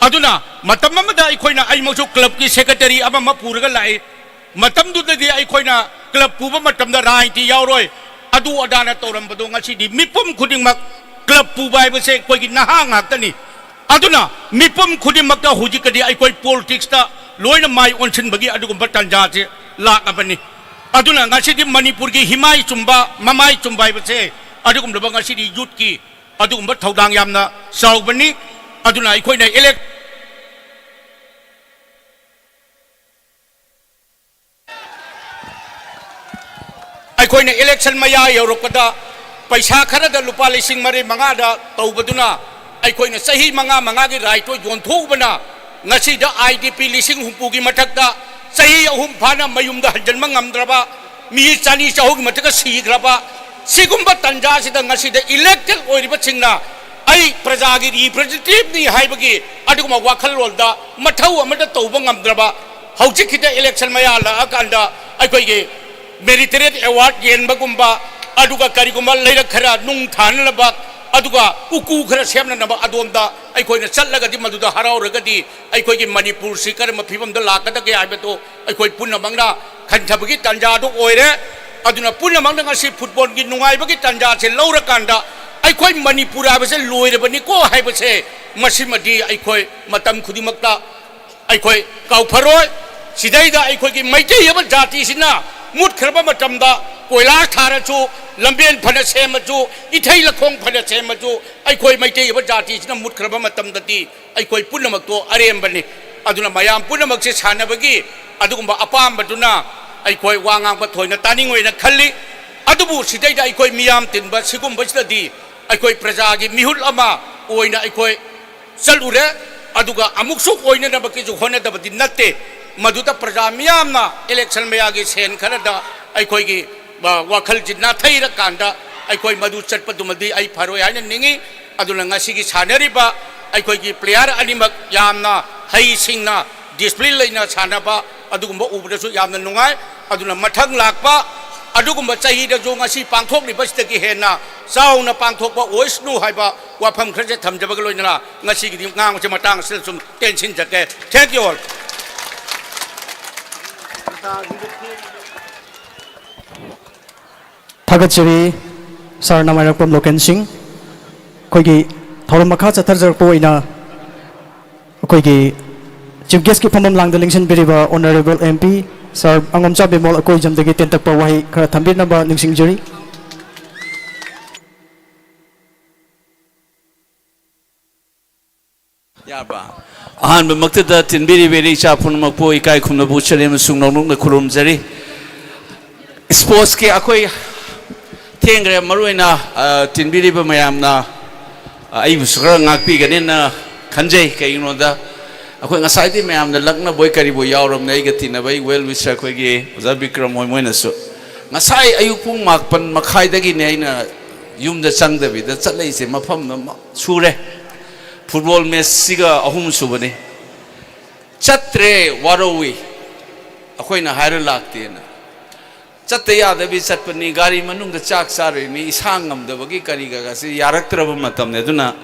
ꯑꯗꯨꯅ ꯃꯇꯝ ꯑꯃꯗ ꯑꯩꯈꯣꯏꯅ, ꯑꯩꯃꯛꯁꯨ ꯀ꯭ꯂꯕꯀꯤ ꯁꯦꯀ꯭ꯔꯦꯇꯔꯤ ꯑꯃ ꯑꯃ ꯄꯨꯔꯒ ꯂꯥꯛꯏ꯫ ꯃꯇꯝꯗꯨꯗꯗꯤ ꯑꯩꯈꯣꯏꯅ ꯀ꯭ꯂꯕ ꯄꯨꯕ ꯃꯇꯝꯗ ꯔꯥꯖꯅꯤꯇꯤ ꯌꯥꯎꯔꯣꯏ, ꯑꯗꯨ ꯑꯗꯥꯅ ꯇꯧꯔꯝꯕꯗꯣ ꯉꯁꯤꯗꯤ ꯃꯤꯄꯨꯝ ꯈꯨꯗꯤꯡꯃꯛ ꯀ꯭ꯂꯕ ꯄꯨꯕ ꯍꯥꯏꯕꯁꯦ ꯑꯩꯈꯣꯏꯒꯤ ꯅꯍꯥ ꯉꯥꯛꯇꯅꯤ꯫ ꯑꯗꯨꯅ ꯃꯤꯄꯨꯝ ꯈꯨꯗꯤꯡꯃꯛꯇ ꯍꯧꯖꯤꯛꯀꯗꯤ ꯑꯩꯈꯣꯏ ꯄꯣꯂꯤꯇꯤꯛꯁꯇ ꯂꯣꯏꯅ ꯃꯥꯏ ꯑꯣꯟꯁꯤꯟꯕꯒꯤ ꯑꯗꯨꯒꯨꯝꯕ ꯇꯥꯟꯖꯥꯁꯦ ꯂꯥꯛꯂꯕꯅꯤ꯫ ꯑꯗꯨꯅ ꯉꯁꯤꯗꯤ ꯃꯅꯤꯄꯨꯔꯒꯤ ꯍꯤꯃꯥꯏ ꯆꯨꯝꯕ, ꯃꯃꯥꯏ ꯆꯨꯝꯕ ꯍꯥꯏꯕꯁꯦ ꯑꯗꯨꯒꯨꯝꯂꯕ ꯉꯁꯤꯗꯤ ꯌꯨꯠꯀꯤ ꯑꯗꯨꯒꯨꯝꯕ ꯊꯧꯗꯥꯡ ꯌꯥꯝꯅ ꯆꯥꯎꯕꯅꯤ꯫ ꯑꯗꯨꯅ ꯑꯩꯈꯣꯏꯅ ꯏꯂꯦꯛ-, ꯑꯩꯈꯣꯏꯅ ꯏꯂꯦꯛꯁꯟ ꯃꯌꯥ ꯌꯧꯔꯛꯄꯗ ꯄꯩꯁꯥ ꯈꯔꯗ ꯂꯨꯄꯥ ꯂꯤꯁꯤꯡ ꯃꯔꯤ ꯃꯉꯥꯗ ꯇꯧꯕꯗꯨꯅ ꯑꯩꯈꯣꯏꯅ ꯆꯍꯤ ꯃꯉꯥ ꯃꯉꯥꯒꯤ ꯔꯥꯏꯠꯇꯣ ꯌꯣꯟꯊꯣꯛꯎꯕꯅ ꯉꯁꯤꯗ ꯑꯥꯏ ꯗꯤ ꯄꯤ ꯂꯤꯁꯤꯡ ꯍꯨꯝꯐꯨꯒꯤ ꯃꯊꯛꯇ ꯆꯍꯤ ꯑꯍꯨꯝ ꯐꯥꯅ ꯃꯌꯨꯝꯗ ꯍꯟꯖꯤꯟꯕ ꯉꯝꯗ꯭ꯔꯕ, ꯃꯤ ꯆꯅꯤ ꯆꯍꯨꯝꯒꯤ ꯃꯊꯛꯇ ꯁꯤꯈ꯭ꯔꯕ ꯁꯤꯒꯨꯝꯕ ꯇꯥꯟꯖꯥꯁꯤꯗ ꯉꯁꯤꯗ ꯏꯂꯦꯛꯇꯦꯗ ꯑꯣꯏꯔꯤꯕꯁꯤꯡꯅ ꯑꯩ ꯄ꯭ꯔꯖꯥꯒꯤ ꯔꯤꯄ꯭ꯔꯖꯦꯟꯇꯦꯇꯤꯚꯅꯤ ꯍꯥꯏꯕꯒꯤ ꯑꯗꯨꯒꯨꯝꯕ ꯋꯥꯈꯜꯂꯣꯟꯗ ꯃꯊꯧ ꯑꯃꯇ ꯇꯧꯕ ꯉꯝꯗ꯭ꯔꯕ, ꯍꯧꯖꯤꯛꯀꯤꯗ ꯏꯂꯦꯛꯁꯟ ꯃꯌꯥ ꯂꯥꯛꯑꯀꯥꯟꯗ ꯑꯩꯈꯣꯏꯒꯤ ꯃꯦꯔꯤꯇꯔꯤꯌꯦꯠ ꯑꯦꯋꯥꯔꯗ ꯌꯦꯟꯕꯒꯨꯝꯕ, ꯑꯗꯨꯒ ꯀꯔꯤꯒꯨꯝꯕ ꯂꯩꯔꯛ ꯈꯔ ꯅꯨꯡ ꯊꯥꯅꯅꯕ, ꯑꯗꯨꯒ ꯎꯀꯨ ꯈꯔ ꯁꯦꯝꯅꯅꯕ ꯑꯗꯣꯝꯗ ꯑꯩꯈꯣꯏꯅ ꯆꯠꯂꯒꯗꯤ, ꯃꯗꯨꯗ ꯍꯔꯥꯎꯔꯒꯗꯤ ꯑꯩꯈꯣꯏꯒꯤ ꯃꯅꯤꯄꯨꯔꯁꯤ ꯀꯔꯝꯕ ꯐꯤꯕꯝꯗ ꯂꯥꯛꯀꯗꯒꯦ ꯍꯥꯏꯕꯗꯨ ꯑꯩꯈꯣꯏ ꯄꯨꯝꯅꯃꯛꯅ ꯈꯟꯊꯕꯒꯤ ꯇꯥꯟꯖꯥꯗꯨ ꯑꯣꯏꯔꯦ꯫ ꯑꯗꯨꯅ ꯄꯨꯝꯅꯃꯛꯅ ꯉꯁꯤ ꯐꯨꯠꯕꯣꯜꯒꯤ ꯅꯨꯡꯉꯥꯏꯕꯒꯤ ꯇꯥꯟꯖꯥꯁꯦ ꯂꯧꯔꯀꯥꯟꯗ ꯑꯩꯈꯣꯏ ꯃꯅꯤꯄꯨꯔ ꯍꯥꯏꯕꯁꯦ ꯂꯣꯏꯔꯕꯅꯤꯀꯣ ꯍꯥꯏꯕꯁꯦ ꯃꯁꯤꯃꯗꯤ ꯑꯩꯈꯣꯏ ꯃꯇꯝ ꯈꯨꯗꯤꯡꯃꯛꯇ ꯑꯩꯈꯣꯏ ꯀꯥꯎꯐꯔꯣꯏ꯫ ꯁꯤꯗꯩꯗ ꯑꯩꯈꯣꯏꯒꯤ ꯃꯩꯇꯩ ꯍꯥꯏꯕ ꯖꯥꯇꯤꯁꯤꯅ ꯃꯨꯠꯈ꯭ꯔꯕ ꯃꯇꯝꯗ, ꯀꯣꯏꯂꯥ ꯊꯥꯔꯁꯨ, ꯂꯝꯕꯦꯟ ꯐꯅ ꯁꯦꯝꯃꯁꯨ, ꯏꯊꯩ ꯂꯧꯈꯣꯡ ꯐꯅ ꯁꯦꯝꯃꯁꯨ, ꯑꯩꯈꯣꯏ ꯃꯩꯇꯩ ꯍꯥꯏꯕ ꯖꯥꯇꯤꯁꯤꯅ ꯃꯨꯠꯈ꯭ꯔꯕ ꯃꯇꯝꯗꯗꯤ ꯑꯩꯈꯣꯏ ꯄꯨꯝꯅꯃꯛꯇꯣ ꯑꯔꯦꯝꯕꯅꯤ꯫ ꯑꯗꯨꯅ ꯃꯌꯥꯝ ꯄꯨꯝꯅꯃꯛꯁꯦ ꯁꯥꯟꯅꯕꯒꯤ ꯑꯗꯨꯒꯨꯝꯕ ꯑꯄꯥꯝꯕꯗꯨꯅ ꯑꯩꯈꯣꯏ ꯋꯥ ꯉꯥꯡꯕ ꯊꯣꯏꯅ ꯇꯥꯅꯤꯡꯉꯣꯏꯅ ꯈꯜꯂꯤ꯫ ꯑꯗꯨꯕꯨ ꯁꯤꯗꯩꯗ ꯑꯩꯈꯣꯏ ꯃꯤꯌꯥꯝ ꯇꯤꯟꯕ ꯁꯤꯒꯨꯝꯕꯁꯤꯗꯗꯤ ꯑꯩꯈꯣꯏ ꯄ꯭ꯔꯖꯥꯒꯤ ꯃꯤꯍꯨꯠ ꯑꯃ ꯑꯣꯏꯅ ꯑꯩꯈꯣꯏ ꯆꯠꯂꯨꯔꯦ꯫ ꯑꯗꯨꯒ ꯑꯃꯨꯛꯁꯨ ꯑꯣꯏꯅꯅꯕꯒꯤꯁꯨ ꯍꯣꯠꯅꯗꯕꯗꯤ ꯅꯠꯇꯦ꯫ ꯃꯗꯨꯗ ꯄ꯭ꯔꯖꯥ ꯃꯤꯌꯥꯝꯅ ꯏꯂꯦꯛꯁꯟ ꯃꯌꯥꯒꯤ ꯁꯦꯟ ꯈꯔꯗ ꯑꯩꯈꯣꯏꯒꯤ, ꯑ, ꯋꯥꯈꯜꯁꯤ ꯅꯥꯊꯩꯔꯀꯥꯟꯗ ꯑꯩꯈꯣꯏ ꯃꯗꯨ ꯆꯠꯄꯗꯨꯃꯗꯤ ꯑꯩ ꯐꯔꯣꯏ ꯍꯥꯏꯅ ꯅꯤꯡꯏ꯫ ꯑꯗꯨꯅ ꯉꯁꯤꯒꯤ ꯁꯥꯟꯅꯔꯤꯕ ꯑꯩꯈꯣꯏꯒꯤ ꯄ꯭ꯂꯦꯌꯥꯔ ꯑꯅꯤꯃꯛ ꯌꯥꯝꯅ ꯍꯩꯁꯤꯡꯅ, ꯗꯤꯁꯤꯄ꯭ꯂꯤꯟ ꯂꯩꯅ ꯁꯥꯟꯅꯕ ꯑꯗꯨꯒꯨꯝꯕ ꯎꯕꯗꯁꯨ ꯌꯥꯝꯅ ꯅꯨꯡꯉꯥꯏ꯫ ꯑꯗꯨꯅ ꯃꯊꯪ ꯂꯥꯛꯄ ꯑꯗꯨꯒꯨꯝꯕ ꯆꯍꯤꯗꯁꯨ ꯉꯁꯤ ꯄꯥꯡꯊꯣꯛꯂꯤꯕꯁꯤꯗꯒꯤ ꯍꯦꯟꯅ ꯆꯥꯎꯅ ꯄꯥꯡꯊꯣꯛꯄ ꯑꯣꯏꯁꯅꯨ ꯍꯥꯏꯕ ꯋꯥꯐꯝ ꯈꯔꯁꯦ ꯊꯝꯖꯕꯒ ꯂꯣꯏꯅꯅ ꯉꯁꯤꯒꯤꯗꯤ ꯉꯥꯡꯕꯁꯦ ꯃꯇꯥꯡ ꯑꯁꯤꯗ ꯁꯨꯝ ꯇꯦꯟꯁꯤꯟꯖꯒꯦ꯫ Thank you all. ꯊꯥꯒꯠꯆꯔꯤ ꯁꯥꯔ ꯅꯃꯥꯏꯔꯛꯄꯝ ꯂꯣꯀꯦꯟ ꯁꯤꯡ꯫ ꯑꯩꯈꯣꯏꯒꯤ ꯊꯧꯔꯝ ꯃꯈꯥ ꯆꯠꯊꯖꯔꯛꯄ ꯑꯣꯏꯅ ꯑꯩꯈꯣꯏꯒꯤ ꯆꯤꯐ ꯒꯦꯁꯀꯤ ꯐꯝꯐꯝ ꯂꯥꯡꯗ ꯂꯦꯡꯁꯤꯟꯕꯤꯔꯤꯕ ꯑꯣꯅꯔꯦꯕꯜ ꯑꯦꯝ ꯄꯤ ꯁꯥꯔ ꯑꯉꯣꯝꯆꯥ ꯕꯤꯃꯣꯜ ꯑꯩꯈꯣꯏ ꯖꯝꯗꯒꯤ ꯇꯦꯟꯇꯛꯄ ꯋꯥꯍꯩ ꯈꯔ ꯊꯝꯕꯤꯅꯕ ꯅꯤꯡꯁꯤꯡꯖꯔꯤ꯫ ꯌꯥꯔꯕ? ꯑꯍꯥꯟꯕꯃꯛꯇꯗ ꯇꯤꯟꯕꯤꯔꯤꯕ ꯏꯔꯩꯆꯥ ꯄꯨꯝꯅꯃꯛꯄꯨ ꯏꯀꯥꯏ ꯈꯨꯝꯅꯕ ꯎꯠꯆꯔꯤ ꯑꯃꯁꯨꯡ ꯅꯣꯛꯅꯣꯛꯅ ꯈꯨꯔꯨꯝꯖꯔꯤ꯫ ꯁ꯭ꯄꯣꯔꯠꯁꯀꯤ ꯑꯩꯈꯣꯏ ꯊꯦꯡꯈ꯭ꯔꯦ꯫ ꯃꯔꯨꯑꯣꯏꯅ, ꯑ, ꯇꯤꯟꯕꯤꯔꯤꯕ ꯃꯌꯥꯝꯅ, ꯑ, ꯑꯩꯕꯨꯁꯨ ꯈꯔ ꯉꯥꯛꯄꯤꯒꯅꯤꯅ ꯈꯟꯖꯩ꯫ ꯀꯩꯒꯤꯅꯣꯗ, ꯑꯩꯈꯣꯏ ꯉꯁꯥꯏꯗꯤ ꯃꯌꯥꯝꯅ ꯂꯛꯅꯕꯣꯏ ꯀꯔꯤꯕꯣꯏ ꯌꯥꯎꯔꯕꯅꯦ, ꯑꯩꯒ ꯇꯤꯟꯅꯕ ꯑꯩ ꯋꯦꯜ ꯋꯤꯁꯔ ꯑꯩꯈꯣꯏꯒꯤ ꯑꯣꯖꯥ ꯕꯤꯀ꯭ꯔꯝ ꯍꯣꯏ, ꯃꯣꯏꯅꯁꯨ꯫ ꯉꯁꯥꯏ ꯑꯌꯨꯛ ꯄꯨꯡ ꯃꯥꯄꯟ ꯃꯈꯥꯏꯗꯒꯤꯅꯦ ꯑꯩꯅ ꯌꯨꯝꯗ ꯆꯪꯗꯕꯤꯗ ꯆꯠꯂꯛꯏꯁꯦ꯫ ꯃꯐꯝꯗ ꯃ-, ꯁꯨꯔꯦ꯫ ꯐꯨꯠꯕꯣꯜ ꯃꯦꯠꯆꯁꯤꯒ ꯑꯍꯨꯝ ꯁꯨꯕꯅꯤ꯫ ꯆꯠꯇ꯭ꯔꯦ, ꯋꯥꯔꯧꯏ꯫ ꯑꯩꯈꯣꯏꯅ ꯍꯥꯏꯔ ꯂꯥꯛꯇꯦꯅ꯫ ꯆꯠꯇ ꯌꯥꯗꯕꯤ ꯆꯠꯄꯅꯤ, ꯒꯥꯔꯤ ꯃꯅꯨꯡꯗ ꯆꯥꯛ ꯆꯥꯔꯨꯏꯅꯤ, ꯏꯁꯥ ꯉꯝꯗꯕꯒꯤ ꯀꯔꯤꯒꯁꯤ ꯌꯥꯔꯛꯇ꯭ꯔꯕ ꯃꯇꯝꯅꯤ꯫ ꯑꯗꯨꯅ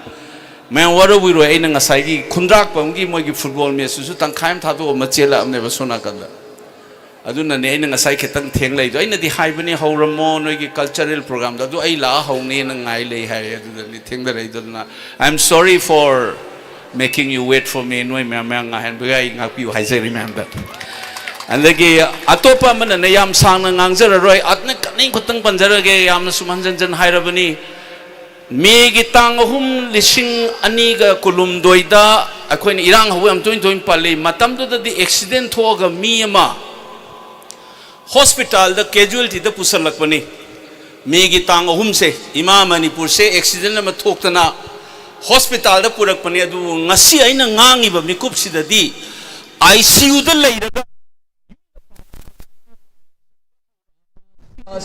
ꯃꯌꯥꯝ ꯋꯥꯔꯧꯕꯤꯔꯣꯏ, ꯑꯩꯅ ꯉꯁꯥꯏꯒꯤ ꯈꯨꯟꯗ꯭ꯔꯥꯛꯄꯝꯒꯤ ꯃꯣꯏꯒꯤ ꯐꯨꯠꯕꯣꯜ ꯃꯦꯠꯆꯇꯨꯁꯨ ꯇꯪꯈꯥꯏ ꯑꯃ ꯊꯥꯗꯣꯛꯑ ꯑꯃ ꯆꯦꯜꯂꯛꯑꯕꯅꯦꯕ ꯁꯣꯝ ꯅꯥꯀꯟꯗ꯫ ꯑꯗꯨꯅꯅꯦ ꯑꯩꯅ ꯉꯁꯥꯏ ꯈꯤꯇꯪ ꯊꯦꯡꯂꯩꯗꯣ꯫ ꯑꯩꯅꯗꯤ ꯍꯥꯏꯕꯅꯤ, "ꯍꯧꯔꯝꯃꯣ ꯅꯣꯏꯒꯤ ꯀꯜꯆꯔꯦꯜ ꯄ꯭ꯔꯣꯒ꯭ꯔꯥꯝꯗꯣ", ꯑꯗꯨ ꯑꯩ ꯂꯥꯛꯑ ꯍꯧꯅꯦꯅ ꯉꯥꯏ ꯂꯩ ꯍꯥꯏ꯫ ꯑꯗꯨꯗꯅꯤ ꯊꯦꯡꯊꯔꯛꯏꯗꯣ꯫ ꯑꯗꯨꯅ, "I am sorry for making you wait for me", ꯅꯣꯏ ꯃꯌꯥꯝ ꯃꯌꯥꯝ ꯉꯥꯏꯍꯟꯕꯒꯤ ꯑꯩ ꯉꯥꯛꯄꯤꯌꯨ ꯍꯥꯏꯖꯔꯤ ꯃꯌꯥꯝꯗ꯫ ꯑꯗꯒꯤ ꯑꯇꯣꯞꯄ ꯑꯃꯅꯅꯦ, ꯌꯥꯝ ꯁꯥꯡꯅ ꯉꯥꯡꯖꯔꯔꯣꯏ, ꯑꯗꯨꯅ ꯀꯅꯤ ꯈꯛꯇꯪ ꯄꯟꯖꯔꯒꯦ, ꯌꯥꯝꯅ ꯁꯨꯝ ꯍꯟꯖꯟ ꯍꯟꯖꯟ ꯍꯥꯏꯔꯕꯅꯤ꯫ ꯃꯦꯒꯤ ꯇꯥꯡ ꯑꯍꯨꯝ, ꯂꯤꯁꯤꯡ ꯑꯅꯤꯒ ꯀꯨꯟꯍꯨꯝꯗꯣꯏꯗ ꯑꯩꯈꯣꯏꯅ ꯏꯔꯥꯡ ꯍꯧꯕ ꯌꯥꯝ ꯇꯣꯏꯅ ꯇꯣꯏꯅ ꯄꯜꯂꯤ꯫ ꯃꯇꯝꯗꯨꯗꯗꯤ ꯑꯦꯛꯁꯤꯗꯦꯟ ꯊꯣꯛꯑꯒ ꯃꯤ ꯑꯃ ꯍꯣꯁꯄꯤꯇꯥꯜꯗ ꯀꯦꯖꯨꯑꯦꯜꯇꯤꯗ ꯄꯨꯁꯜꯂꯛꯄꯅꯤ꯫ ꯃꯦꯒꯤ ꯇꯥꯡ ꯑꯍꯨꯝꯁꯦ ꯏꯃꯥ ꯃꯅꯤꯄꯨꯔꯁꯦ ꯑꯦꯛꯁꯤꯗꯦꯟ ꯑꯃ ꯊꯣꯛꯇꯅ ꯍꯣꯁꯄꯤꯇꯥꯜꯗ ꯄꯨꯔꯛꯄꯅꯤ꯫ ꯑꯗꯨꯕꯨ ꯉꯁꯤ ꯑꯩꯅ ꯉꯥꯡꯉꯤꯕ ꯃꯤꯀꯨꯞꯁꯤꯗꯗꯤ ꯑꯥꯏ ꯁꯤ ꯌꯨꯗ ꯂꯩꯔꯒ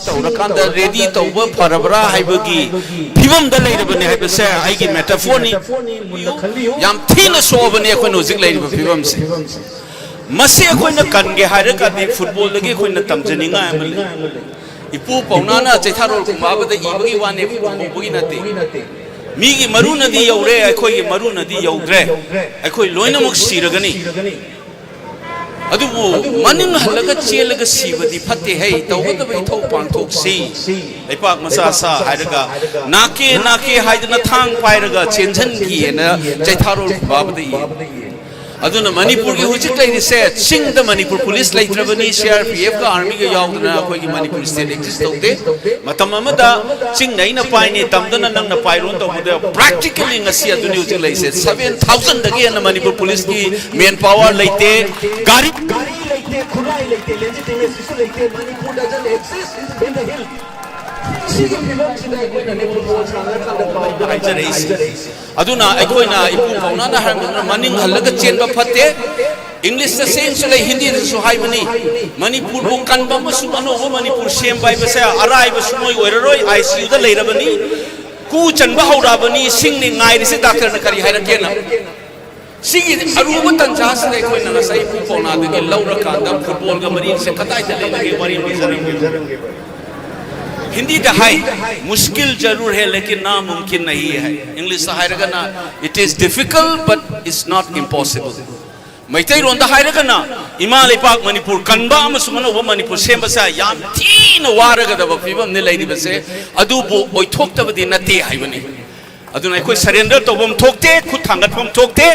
ꯇꯧꯔꯀꯥꯟꯗ ꯔꯦꯗꯤ ꯇꯧꯕ ꯐꯔꯕ꯭ꯔꯥ ꯍꯥꯏꯕꯒꯤ ꯐꯤꯕꯝꯗ ꯂꯩꯔꯕꯅꯤ ꯍꯥꯏꯕꯁꯦ ꯑꯩꯒꯤ ꯃꯦꯇꯥꯐꯣꯔꯅꯤ꯫ ꯌꯥꯝ ꯊꯤꯅ ꯁꯣꯛꯑꯕꯅꯤ ꯑꯩꯈꯣꯏꯅ ꯍꯧꯖꯤꯛ ꯂꯩꯔꯤꯕ ꯐꯤꯕꯝꯁꯦ꯫ ꯃꯁꯤ ꯑꯩꯈꯣꯏꯅ ꯀꯟꯒꯦ ꯍꯥꯏꯔꯒꯗꯤ ꯐꯨꯠꯕꯣꯜꯗꯒꯤ ꯑꯩꯈꯣꯏꯅ ꯇꯝꯖꯅꯤꯡꯉꯥꯏ ꯑꯃ ꯂꯩ꯫ ꯏꯄꯨ ꯄꯧꯅꯥꯅ ꯆꯩꯊꯥꯔꯣꯜ ꯈꯨꯝꯕꯥꯕꯗ ꯏꯕꯒꯤ ꯋꯥꯅꯦ, ꯍꯧꯕꯒꯤ ꯅꯠꯇꯦ꯫ ꯃꯤꯒꯤ ꯃꯔꯨꯅꯗꯤ ꯌꯧꯔꯦ, ꯑꯩꯈꯣꯏꯒꯤ ꯃꯔꯨꯅꯗꯤ ꯌꯧꯗ꯭ꯔꯦ꯫ ꯑꯩꯈꯣꯏ ꯂꯣꯏꯅꯃꯛ ꯁꯤꯔꯒꯅꯤ꯫ ꯑꯗꯨꯕꯨ ꯃꯅꯤꯡ ꯍꯜꯂꯒ ꯆꯦꯜꯂꯒ ꯁꯤꯕꯗꯤ ꯐꯠꯇꯦ ꯍꯩ, ꯇꯧꯒꯗꯕ ꯏꯊꯧ ꯄꯥꯡꯊꯣꯛꯁꯤ꯫ ꯂꯩꯄꯥꯛ ꯃꯆꯥ ꯁꯥ ꯍꯥꯏꯔꯒ ꯅꯥꯀꯦ ꯅꯥꯀꯦ ꯍꯥꯏꯗꯅ ꯊꯥꯡ ꯄꯥꯏꯔꯒ ꯆꯦꯟꯁꯤꯟꯈꯤꯑꯅ ꯆꯩꯊꯥꯔꯣꯜ ꯈꯨꯝꯕꯥꯕꯗ ꯏ꯫ ꯑꯗꯨꯅ ꯃꯅꯤꯄꯨꯔꯒꯤ ꯍꯧꯖꯤꯛ ꯂꯩꯔꯤꯁꯦ, ꯆꯤꯡꯗ Manipur police ꯂꯩꯇ꯭ꯔꯕꯅꯤ, C R P ꯑꯦꯐꯀ ꯑꯥꯔꯃꯤꯒ ꯌꯥꯎꯗꯅ ꯑꯩꯈꯣꯏꯒꯤ ꯃꯅꯤꯄꯨꯔ ꯁ꯭ꯇꯦꯠ ꯑꯦꯛꯖꯤꯁ ꯇꯧꯗꯦ꯫ ꯃꯇꯝ ꯑꯃꯗ ꯆꯤꯡꯅ ꯑꯩꯅ ꯄꯥꯏꯅꯤ, ꯇꯝꯗꯅ ꯅꯪꯅ ꯄꯥꯏꯔꯣꯅ ꯇꯧꯕꯗ, ꯄ꯭ꯔꯦꯛꯇꯤꯀꯦꯜꯂꯤ ꯉꯁꯤ ꯑꯗꯨꯅꯤ ꯍꯧꯖꯤꯛ ꯂꯩꯔꯤꯁꯦ꯫ ꯁꯚꯦꯟ ꯊꯥꯎꯖꯟꯗꯒꯤ ꯍꯦꯟꯅ ꯃꯅꯤꯄꯨꯔ ꯄꯨꯂꯤꯁꯀꯤ ꯃꯦꯟ ꯄꯥꯋꯔ ꯂꯩꯇꯦ, ꯒꯥꯔꯤ ꯒꯥꯔꯤ ꯂꯩꯇꯦ, ꯈꯨꯠꯂꯥꯏ ꯂꯩꯇꯦ, ꯂꯦꯖꯤꯇꯤꯃꯦꯁꯤꯁꯨ ꯂꯩꯇꯦ꯫ Manipur doesn't exist in the hill. ꯁꯤꯒꯤ ꯐꯤꯕꯝꯁꯤꯗ ꯑꯩꯈꯣꯏꯅ ꯐꯨꯠꯕꯣꯜ ꯁꯥꯟꯅꯔꯀꯥꯟꯗ ꯍꯥꯏꯖꯔꯛꯏꯁꯦ꯫ ꯑꯗꯨꯅ ꯑꯩꯈꯣꯏꯅ ꯏꯄꯨ ꯄꯧꯅꯥꯅ ꯍꯥꯏꯔꯝꯕꯗꯨꯅ ꯃꯅꯤꯡ ꯍꯜꯂꯒ ꯆꯦꯟꯕ ꯐꯠꯇꯦ꯫ ꯏꯪꯂꯤꯁꯇ ꯁꯦꯡꯁꯨ ꯂꯩ, ꯍꯤꯟꯗꯤꯗꯁꯨ ꯍꯥꯏꯕꯅꯤ꯫ ꯃꯅꯤꯄꯨꯔꯕꯨ ꯀꯟꯕ ꯑꯃꯁꯨꯡ ꯑꯅꯧꯕ ꯃꯅꯤꯄꯨꯔ ꯁꯦꯝꯕ ꯍꯥꯏꯕꯁꯦ ꯑꯔꯥꯏꯕ ꯁꯨꯡꯑꯣꯏ ꯑꯣꯏꯔꯔꯣꯏ꯫ ꯑꯥꯏ ꯁꯤ ꯌꯨꯗ ꯂꯩꯔꯕꯅꯤ, ꯀꯨ ꯆꯟꯕ ꯍꯧꯔꯛꯑꯕꯅꯤ, ꯁꯤꯡꯅꯤ ꯉꯥꯏꯔꯤꯁꯦ ꯗꯥꯛꯇꯔꯅ ꯀꯔꯤ ꯍꯥꯏꯔꯛꯀꯦꯅ꯫ ꯁꯤꯒꯤ ꯑꯔꯨꯕ ꯇꯟꯖꯥꯁꯤꯗ ꯑꯩꯈꯣꯏꯅ ꯉꯁꯥꯏ ꯏꯄꯨ ꯄꯧꯅꯥꯗꯒꯤ ꯂꯧꯔꯀꯥꯟꯗ ꯐꯨꯠꯕꯣꯜꯒ ꯃꯔꯤꯁꯦ ꯀꯗꯥꯏꯗ ꯂꯩꯔꯤꯒꯦ ꯋꯥꯔꯤ ꯑꯃ ꯂꯤꯖꯔꯝꯒꯦ꯫ ꯍꯤꯟꯗꯤꯗ ꯍꯥꯏ, "ꯃꯨꯁꯀꯤꯜ ꯖꯔꯨꯔ ꯍꯦ ꯂꯦꯀꯤꯟ ꯅꯥꯃꯨꯝꯀꯤꯟ ꯅꯍꯤ ꯍꯦ"꯫ ꯏꯪꯂꯤꯁꯇ ꯍꯥꯏꯔꯒꯅ, "It is difficult but it's not impossible"꯫ ꯃꯩꯇꯩꯔꯣꯟꯗ ꯍꯥꯏꯔꯒꯅ, ꯏꯃꯥ ꯂꯩꯄꯥꯛ ꯃꯅꯤꯄꯨꯔ ꯀꯟꯕ ꯑꯃꯁꯨꯡ ꯑꯅꯧꯕ ꯃꯅꯤꯄꯨꯔ ꯁꯦꯝꯕꯁꯦ ꯌꯥꯝ ꯊꯤꯅ ꯋꯥꯔꯒꯗꯕ ꯐꯤꯕꯝꯅꯤ ꯂꯩꯔꯤꯕꯁꯦ, ꯑꯗꯨꯕꯨ ꯑꯣꯏꯊꯣꯛꯇꯕꯗꯤ ꯅꯠꯇꯦ ꯍꯥꯏꯕꯅꯤ꯫ ꯑꯗꯨꯅ ꯑꯩꯈꯣꯏ ꯁꯔꯦꯟꯗꯔ ꯇꯧꯐꯝ ꯊꯣꯛꯇꯦ, ꯈꯨꯠ ꯊꯥꯡꯒꯠꯐꯝ ꯊꯣꯛꯇꯦ꯫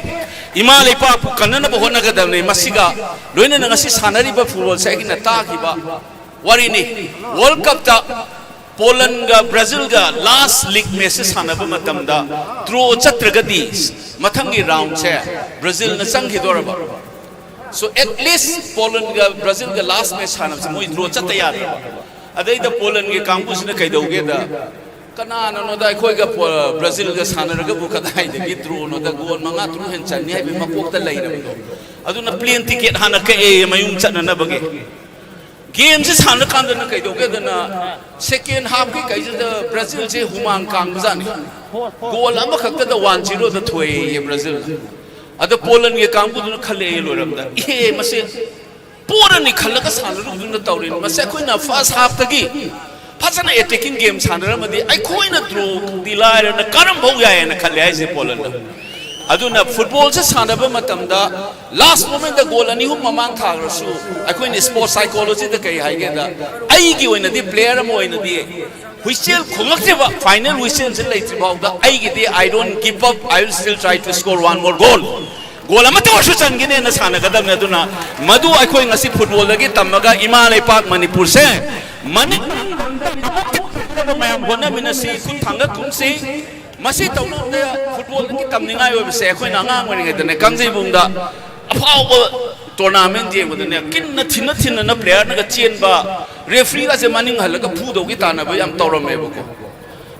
ꯏꯃꯥ ꯂꯩꯄꯥꯛꯄꯨ ꯀꯟꯅꯅꯕ ꯍꯣꯠꯅꯒꯗꯕꯅꯤ꯫ ꯃꯁꯤꯒ ꯂꯣꯏꯅꯅ ꯉꯁꯤ ꯁꯥꯟꯅꯔꯤꯕ ꯐꯨꯠꯕꯣꯜꯁꯦ ꯑꯩꯒꯤꯅ ꯇꯥꯈꯤꯕ ꯋꯥꯔꯤꯅꯤ꯫ ꯋꯥꯔꯜ ꯀꯞꯇ ꯄꯣꯂꯟꯒ ꯕ꯭ꯔꯥꯖꯤꯜꯒ ꯂꯥꯁ ꯂꯤꯒ ꯃꯦꯠꯆꯁꯦ ꯁꯥꯟꯅꯕ ꯃꯇꯝꯗ ꯗ꯭ꯔꯣ ꯆꯠꯇ꯭ꯔꯒꯗꯤ ꯃꯊꯪꯒꯤ ꯔꯥꯎꯟꯁꯦ ꯕ꯭ꯔꯥꯖꯤꯜꯅ ꯆꯪꯈꯤꯗꯣꯔꯕ꯫ So at least ꯄꯣꯂꯟꯒ ꯕ꯭ꯔꯥꯖꯤꯜꯒ ꯂꯥꯁ ꯃꯦꯠꯆ ꯁꯥꯟꯅꯕꯁꯦ ꯃꯣꯏ ꯗ꯭ꯔꯣ ꯆꯠꯇ ꯌꯥꯗ꯭ꯔꯕ꯫ ꯑꯗꯩꯗ ꯄꯣꯂꯟꯒꯤ ꯀꯥꯡꯕꯨꯁꯤꯅ ꯀꯩꯗꯧꯒꯦꯗ, ꯀꯅꯥꯅꯅꯣꯗ ꯑꯩꯈꯣꯏꯒ ꯄꯣ-, ꯕ꯭ꯔꯥꯖꯤꯜꯒ ꯁꯥꯟꯅꯔꯒꯕꯨ ꯀꯗꯥꯏꯗꯒꯤ ꯗ꯭ꯔꯣꯅꯣꯗ, ꯒꯣꯜ ꯃꯉꯥ ꯇꯔꯨꯛ ꯍꯦꯟꯅ ꯆꯟꯅꯤ ꯍꯥꯏꯕꯒꯤ ꯃꯀꯣꯛꯇ ꯂꯩꯔꯕꯗꯣ꯫ ꯑꯗꯨꯅ ꯄ꯭ꯂꯦꯟ ꯇꯤꯀꯦꯠ ꯍꯥꯟꯅ ꯀꯛꯑꯦ ꯃꯌꯨꯝ ꯆꯠꯅꯅꯕꯒꯤ꯫ ꯒꯦꯝꯁꯦ ꯁꯥꯟꯅꯔꯀꯥꯟꯗꯅ ꯀꯩꯗꯧꯒꯦꯗꯅ, ꯁꯦꯀꯦꯟ ꯍꯥꯐꯀꯤ ꯀꯩꯁꯤꯗ ꯕ꯭ꯔꯥꯖꯤꯜꯁꯦ ꯍꯨꯃꯥꯡ ꯀꯥꯡꯕꯖꯥꯠꯅꯤ꯫ ꯒꯣꯜ ꯑꯃꯈꯛꯇꯗ ꯋꯥꯟ ꯖꯤꯔꯣꯗ ꯊꯣꯏꯌꯦ ꯕ꯭ꯔꯥꯖꯤꯜꯅ꯫ ꯑꯗ ꯄꯣꯂꯟꯒꯤ ꯀꯥꯡꯕꯨꯗꯨꯅ ꯈꯜꯂꯛꯑꯦ ꯂꯣꯏꯔꯝꯗꯥꯏ, "ꯏꯍꯦ, ꯃꯁꯦ ꯄꯣꯔꯅꯤ ꯈꯜꯂꯒ ꯁꯥꯟꯅꯔꯨꯕꯗꯨꯅ ꯇꯧꯔꯤꯅꯤ꯫ ꯃꯁꯦ ꯑꯩꯈꯣꯏꯅ ꯐꯥꯔꯁ ꯍꯥꯐꯇꯒꯤ ꯐꯖꯅ ꯑꯦꯇꯦꯀꯤꯡ ꯒꯦꯝ ꯁꯥꯟꯅꯔꯝꯃꯗꯤ ꯑꯩꯈꯣꯏꯅ ꯗ꯭ꯔꯣꯗꯤ ꯂꯥꯏꯔꯅ ꯀꯔꯝꯐꯧ ꯌꯥꯏꯌꯦꯅ ꯈꯜꯂꯦ" ꯍꯥꯏꯁꯦ ꯄꯣꯂꯟꯗ꯫ ꯑꯗꯨꯅ ꯐꯨꯠꯕꯣꯜꯁꯦ ꯁꯥꯟꯅꯕ ꯃꯇꯝꯗ ꯂꯥꯁ ꯃꯣꯃꯦꯟꯗ ꯒꯣꯜ ꯑꯅꯤ ꯑꯍꯨꯝ ꯃꯃꯥꯡ ꯊꯥꯈ꯭ꯔꯁꯨ, ꯑꯩꯈꯣꯏꯅ ꯁ꯭ꯄꯣꯔꯠꯁ ꯁꯥꯏꯀꯣꯂꯣꯖꯤꯗ ꯀꯩ ꯍꯥꯏꯒꯦꯗ, ꯑꯩꯒꯤ ꯑꯣꯏꯅꯗꯤ, ꯄ꯭ꯂꯦꯌꯔ ꯑꯃ ꯑꯣꯏꯅꯗꯤ, ꯍꯨꯏꯁꯦꯜ ꯈꯣꯡꯂꯛꯇ꯭ꯔꯤꯕ, ꯐꯥꯏꯅꯦꯜ ꯍꯨꯏꯁꯦꯜꯁꯦ ꯂꯩꯇ꯭ꯔꯤ ꯐꯥꯎꯗ, "ꯑꯩꯒꯤꯗꯤ, I don't give up, I will still try to score one more goal." Goal ꯑꯃꯠꯇ ꯑꯣꯏꯔꯁꯨ ꯆꯟꯒꯅꯦꯅ ꯁꯥꯟꯅꯒꯗꯕꯅꯤ꯫ ꯑꯗꯨꯅ ꯃꯗꯨ ꯑꯩꯈꯣꯏ ꯉꯁꯤ ꯐꯨꯠꯕꯣꯜꯗꯒꯤ ꯇꯝꯃꯒ ꯏꯃꯥ ꯂꯩꯄꯥꯛ ꯃꯅꯤꯄꯨꯔꯁꯦ ꯃꯅꯤꯡ ꯃꯌꯥꯝ ꯍꯣꯠꯅꯃꯤꯟꯅꯁꯤ, ꯈꯨꯠ ꯊꯥꯡꯒꯠ ꯀꯨꯝꯁꯤ꯫ ꯃꯁꯤ ꯇꯧꯅꯕꯗ ꯐꯨꯠꯕꯣꯜꯗꯒꯤ ꯇꯝꯅꯤꯡꯉꯥꯏ ꯑꯣꯏꯕꯁꯦ ꯑꯩꯈꯣꯏꯅ ꯑꯉꯥꯡ ꯑꯣꯏꯔꯤꯉꯩꯗꯅꯦ, ꯀꯥꯡꯖꯩꯕꯨꯡꯗ ꯑꯐꯥꯎꯕ ꯇꯣꯔꯅꯥꯃꯦꯟ ꯌꯦꯡꯕꯗꯅꯦ, ꯀꯤꯟꯅ ꯊꯤꯟꯅ ꯊꯤꯟꯅꯅ ꯄ꯭ꯂꯦꯌꯔꯅꯒ ꯆꯦꯟꯕ, ꯔꯦꯐ꯭ꯔꯤꯒꯁꯦ ꯃꯅꯤꯡ ꯍꯜꯂꯒ ꯐꯨꯗꯧꯒꯤ ꯇꯥꯟꯅꯕ ꯌꯥꯝ ꯇꯧꯔꯝꯃꯦꯕꯀꯣ꯫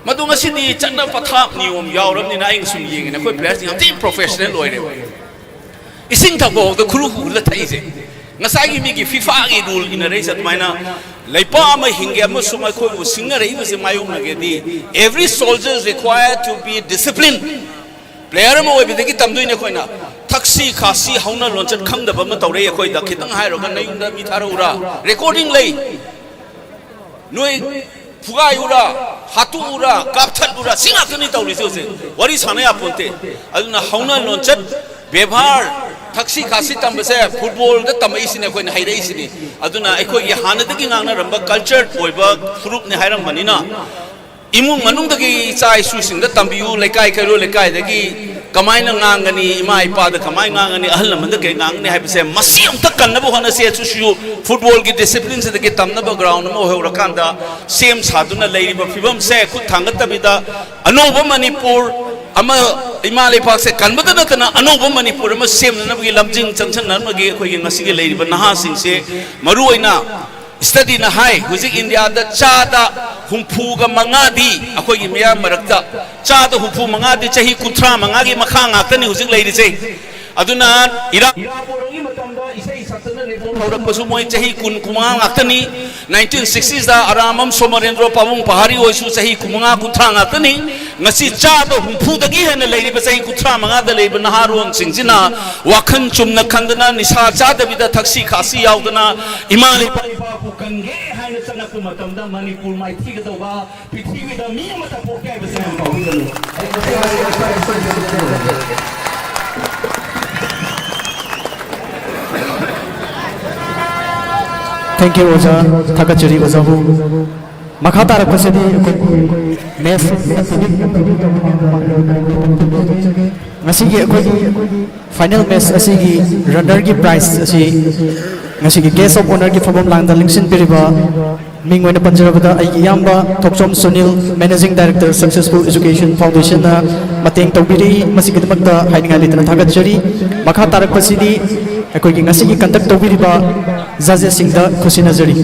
ꯃꯗꯨ ꯉꯁꯤꯗꯤ ꯆꯠꯅ ꯄꯊꯥꯞ ꯅꯤꯌꯣꯝ ꯌꯥꯎꯔꯕꯅꯤꯅ ꯑꯩꯅ ꯁꯨꯝ ꯌꯦꯡꯉꯤꯅꯦ, ꯑꯩꯈꯣꯏ ꯄ꯭ꯂꯦꯌꯔꯁꯤꯡ ꯌꯥꯝ ꯊꯤꯅ ꯄ꯭ꯔꯣꯐꯦꯁꯅꯦꯜ ꯑꯣꯏꯔꯦꯕ꯫ ꯏꯁꯤꯡ ꯊꯛꯄ ꯐꯥꯎꯗ ꯈꯨꯔꯨ ꯈꯨꯔꯨꯗ ꯊꯛꯏꯁꯦ꯫ ꯉꯁꯥꯏꯒꯤ ꯃꯤꯒꯤ ꯐꯤꯐꯥꯒꯤ ꯔꯨꯜ ꯏꯟꯅꯔꯛꯏꯁꯦ ꯑꯗꯨꯃꯥꯏꯅ ꯂꯩꯄꯥꯛ ꯑꯃ ꯍꯤꯡꯒꯦ ꯑꯃꯁꯨꯡ ꯑꯩꯈꯣꯏꯕꯨ ꯁꯤꯡꯅꯔꯛꯏꯕꯁꯦ ꯃꯥꯌꯣꯛꯅꯒꯦꯗꯤ, every soldier is required to be disciplined꯫ Player ꯑꯃ ꯑꯣꯏꯕꯗꯒꯤ ꯇꯝꯗꯣꯏꯅꯦ ꯑꯩꯈꯣꯏꯅ꯫ ꯊꯛꯁꯤ ꯈꯥꯁꯤ ꯍꯧꯅ ꯂꯣꯟꯆꯠ ꯈꯪꯗꯕ ꯑꯃ ꯇꯧꯔꯛꯏ ꯑꯩꯈꯣꯏꯗ꯫ ꯈꯤꯇꯪ ꯍꯥꯏꯔꯨꯔꯒ ꯅꯌꯨꯝꯗ ꯃꯤ ꯊꯥꯔꯛꯎꯔꯥ? ꯔꯦꯀꯣꯔꯗꯤꯡ ꯂꯩ꯫ ꯅꯣꯏ ꯐꯨꯒꯥꯏꯎꯔꯥ, ꯍꯥꯠꯇꯣꯛꯎꯔꯥ, ꯀꯥꯞꯊꯠꯂꯨꯔꯥ, ꯁꯤ ꯉꯥꯛꯇꯅꯤ ꯇꯧꯔꯤꯁꯦ ꯍꯧꯖꯤꯛ꯫ ꯋꯥꯔꯤ ꯁꯥꯟꯅ ꯌꯥꯄꯣꯟꯇꯦ꯫ ꯑꯗꯨꯅ ꯍꯧꯅ ꯂꯣꯟꯆꯠ, ꯕꯦꯕꯥꯔ, ꯊꯛꯁꯤ ꯈꯥꯁꯤ ꯇꯝꯕꯁꯦ ꯐꯨꯠꯕꯣꯜꯗ ꯇꯝꯃꯛꯏꯁꯤꯅꯦ, ꯑꯩꯈꯣꯏꯅ ꯍꯩꯔꯛꯏꯁꯤꯅꯤ꯫ ꯑꯗꯨꯅ ꯑꯩꯈꯣꯏꯒꯤ ꯍꯥꯟꯅꯗꯒꯤ ꯉꯥꯡꯅꯔꯝꯕ ꯀꯜꯆꯔ ꯑꯣꯏꯕ ꯐꯨꯔꯨꯞꯅꯤ ꯍꯥꯏꯔꯝꯕꯅꯤꯅ, ꯏꯃꯨꯡ ꯃꯅꯨꯡꯗꯒꯤ ꯏꯆꯥ ꯏꯁꯨꯁꯤꯡꯗ ꯇꯝꯕꯤꯌꯨ, ꯂꯩꯀꯥꯏ ꯀꯩꯔꯣꯜ ꯂꯩꯀꯥꯏꯗꯒꯤ ꯀꯃꯥꯏꯅ ꯉꯥꯡꯒꯅꯤ, ꯏꯃꯥ ꯏꯄꯥꯗ ꯀꯃꯥꯏꯅ ꯉꯥꯡꯒꯅꯤ, ꯑꯍꯜ ꯂꯃꯟꯗ ꯀꯩ ꯉꯥꯡꯒꯅꯤ ꯍꯥꯏꯕꯁꯦ, ꯃꯁꯤ ꯑꯃꯨꯛꯇ ꯀꯟꯅꯕ ꯍꯣꯠꯅꯁꯤ꯫ ꯑꯗꯨꯁꯨ ꯐꯨꯠꯕꯣꯜꯒꯤ ꯗꯤꯁꯤꯄ꯭ꯂꯤꯟꯁꯤꯗꯒꯤ ꯇꯝꯅꯕ ꯒ꯭ꯔꯥꯎꯟ ꯑꯃ ꯑꯣꯏꯍꯧꯔꯀꯥꯟꯗ ꯁꯦꯝ ꯁꯥꯗꯨꯅ ꯂꯩꯔꯤꯕ ꯐꯤꯕꯝꯁꯦ ꯈꯨꯠ ꯊꯥꯡꯒꯠꯇꯕꯤꯗ ꯑꯅꯧꯕ ꯃꯅꯤꯄꯨꯔ ꯑꯃ, ꯏꯃꯥ ꯂꯩꯄꯥꯛꯁꯦ ꯀꯟꯕꯗ ꯅꯠꯇꯅ ꯑꯅꯧꯕ ꯃꯅꯤꯄꯨꯔ ꯑꯃ ꯁꯦꯝꯅꯅꯕꯒꯤ ꯂꯝꯖꯤꯡ ꯆꯪꯁꯤꯟꯅꯅꯕꯒꯤ ꯑꯩꯈꯣꯏꯒꯤ ꯉꯁꯤꯒꯤ ꯂꯩꯔꯤꯕ ꯅꯍꯥꯁꯤꯡꯁꯦ, ꯃꯔꯨꯑꯣꯏꯅ ꯁ꯭ꯇꯗꯤꯅ ꯍꯥꯏ, ꯍꯧꯖꯤꯛ ꯏꯟꯗꯤꯌꯥꯗ ꯆꯥꯗ ꯍꯨꯝꯐꯨꯒ ꯃꯉꯥꯗꯤ ꯑꯩꯈꯣꯏꯒꯤ ꯃꯤꯌꯥꯝ ꯃꯔꯛꯇ, ꯆꯥꯗ ꯍꯨꯝꯐꯨ ꯃꯉꯥꯗꯤ ꯆꯍꯤ ꯀꯨꯟꯊ꯭ꯔꯥ ꯃꯉꯥꯒꯤ ꯃꯈꯥ ꯉꯥꯛꯇꯅꯤ ꯍꯧꯖꯤꯛ ꯂꯩꯔꯤꯁꯦ꯫ ꯑꯗꯨꯅ ꯏꯔꯥ ꯍꯧꯔꯛꯄꯁꯨ ꯃꯣꯏ ꯆꯍꯤ ꯀꯨꯟ, ꯀꯨꯟꯃꯉꯥ ꯉꯥꯛꯇꯅꯤ꯫ ꯅꯥꯏꯟꯇꯤꯟ ꯁꯤꯛꯁꯇꯤꯁꯇ ꯑꯔꯥꯃꯝ ꯁꯣꯃꯔꯦꯟꯗ꯭ꯔꯣ ꯄꯥꯕꯨꯡ ꯄꯍꯥꯔꯤ ꯍꯣꯏꯁꯨ ꯆꯍꯤ ꯀꯨꯟꯃꯉꯥ, ꯀꯨꯟꯊ꯭ꯔꯥ ꯉꯥꯛꯇꯅꯤ꯫ ꯉꯁꯤ ꯆꯥꯗ ꯍꯨꯝꯐꯨꯗꯒꯤ ꯍꯦꯟꯅ ꯂꯩꯔꯤꯕ ꯆꯍꯤ ꯀꯨꯟꯊ꯭ꯔꯥ ꯃꯉꯥꯗ ꯂꯩꯔꯤꯕ ꯅꯍꯥꯔꯣꯟꯁꯤꯡꯁꯤꯅ ꯋꯥꯈꯜ ꯆꯨꯝꯅ ꯈꯟꯗꯅ, ꯅꯤꯁꯥ ꯆꯥꯗꯕꯤꯗ, ꯊꯛꯁꯤ ꯈꯥꯁꯤ ꯌꯥꯎꯗꯅ ꯏꯃꯥ ꯂꯩꯄꯥꯛ ꯂꯩꯕꯥꯛꯄꯨ ꯀꯟꯒꯦ ꯍꯥꯏꯅ ꯆꯪꯉꯛꯄ ꯃꯇꯝꯗ ꯃꯅꯤꯄꯨꯔ ꯃꯥꯏꯊꯤꯒꯗꯧꯕ, ꯄ꯭ꯔꯤꯊꯤꯕꯤꯗ ꯃꯤ ꯑꯃꯠꯇ ꯄꯣꯛꯀꯦ ꯍꯥꯏꯕꯁꯦ ꯌꯥꯝ ꯄꯥꯎꯖꯒꯅꯤ꯫ ꯑꯩ ꯃꯁꯤ ꯍꯥꯏꯔꯒ ꯏꯆꯥ ꯏꯁꯨ Thank you ꯑꯣꯖꯥ꯫ ꯊꯥꯒꯠꯆꯔꯤ ꯑꯣꯖꯥꯕꯨ꯫ ꯃꯈꯥ ꯇꯥꯔꯛꯄꯁꯤꯗꯤ ꯑꯩꯈꯣꯏ ꯃꯦꯠꯁ ꯉꯁꯤꯒꯤ ꯑꯩꯈꯣꯏꯒꯤ ꯐꯥꯏꯅꯦꯜ ꯃꯦꯠꯁ ꯑꯁꯤꯒꯤ ꯔꯟꯅꯔꯒꯤ ꯄ꯭ꯔꯥꯏꯖ ꯑꯁꯤ ꯉꯁꯤꯒꯤ ꯒꯦꯁ ꯑꯣꯐ ꯑꯣꯅꯔꯒꯤ ꯐꯝꯐꯝ ꯂꯥꯡꯗ ꯂꯦꯡꯁꯤꯟꯕꯤꯔꯤꯕ ꯃꯤꯡ ꯑꯣꯏꯅ ꯄꯟꯖꯔꯕꯗ ꯑꯩꯒꯤ ꯏꯌꯥꯝꯕ Thokchom Sunil, managing director, successful education ꯐꯥꯎꯟꯗꯦꯁꯟꯅ ꯃꯇꯦꯡ ꯇꯧꯕꯤꯔꯛꯏ꯫ ꯃꯁꯤꯒꯤꯗꯃꯛꯇ ꯍꯥꯏꯅꯤꯡꯉꯥꯏ ꯂꯩꯇꯅ ꯊꯥꯒꯠꯆꯔꯤ꯫ ꯃꯈꯥ ꯇꯥꯔꯛꯄꯁꯤꯗꯤ ꯑꯩꯈꯣꯏꯒꯤ ꯉꯁꯤꯒꯤ ꯀꯟꯗꯛ ꯇꯧꯕꯤꯔꯤꯕ ꯖꯖꯦꯁꯁꯤꯡꯗ ꯈꯨꯠꯁꯤꯟꯅꯖꯔꯤ꯫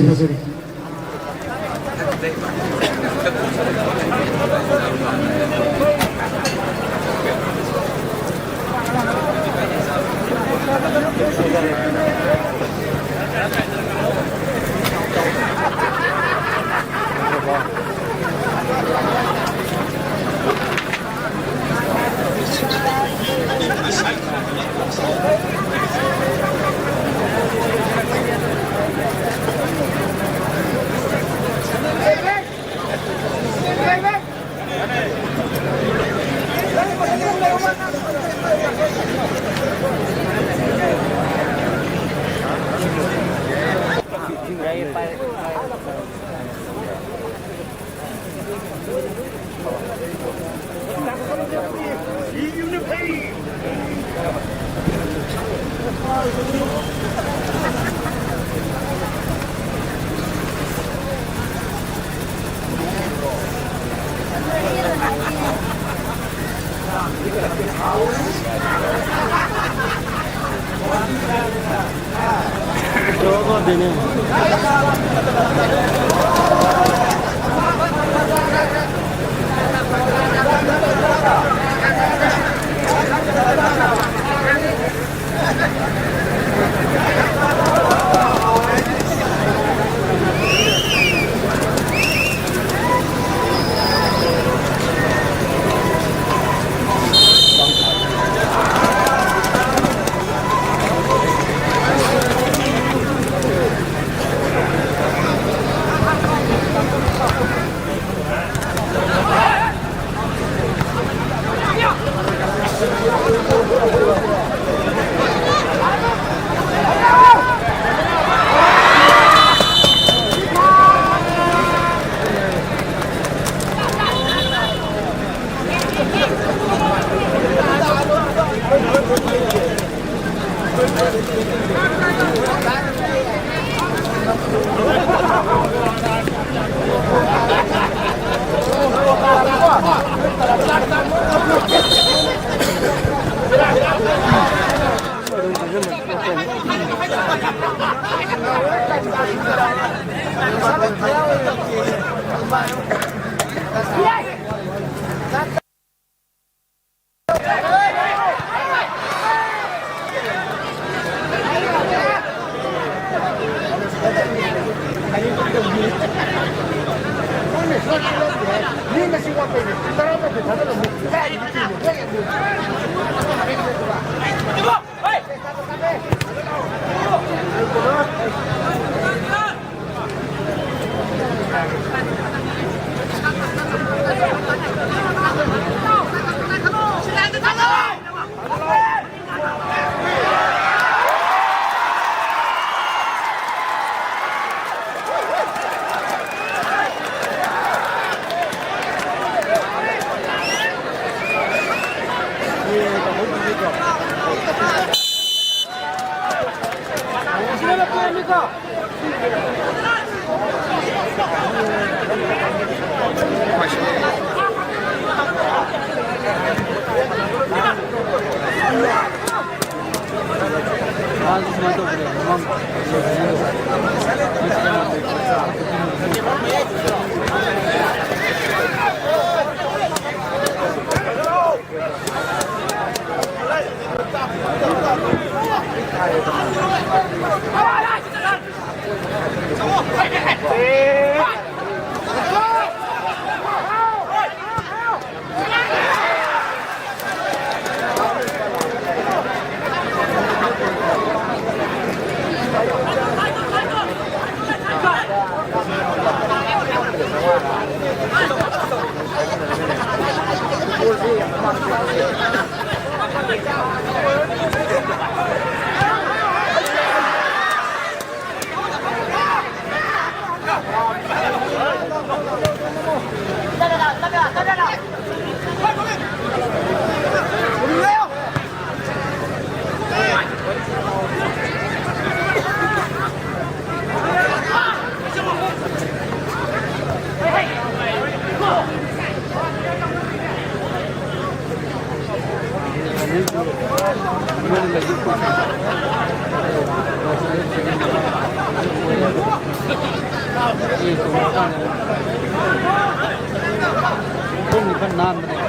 ꯅꯥꯟꯕꯅꯦ꯫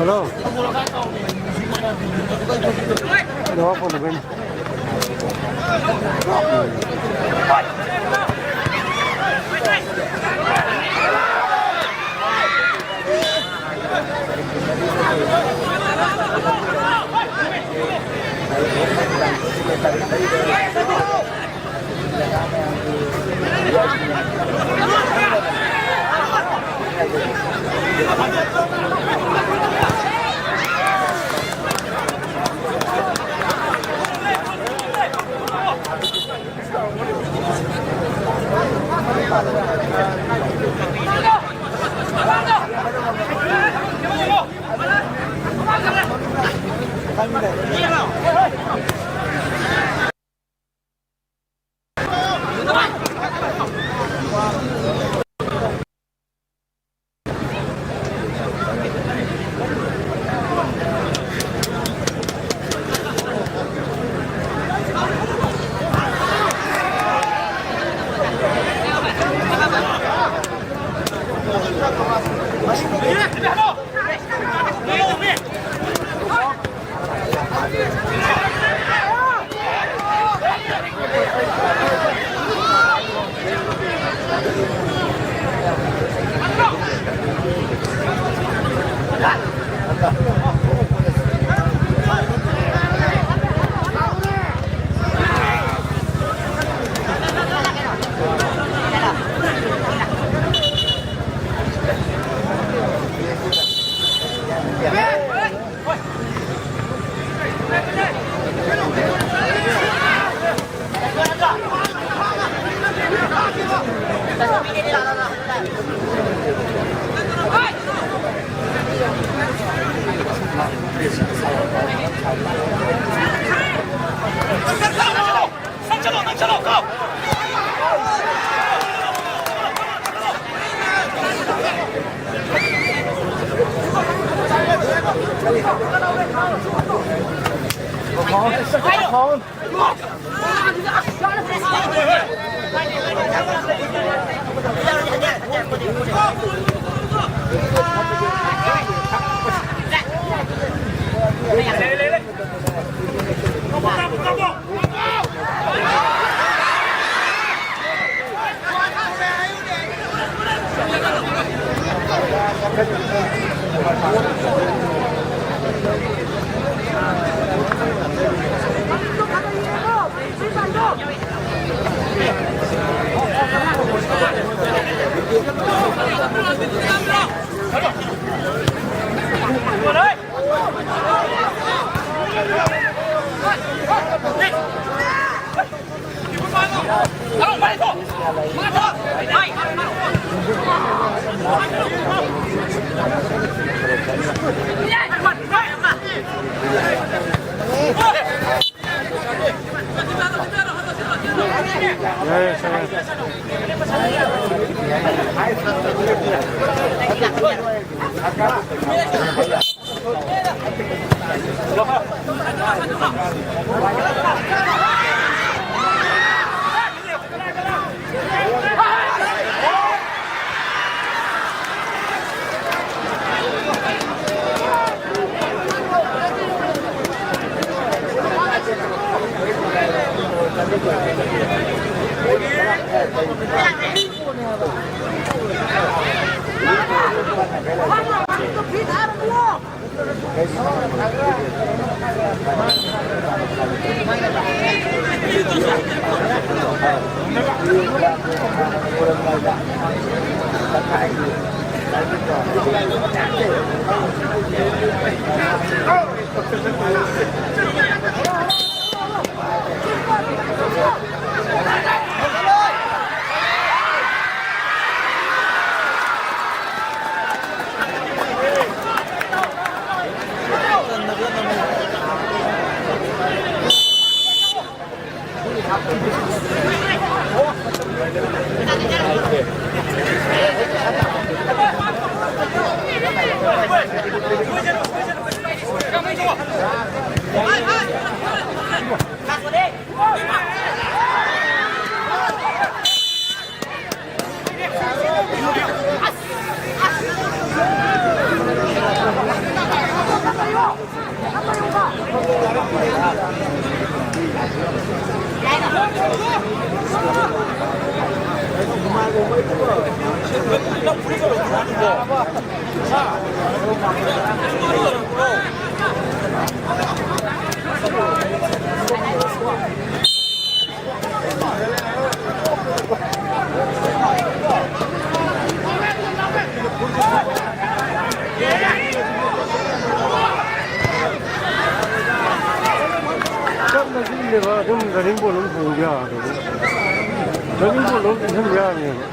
Hello. Hello, hello, hello. ꯀꯅꯤꯡ ꯄꯣꯠ ꯑꯗꯨꯝ ꯊꯣꯡꯕ ꯌꯥꯔꯕꯅꯤ꯫ ꯀꯅꯤꯡ ꯄꯣꯠ ꯑꯗꯨꯝ ꯄꯤꯁꯟꯕ ꯌꯥꯔꯅꯦꯕ꯫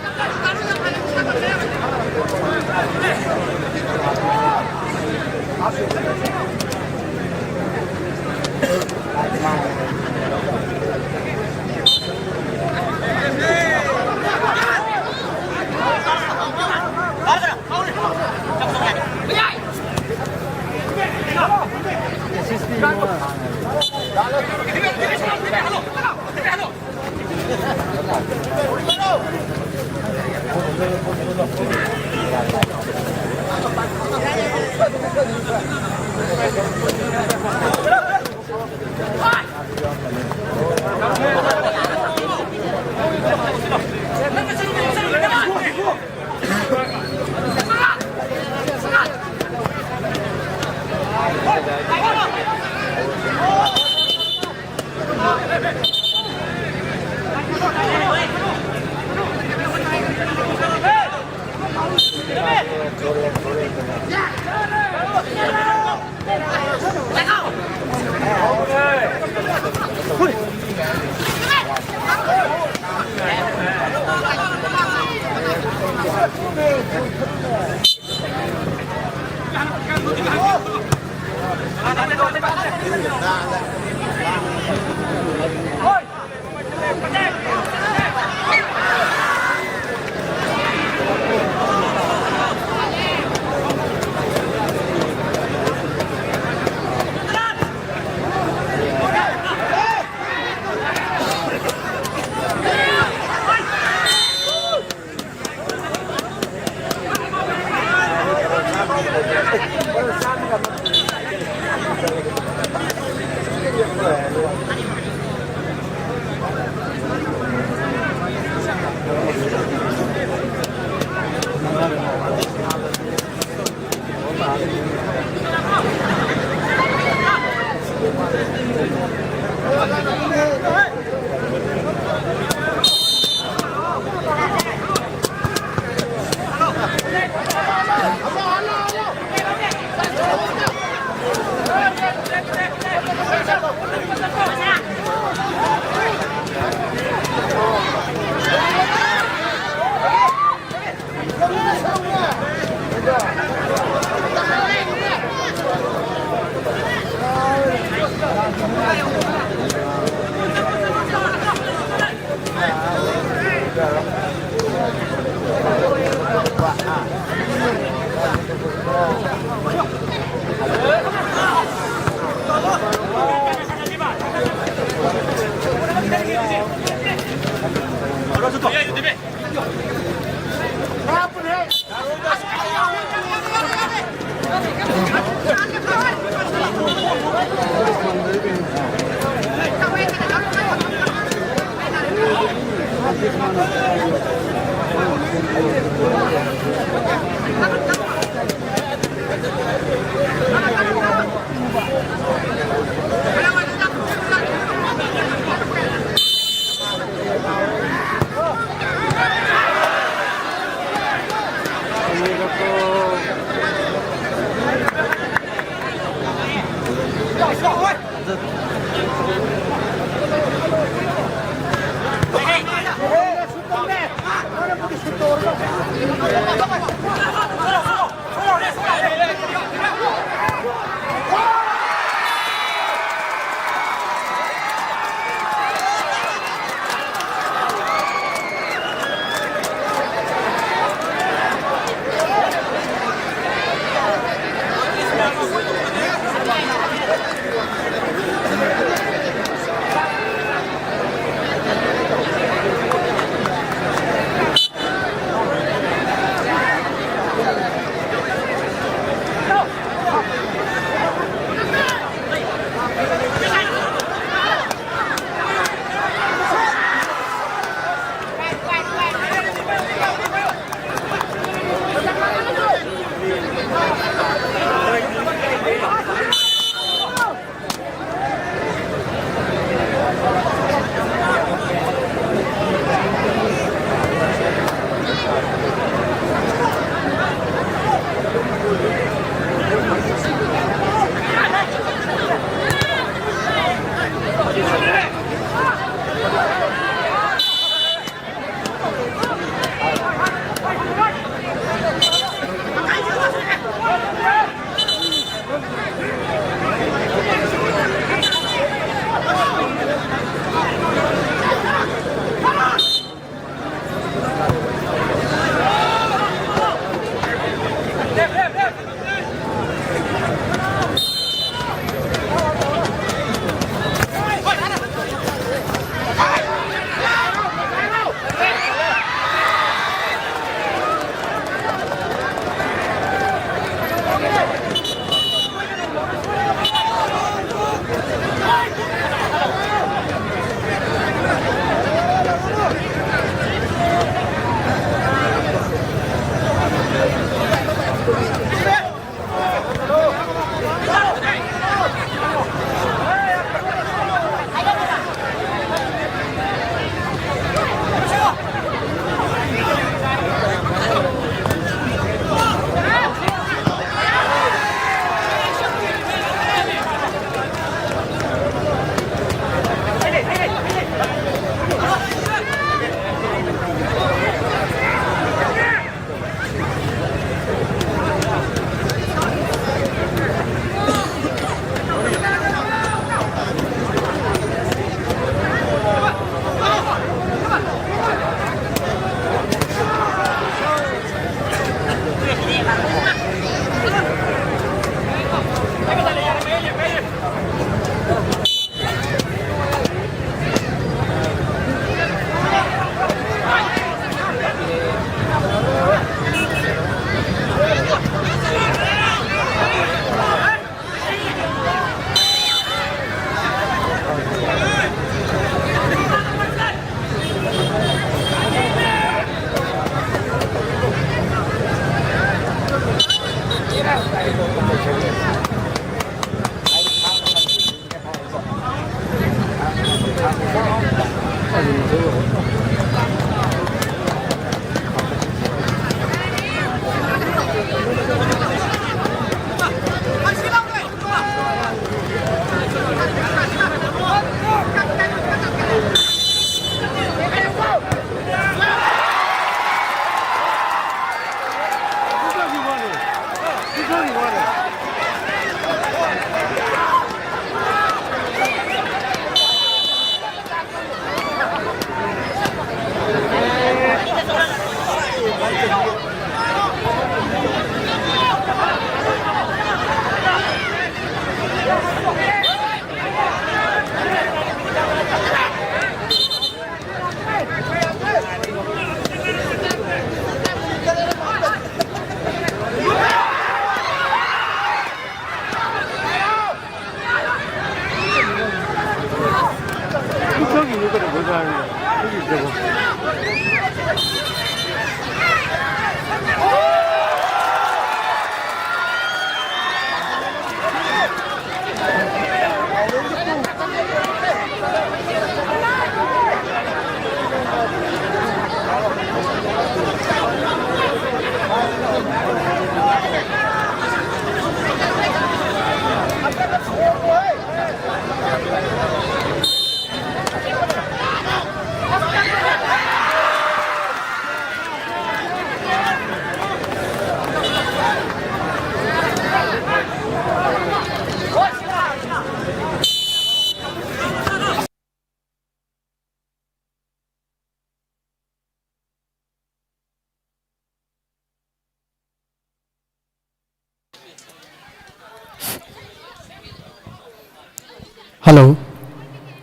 ꯍꯜꯂꯣ꯫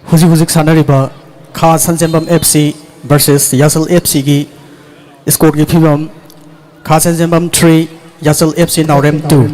ꯍꯧꯖꯤꯛ ꯍꯧꯖꯤꯛ ꯁꯥꯟꯅꯔꯤꯕ ꯈꯥ ꯁꯟꯖꯦꯝꯕꯝ F C versus ꯌꯥꯁꯜ F Cꯒꯤ scoreꯒꯤ ꯐꯤꯕꯝ: ꯈꯥ ꯁꯟꯖꯦꯝꯕꯝ three, ꯌꯥꯁꯜ F C ꯅꯥꯎꯔꯦꯝ two꯫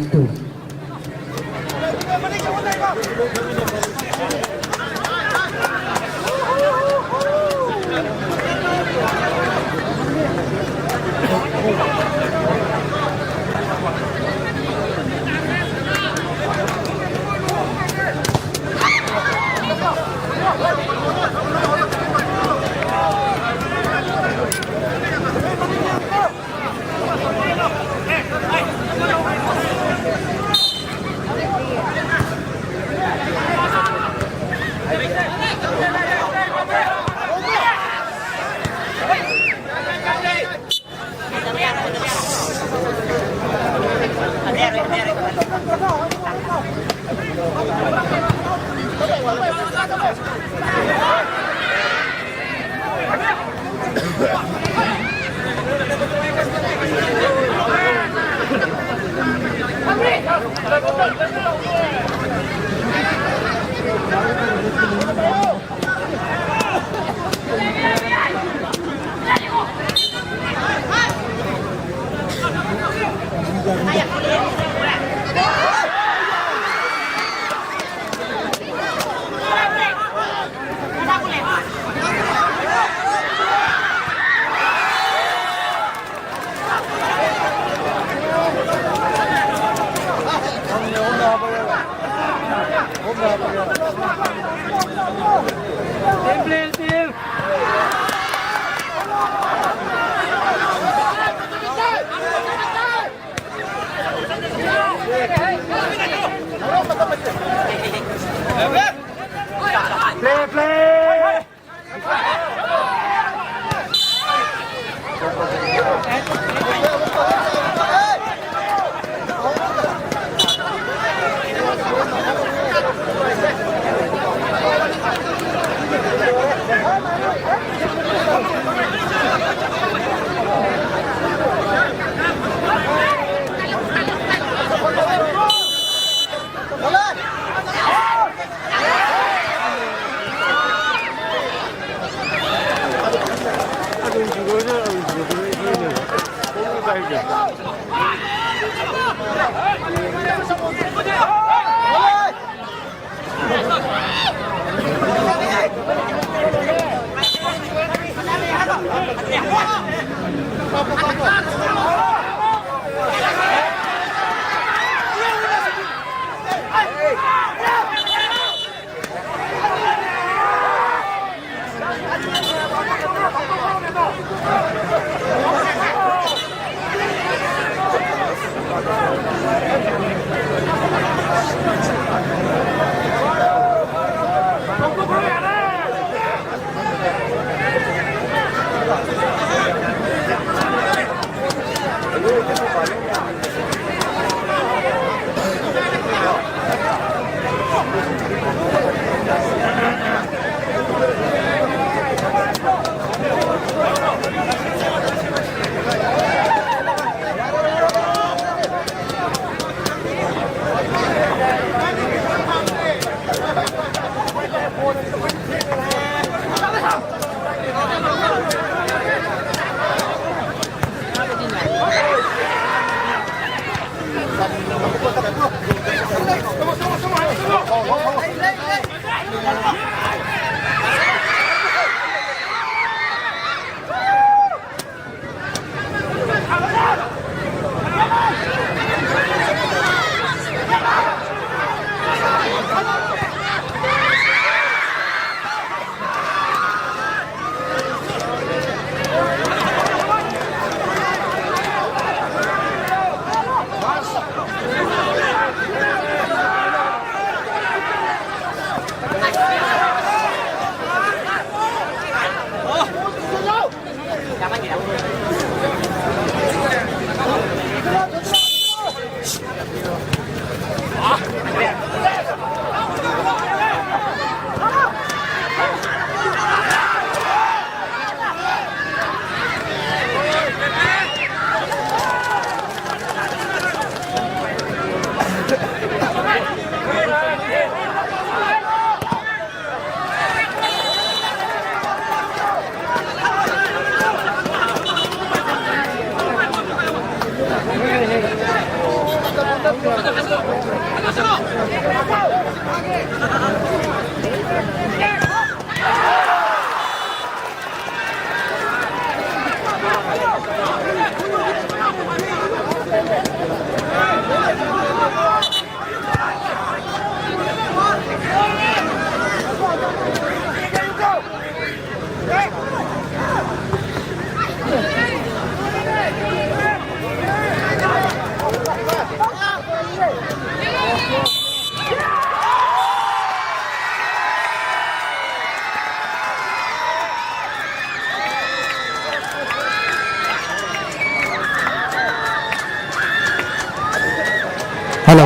ꯍꯜꯂꯣ꯫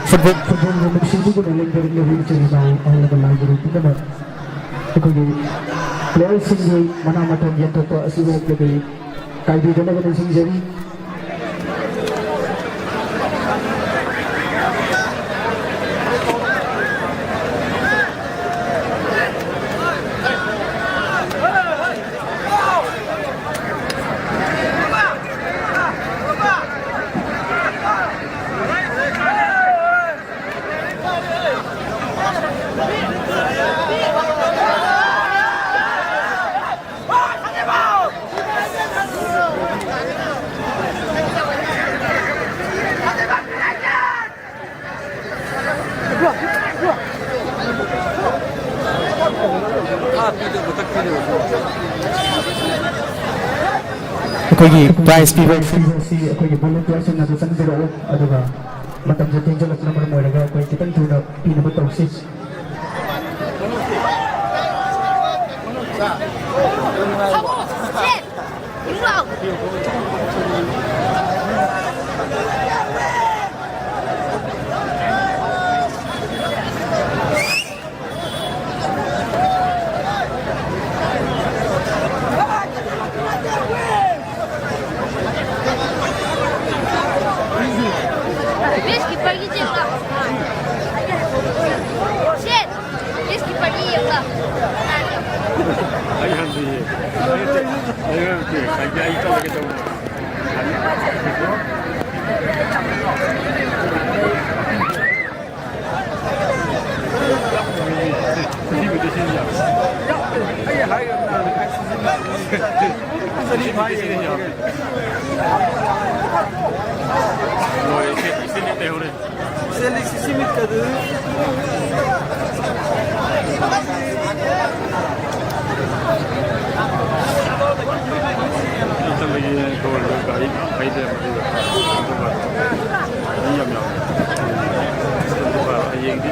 ꯐꯨꯠꯕꯣꯜ, ꯐꯨꯠꯕꯣꯜꯒꯤ ꯅꯨꯡꯁꯤꯕꯒꯨꯝꯅ ꯂꯦꯡꯗꯔꯛꯂꯕ ꯏꯆꯤꯜ ꯏꯅꯥꯎ ꯑꯍꯜ ꯂꯃꯟ ꯂꯥꯏ ꯒꯨꯔꯨ ꯄꯨꯝꯅꯃꯛ, ꯑꯩꯈꯣꯏꯒꯤ ꯄ꯭ꯂꯦꯌꯔꯁꯤꯡꯒꯤ ꯃꯅꯥ ꯃꯊꯧ ꯌꯦꯟꯊꯣꯛꯄ ꯑꯁꯤ ꯍꯧꯔꯛꯂꯒꯗꯤ ꯀꯥꯏꯕꯤꯗꯅꯕ ꯅꯤꯡꯁꯤꯡꯖꯔꯤ꯫ ꯑꯩꯈꯣꯏꯒꯤ ꯄ꯭ꯔꯥꯏꯖ ꯄꯤꯕ ꯑꯁꯤ ꯑꯩꯈꯣꯏꯒꯤ ꯚꯣꯂꯨꯟꯇꯤꯌꯔꯁꯤꯡꯅꯁꯨ ꯆꯪꯕꯤꯔꯛꯎ, ꯑꯗꯨꯒ ꯃꯇꯝꯁꯦ ꯊꯦꯡꯖꯤꯜꯂꯛꯄꯅ ꯃꯔꯝ ꯑꯣꯏꯔꯒ ꯑꯩꯈꯣꯏ ꯈꯤꯇꯪ ꯊꯨꯅ ꯄꯤꯅꯕ ꯇꯧꯁꯤ꯫ Пешки, пойдите в лавку. Все, пешки, пойдите в лавку. ꯑꯩ ꯍꯟꯗꯤꯌꯦ꯫ ꯑꯩ ꯍꯟꯗꯤꯌꯦ꯫ ꯑꯩ ꯆꯠꯂꯒꯦ ꯇꯧꯕꯅꯦ꯫ ꯒꯥꯔꯤ ꯐꯩ ꯂꯩꯔꯝꯃꯦ꯫ ꯑꯗꯨꯒ ꯃꯤ ꯌꯥꯝ ꯌꯥꯝꯃꯦ꯫ ꯑꯗꯨꯒ ꯍꯌꯦꯡꯗꯤ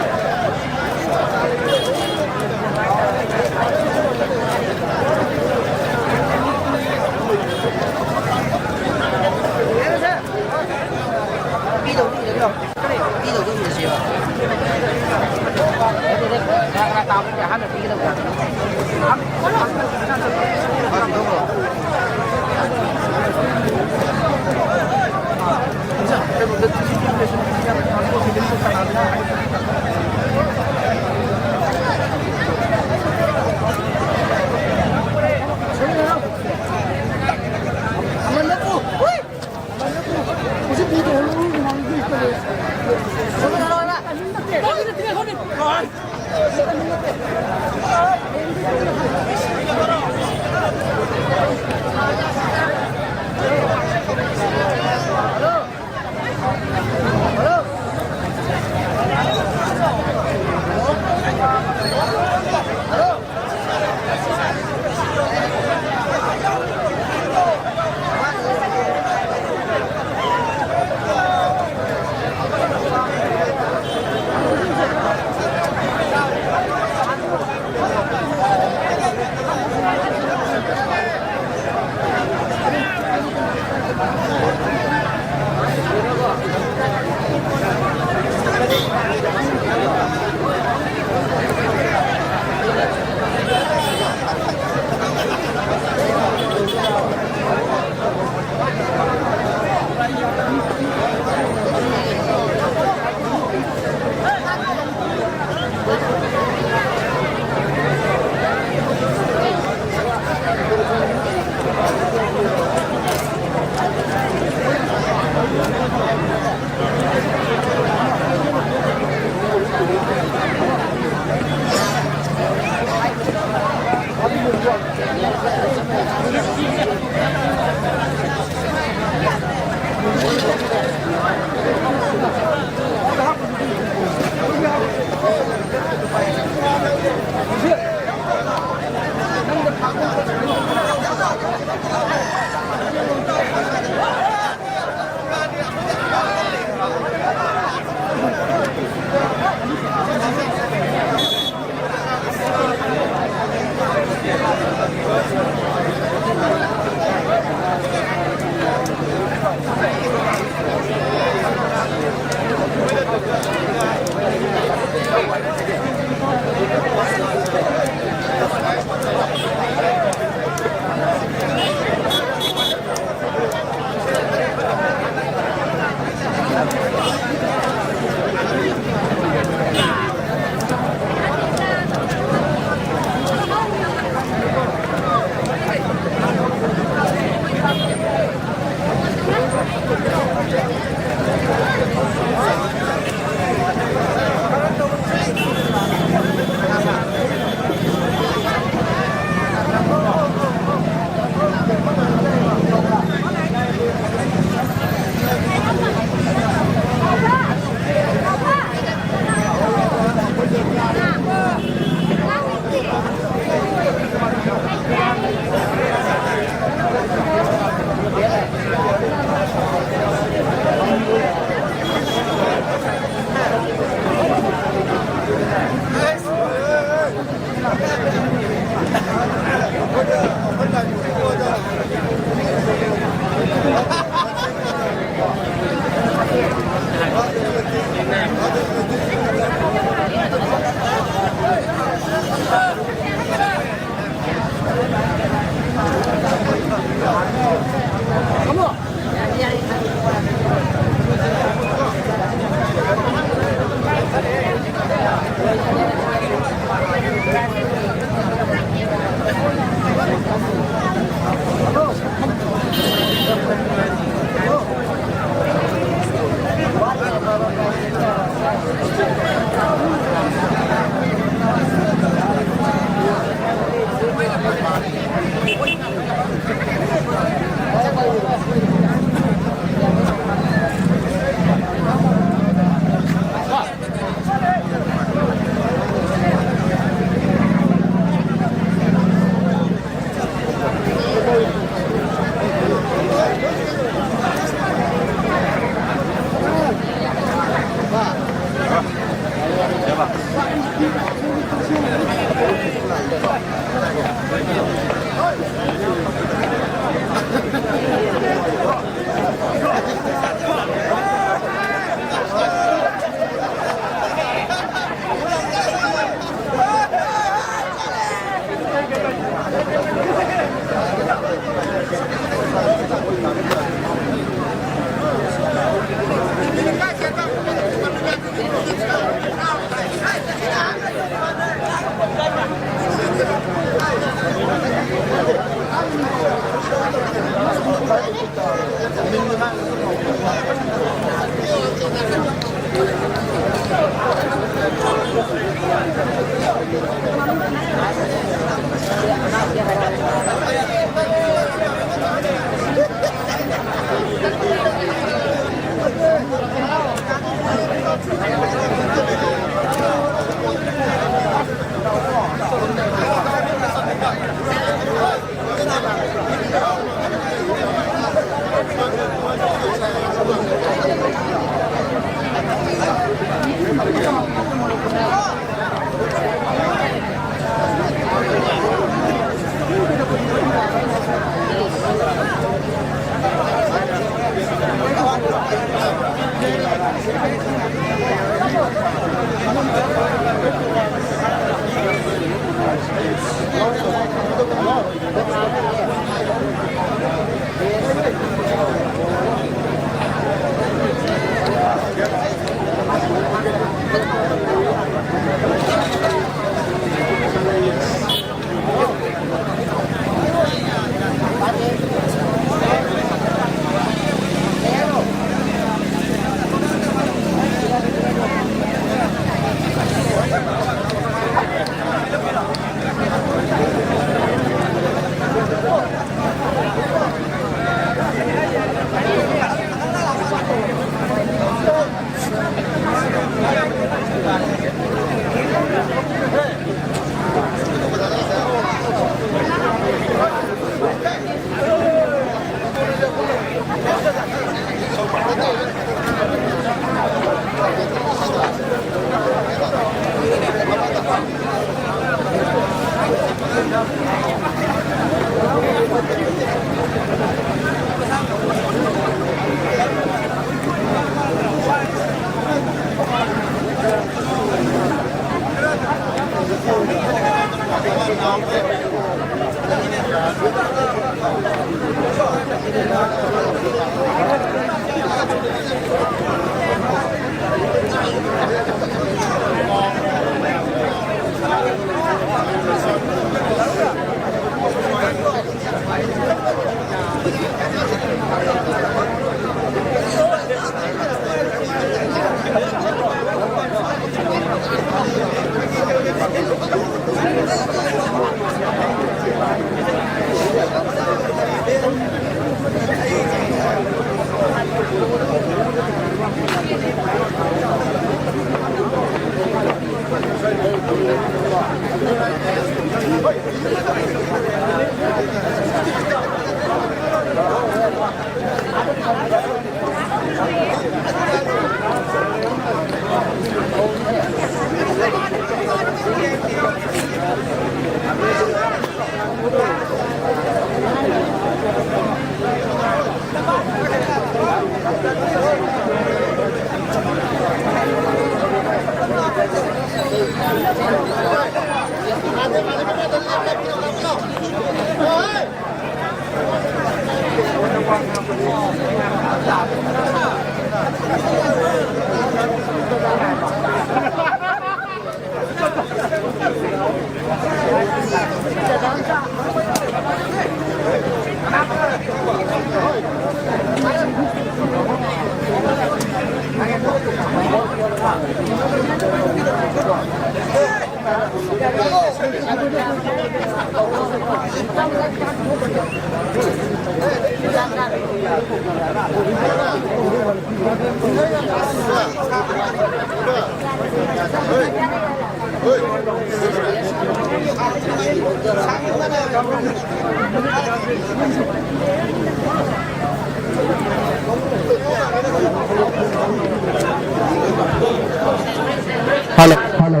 ꯍꯜꯂꯣ꯫ ꯍꯜꯂꯣ꯫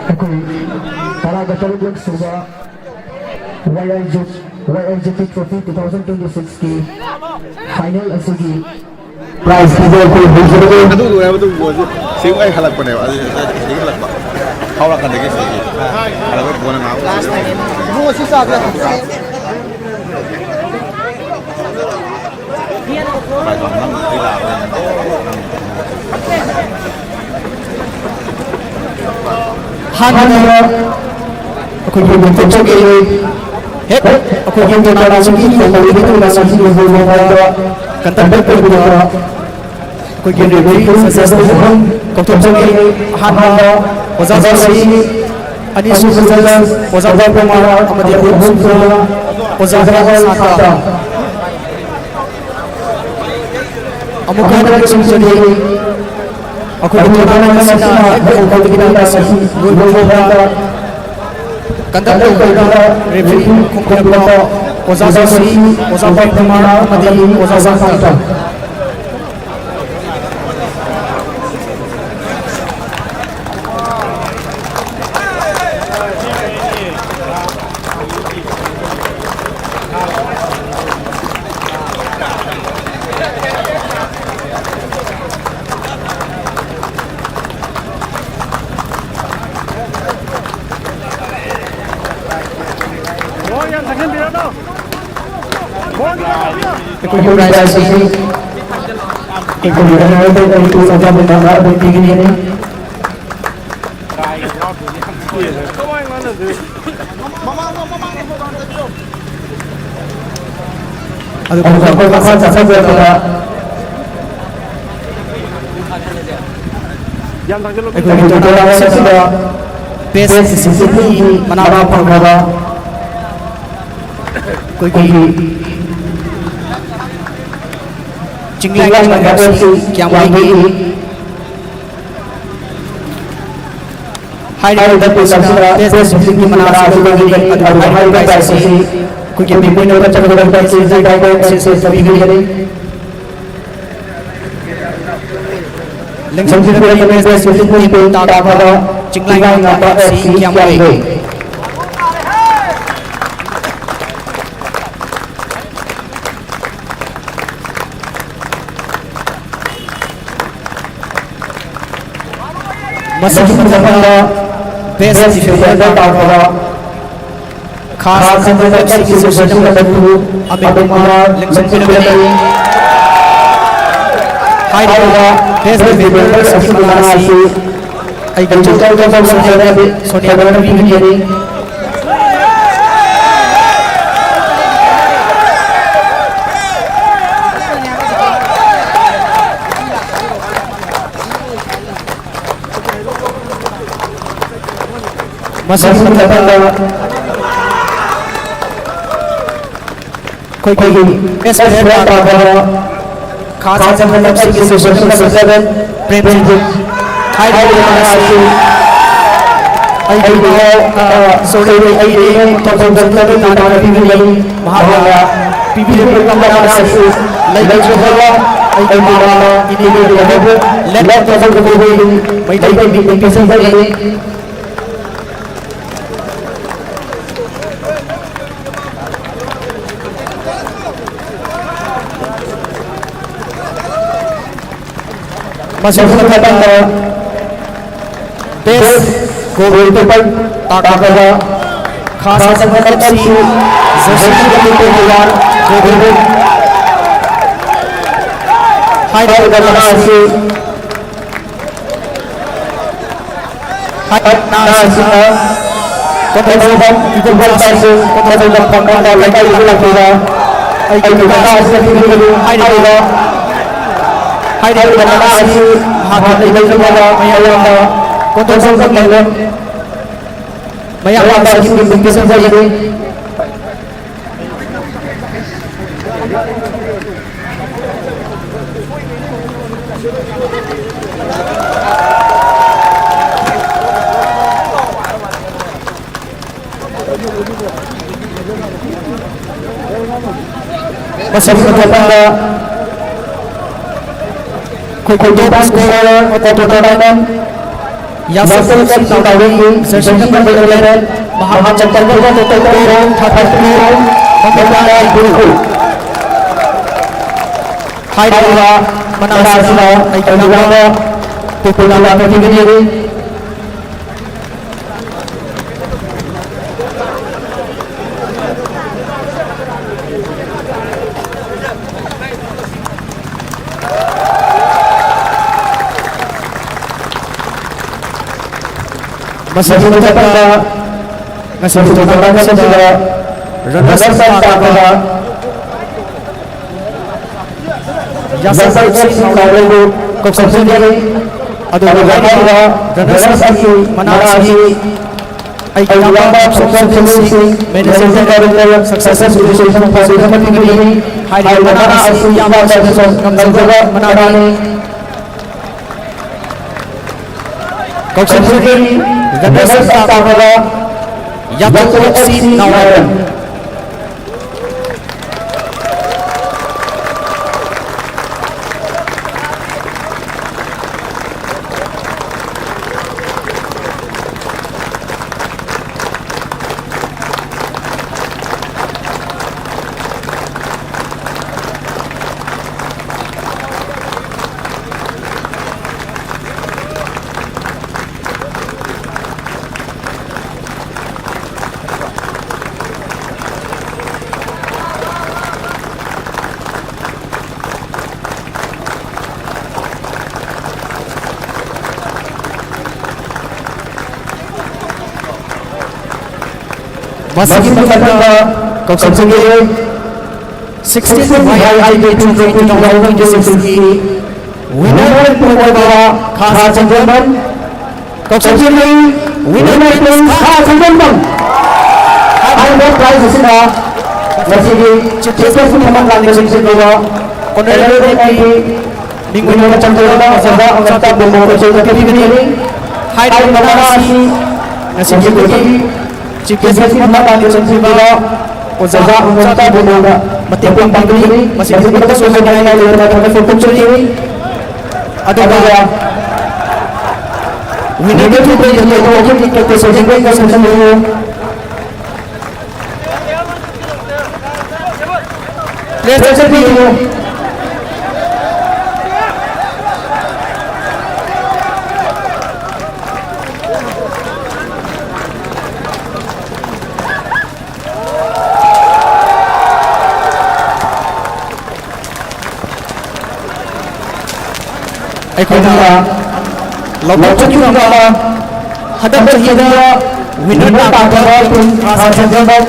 ꯑꯩꯈꯣꯏ ꯇꯔꯥꯒ ꯇꯔꯨꯛ ꯁꯨꯕ ꯋꯥꯏ ꯑꯥꯏ ꯖꯦ, ꯋꯥꯏ ꯑꯥꯏ ꯖꯦ ꯄꯤ ꯇ꯭ꯔꯣꯐꯤ ꯇꯨ ꯊꯥꯎꯖꯟ ꯇ꯭ꯋꯦꯟꯇꯤ ꯁꯤꯛꯁꯀꯤ ꯐꯥꯏꯅꯦꯜ ꯑꯁꯤꯒꯤ ꯄ꯭ꯔꯥꯏꯖ ꯄꯤꯕ ꯑꯩꯈꯣꯏ ꯍꯧꯖꯔꯒꯦ꯫ ꯑꯗꯨ ꯂꯣꯏꯔꯕ ꯃꯇꯨꯡ ꯕꯣꯜꯁꯦ ꯁꯤꯕꯨ ꯑꯩ ꯍꯜꯂꯛꯄꯅꯦꯕ꯫ ꯑꯗꯨ ꯁꯤꯗꯒꯤ ꯍꯜꯂꯛꯄ꯫ ꯍꯧꯔꯛꯀꯥꯟꯗꯒꯤ ꯁꯤꯗꯒꯤ ꯍꯜꯂꯛꯄ ꯕꯣꯜ ꯉꯥꯏꯍꯥꯛ ꯏꯕꯨꯡꯉꯣ, ꯁꯤ ꯆꯥꯕ ꯌꯥꯗ꯭ꯔꯣ? ꯍꯥꯟꯅ ꯑꯩꯈꯣꯏꯒꯤ ꯃꯤꯡꯊꯣꯟ ꯆꯠꯈꯤ꯫ ꯍꯦꯛ ꯑꯩꯈꯣꯏꯒꯤ ꯃꯤꯡꯊꯣꯟ ꯆꯠꯈꯤ꯫ ꯀꯟꯇꯦꯛ ꯇꯧꯕꯤꯔꯛꯄ ꯑꯩꯈꯣꯏꯒꯤ ꯔꯦꯐ꯭ꯔꯤ ꯖꯖꯦꯁ ꯑꯍꯨꯝ ꯀꯧꯊꯣꯛꯆꯔꯤ꯫ ꯑꯍꯥꯟꯕ ꯑꯣꯖꯥ ꯖꯣꯁꯤ, ꯑꯅꯤꯁꯨꯕ ꯖꯖꯦꯁ ꯑꯣꯖꯥ ꯀꯨꯃꯥꯔ ꯑꯃꯗꯤ ꯑꯍꯨꯝꯁꯨꯕ ꯑꯣꯖꯥ ꯁꯥꯟꯇ꯫ ꯑꯃꯨꯛ ꯍꯟꯅ ꯅꯤꯡꯁꯤꯡꯖꯔꯤ, ꯑꯩꯈꯣꯏꯒꯤ ꯇꯣꯔꯅꯥꯃꯦꯟ ꯑꯁꯤꯅ ꯍꯦꯛ ꯍꯧꯕꯗꯒꯤꯅ ꯉꯁꯤ ꯂꯣꯏꯕ ꯐꯥꯎꯕ ꯀꯟꯗꯛ ꯇꯧꯕꯤꯔꯤꯕ ꯔꯦꯐ꯭ꯔꯤ ꯈꯣꯝꯕꯤꯔꯛꯄ ꯑꯣꯖꯥ ꯖꯣꯁꯤ, ꯑꯣꯖꯥ ꯄ꯭ꯔꯦꯝ ꯀꯨꯃꯥꯔ ꯑꯃꯗꯤ ꯑꯣꯖꯥ ꯁꯥꯟꯇ꯫ ꯑꯩꯈꯣꯏꯒꯤ ꯄ꯭ꯔꯥꯏꯖ ꯑꯁꯤ ꯑꯩꯈꯣꯏꯒꯤ ꯑꯣꯅꯔꯦꯕꯜ ꯑꯦꯝ ꯄꯤ ꯑꯣꯖꯥ ꯃꯨꯟꯅꯥꯅ ꯑꯗꯨꯝ ꯄꯤꯒꯅꯤ꯫ ꯑꯗꯨꯒ ꯑꯩꯈꯣꯏ ꯃꯈꯥ ꯆꯠꯊꯖꯔꯛꯄꯗ ꯑꯩꯈꯣꯏꯒꯤ ꯇꯣꯔꯅꯥꯃꯦꯟ ꯑꯁꯤꯗ ꯕꯦꯁ ꯗꯤꯁꯤꯄ꯭ꯂꯤꯟꯒꯤ ꯃꯅꯥ ꯐꯪꯂꯕ ꯑꯩꯈꯣꯏꯒꯤ ꯆꯤꯡꯂꯦꯟ ꯑꯦꯐ ꯁꯤ ꯀ꯭ꯌꯥꯝꯒꯩꯒꯤ ꯍꯥꯏꯔꯤꯕ ꯕꯦꯁ ꯑꯁꯤꯗ ꯕꯦꯁ ꯗꯤꯁꯤꯄ꯭ꯂꯤꯟꯒꯤ ꯃꯅꯥ ꯑꯁꯤ ꯂꯧꯒꯅꯤ꯫ ꯑꯗꯨꯒ ꯍꯥꯏꯔꯤꯕ ꯄ꯭ꯔꯥꯏꯖ ꯑꯁꯤ ꯑꯩꯈꯣꯏꯒꯤ ꯄꯤꯛ ꯑꯣꯏꯅ ꯆꯠꯀꯗꯕ ꯄ꯭ꯔꯥꯏꯖ ꯑꯁꯤ ꯗꯥꯏꯔꯦꯛ ꯑꯦꯛꯁꯦꯁꯇ ꯄꯤꯕꯤꯒꯅꯤ꯫ ꯂꯤꯡꯖꯪꯕꯤꯔꯛꯂꯤꯕ ꯕꯦꯁ ꯗꯤꯁꯤꯄ꯭ꯂꯤꯟ ꯇꯥꯛꯄ ꯆꯤꯡꯂꯥꯏꯉꯥꯝꯕ ꯑꯦꯐ ꯁꯤ ꯀ꯭ꯌꯥꯝꯒꯩ꯫ ꯃꯁꯤꯒꯤ ꯃꯊꯪꯗ ꯕꯦꯁ ꯗꯤꯐꯦꯟꯗꯔ ꯇꯥꯔꯛꯄꯗ ꯈꯥ ꯁꯟꯖꯦꯟꯕꯝ ꯑꯦꯐ ꯁꯤꯒꯤ jersey number two Amit Kumar ꯂꯦꯡꯁꯟꯕꯤꯔꯛꯀꯅꯤ꯫ ꯍꯥꯏꯔꯤꯕ ꯕꯦꯁ ꯗꯤꯐꯦꯟꯗꯔ ꯑꯁꯤꯒꯤ ꯃꯅꯥ ꯑꯁꯤ ꯑꯩꯒꯤ ꯁꯣꯅꯤꯌꯥꯅ ꯄꯤꯕꯤꯒꯅꯤ꯫ ꯃꯁꯤꯒꯤ ꯃꯊꯪꯗ ꯑꯩꯈꯣꯏꯒꯤ ꯕꯦꯁ ꯄ꯭ꯂꯦꯌꯔ ꯇꯥꯔꯛꯄꯗ ꯈꯥ ꯁꯟꯖꯦꯟꯕꯝ ꯑꯦꯐ ꯁꯤꯒꯤ ꯖꯔꯁꯤ ꯅꯝꯕꯔ ꯁꯚꯦꯟ ꯄ꯭ꯔꯦꯝꯖꯤꯠ꯫ ꯍꯥꯏꯔꯤꯕ ꯃꯅꯥ ꯑꯁꯤ ꯑꯩꯒꯤ ꯏꯅꯥꯎ, ꯑ, ꯁꯣꯔꯤ, ꯑꯩꯒꯤ ꯏꯅꯦ ꯇꯣꯝꯊꯣꯏ ꯇꯣꯝꯊꯣꯏ ꯇꯥꯟꯅ ꯄꯤꯕꯤꯔꯤ꯫ ꯃꯍꯥꯛꯅ ꯄꯤꯕꯤꯔꯤꯕ ꯃꯅꯥ ꯑꯁꯤ ꯂꯩꯈꯤꯗ꯭ꯔꯕ ꯑꯩꯒꯤ ꯃꯃꯥ ꯏꯅꯦꯒꯤ ꯃꯕꯣꯛ ꯂꯦꯠ ꯇꯣꯝꯊꯣꯏ ꯇꯣꯝꯊꯣꯏ ꯃꯩꯇꯩꯒꯤ ꯃꯤꯡ ꯄꯤꯖꯕꯅꯤ꯫ ꯃꯁꯤꯒꯤ ꯃꯊꯪꯗ ꯕꯦꯁ ꯒꯣꯜꯀꯤꯄꯔ ꯇꯥꯛꯄꯗ ꯈꯥ ꯁꯟꯖꯦꯟꯕꯝ F C jersey number twenty one Gobin. ꯍꯥꯏꯔꯤꯕ ꯃꯅꯥ ꯑꯁꯤ ꯍꯥꯏꯔꯤꯕ ꯃꯅꯥ ꯑꯁꯤꯅ ꯀꯣꯟꯊꯧꯖꯝ ꯏꯕꯣꯝꯆꯥꯁꯤꯡ, ꯀꯣꯟꯊꯧꯖꯝ ꯄꯥꯡꯒꯜ ꯂꯩꯀꯥꯏꯗꯒꯤ ꯂꯥꯛꯄꯤꯕ ꯑꯩꯒꯤ ꯀꯀꯥ ꯑꯁꯤꯅ ꯄꯤꯕꯤꯒꯅꯤ꯫ ꯍꯥꯏꯔꯤꯕ ꯍꯥꯏꯔꯤꯕ ꯃꯅꯥ ꯑꯁꯤ ꯃꯍꯥꯛꯀꯤ ꯂꯩꯕ ꯃꯌꯥꯝꯗ ꯀꯣꯟꯊꯣꯛ ꯆꯪꯕ ꯃꯌꯥꯝ ꯑꯁꯤꯒꯤ ꯃꯤꯡ ꯄꯤꯖꯕ ꯌꯥꯏ꯫ ꯃꯁꯤꯒꯤ ꯃꯊꯛꯇ ꯑꯩꯈꯣꯏꯒꯤ top scorer, top tournament, ꯌꯥꯁꯔ ꯁꯤꯡ ꯅꯥꯎꯔꯦꯝꯕꯨ, jersey number eleven, ꯃꯍꯥꯛ ꯆꯝꯄꯜ ꯄꯨꯔꯒ ꯊꯥꯔꯇꯤ ꯇꯨ, ꯃꯃꯤꯠꯇ ꯍꯥꯏꯔꯤꯕ ꯃꯅꯥ ꯑꯁꯤꯅ ꯑꯩꯒꯤ ꯏꯌꯥꯝꯕ ꯄꯦꯀꯨꯂꯥ ꯂꯥꯛꯄꯤꯒꯅꯤ꯫ ꯃꯁꯤꯒꯤ ꯃꯊꯛꯇ ꯉꯁꯤꯒꯤ tournament ꯑꯁꯤꯗ runners up ꯇꯥꯔꯛꯄ ꯌꯥꯁꯔ ꯁꯤꯡ ꯅꯥꯎꯔꯦꯝꯕꯨ ꯀꯧꯁꯟꯖꯔꯤ꯫ ꯑꯗꯨꯒ ꯍꯥꯏꯔꯤꯕ runners up ꯀꯤ ꯃꯅꯥ ꯑꯁꯤ ꯑꯩꯒꯤ ꯏꯌꯥꯝꯕ ꯁꯣꯝꯁꯣꯝ ꯁꯤꯡ, Managing Director, Success Education Foundation ꯀꯝꯄꯅꯤꯒꯤ ꯍꯥꯏꯔꯤꯕ ꯃꯅꯥ ꯑꯁꯤ ꯏꯌꯥꯝꯕ ꯁꯣꯝꯁꯣꯝ ꯉꯝꯖꯕ ꯃꯅꯥꯅꯤ꯫ ꯀꯧꯁꯟꯖꯔꯤ, runners up ꯇꯥꯕꯗ ꯌꯥꯊꯣꯛ ꯑꯦꯐ ꯁꯤ ꯅꯥꯎꯔꯦꯝ꯫ ꯃꯁꯤꯒꯤ ꯃꯊꯪꯗ ꯀꯛꯆꯤꯡꯒꯤ sixteen Y I J P Trophy two thousand twenty-six ꯀꯤ Winner ꯑꯣꯏꯕ ꯈꯥ ꯁꯟꯖꯦꯟꯕꯝ꯫ ꯀꯛꯆꯤꯡꯒꯤ winner ꯈꯥ ꯁꯟꯖꯦꯟꯕꯝ꯫ ꯍꯥꯏꯔꯤꯕ prize ꯑꯁꯤꯅ ꯉꯁꯤꯒꯤ chief guest ꯀꯤ ꯃꯃꯥꯡ ꯂꯥꯛꯂꯤꯕꯁꯤꯡꯁꯤꯡ ꯑꯗꯨꯒ honorable MP ꯃꯤꯡ ꯑꯣꯏꯅ ꯆꯟꯖꯔꯕ ꯑꯣꯖꯥ ꯑꯃꯆꯥ ꯇꯣꯝꯕ ꯑꯣꯏꯖꯕ ꯄꯤꯕꯤꯒꯅꯤ꯫ ꯍꯥꯏꯔꯤꯕ ꯃꯅꯥ ꯑꯁꯤ ꯉꯁꯤꯒꯤ ꯑꯩꯈꯣꯏꯒꯤ chief guest ꯀꯤ ꯃꯃꯥꯡ ꯂꯥꯛꯂꯤꯕꯁꯤꯡꯁꯤꯡ ꯑꯗꯨꯒ ꯑꯣꯖꯥ ꯑꯃꯆꯥ ꯇꯣꯝꯕꯅ ꯃꯇꯦꯡ ꯄꯥꯡꯕꯤꯒꯅꯤ꯫ ꯃꯁꯤꯗ ꯃꯤꯠꯇꯁꯨ ꯍꯥꯏꯅꯤꯡꯉꯥꯏ ꯂꯩꯇꯅ ꯊꯥꯒꯠꯄ ꯐꯣꯡꯗꯣꯛꯆꯔꯤ꯫ ꯑꯗꯨꯒ winner ꯒꯤ ꯊꯣꯏꯗꯣꯛ ꯍꯦꯟꯗꯣꯛꯄ ꯑꯩꯈꯣꯏꯒꯤ ꯀꯦꯞꯇꯦꯟ ꯁꯣꯖꯤꯟ ꯀꯣꯏ ꯀꯣꯏ ꯁꯣꯖꯤꯟꯕꯤꯌꯨ꯫ Place ꯆꯠꯄꯤꯌꯨ꯫ ꯑꯩꯈꯣꯏꯅ ꯂꯥꯎꯊꯣꯛꯈꯤꯕ ꯍꯟꯗꯛ ꯆꯍꯤꯗ winner ꯇꯥꯈꯤꯕ team ꯈꯥ ꯁꯟꯖꯦꯟꯕꯝ,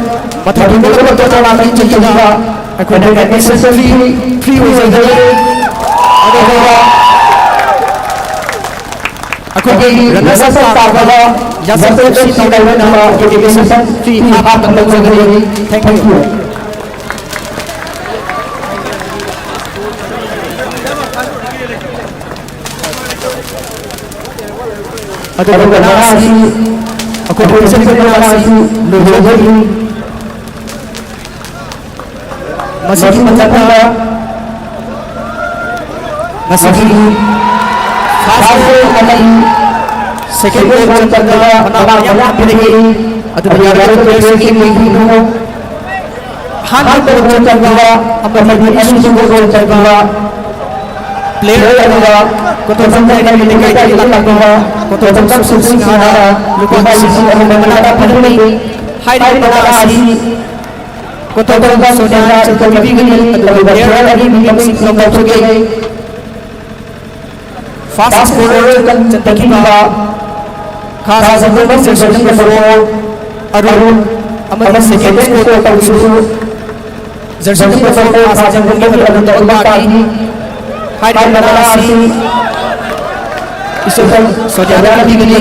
ꯃꯊꯪꯒꯤ ꯃꯊꯪꯒꯤ ꯂꯥꯛꯀꯗꯕ ꯆꯍꯤꯗ ꯑꯩꯈꯣꯏꯅ admission fee free ꯑꯣꯏꯖꯒꯅꯤ꯫ ꯑꯗꯨꯒ ꯑꯩꯈꯣꯏꯒꯤ runners up ꯇꯥꯈꯤꯕ ꯌꯥꯁꯪ FC ꯇꯧꯔꯤꯕ ꯑꯩꯈꯣꯏꯒꯤ admission fee half ꯇꯧꯖꯒꯅꯤ꯫ Thank you꯫ ꯑꯗꯨꯒ ꯃꯅꯥ ꯑꯁꯤ ꯑꯩꯈꯣꯏꯒꯤ ꯄꯤꯖꯈꯤꯕ ꯃꯅꯥ ꯑꯁꯤ ꯂꯣꯏꯖꯈ꯭ꯔꯦ꯫ ꯃꯁꯤꯒꯤ ꯃꯊꯛꯇ ꯉꯁꯤꯒꯤ first goal ꯑꯃꯗꯤ second goal ꯆꯟꯕꯗ ꯃꯅꯥ ꯃꯌꯥꯝ ꯄꯤꯔꯛꯏ꯫ ꯑꯗꯨꯅ ꯌꯥꯔꯒ playerꯁꯤꯡ ꯌꯦꯡꯕꯤꯌꯨ꯫ ꯑꯍꯥꯟꯕ goal ꯆꯟꯕ ꯑꯃꯗꯤ ꯑꯅꯤꯁꯨꯕ goal ꯆꯟꯕ player ꯑꯗꯨꯒ ꯀꯣꯟꯊꯧꯖꯝ ꯂꯩꯀꯥꯏꯒꯤ ꯂꯩꯀꯥꯏꯗꯒꯤ ꯂꯥꯛꯂꯤꯕ ꯀꯣꯟꯊꯧꯖꯝ ꯁꯨꯁꯤꯡꯍꯥꯅ ꯂꯨꯄꯥ ꯂꯤꯁꯤꯡ ꯑꯍꯨꯝ ꯃꯅꯥ ꯄꯤꯔꯛꯏ꯫ ꯍꯥꯏꯔꯤꯕ ꯃꯅꯥ ꯑꯁꯤ ꯀꯣꯟꯊꯧꯖꯝ ꯁꯣꯅꯤꯌꯥ ꯆꯟꯕꯤꯒꯅꯤ꯫ ꯑꯗꯨꯒ player ꯑꯅꯤ ꯃꯃꯤꯡꯁꯤꯡ ꯂꯥꯎꯊꯣꯛꯆꯒꯦ꯫ First scorer ꯆꯟꯕꯤꯈꯤꯕ ꯈꯥ ꯁꯟꯖꯦꯟꯕꯝ jersey number four ꯑꯔꯨꯟ, ꯑꯃꯗꯤ second score ꯇꯧꯕꯤꯕꯁꯨ jersey number four ꯈꯥ ꯁꯟꯖꯦꯟꯕꯝꯒꯤ ꯑꯔꯨꯟꯗ ꯎꯠꯄ ꯇꯥꯈꯤ꯫ ꯍꯥꯏꯔꯤꯕ ꯃꯅꯥ ꯑꯁꯤ ꯏꯆꯜ ꯁꯣꯅꯤꯌꯥꯗ ꯄꯤꯒꯅꯤ꯫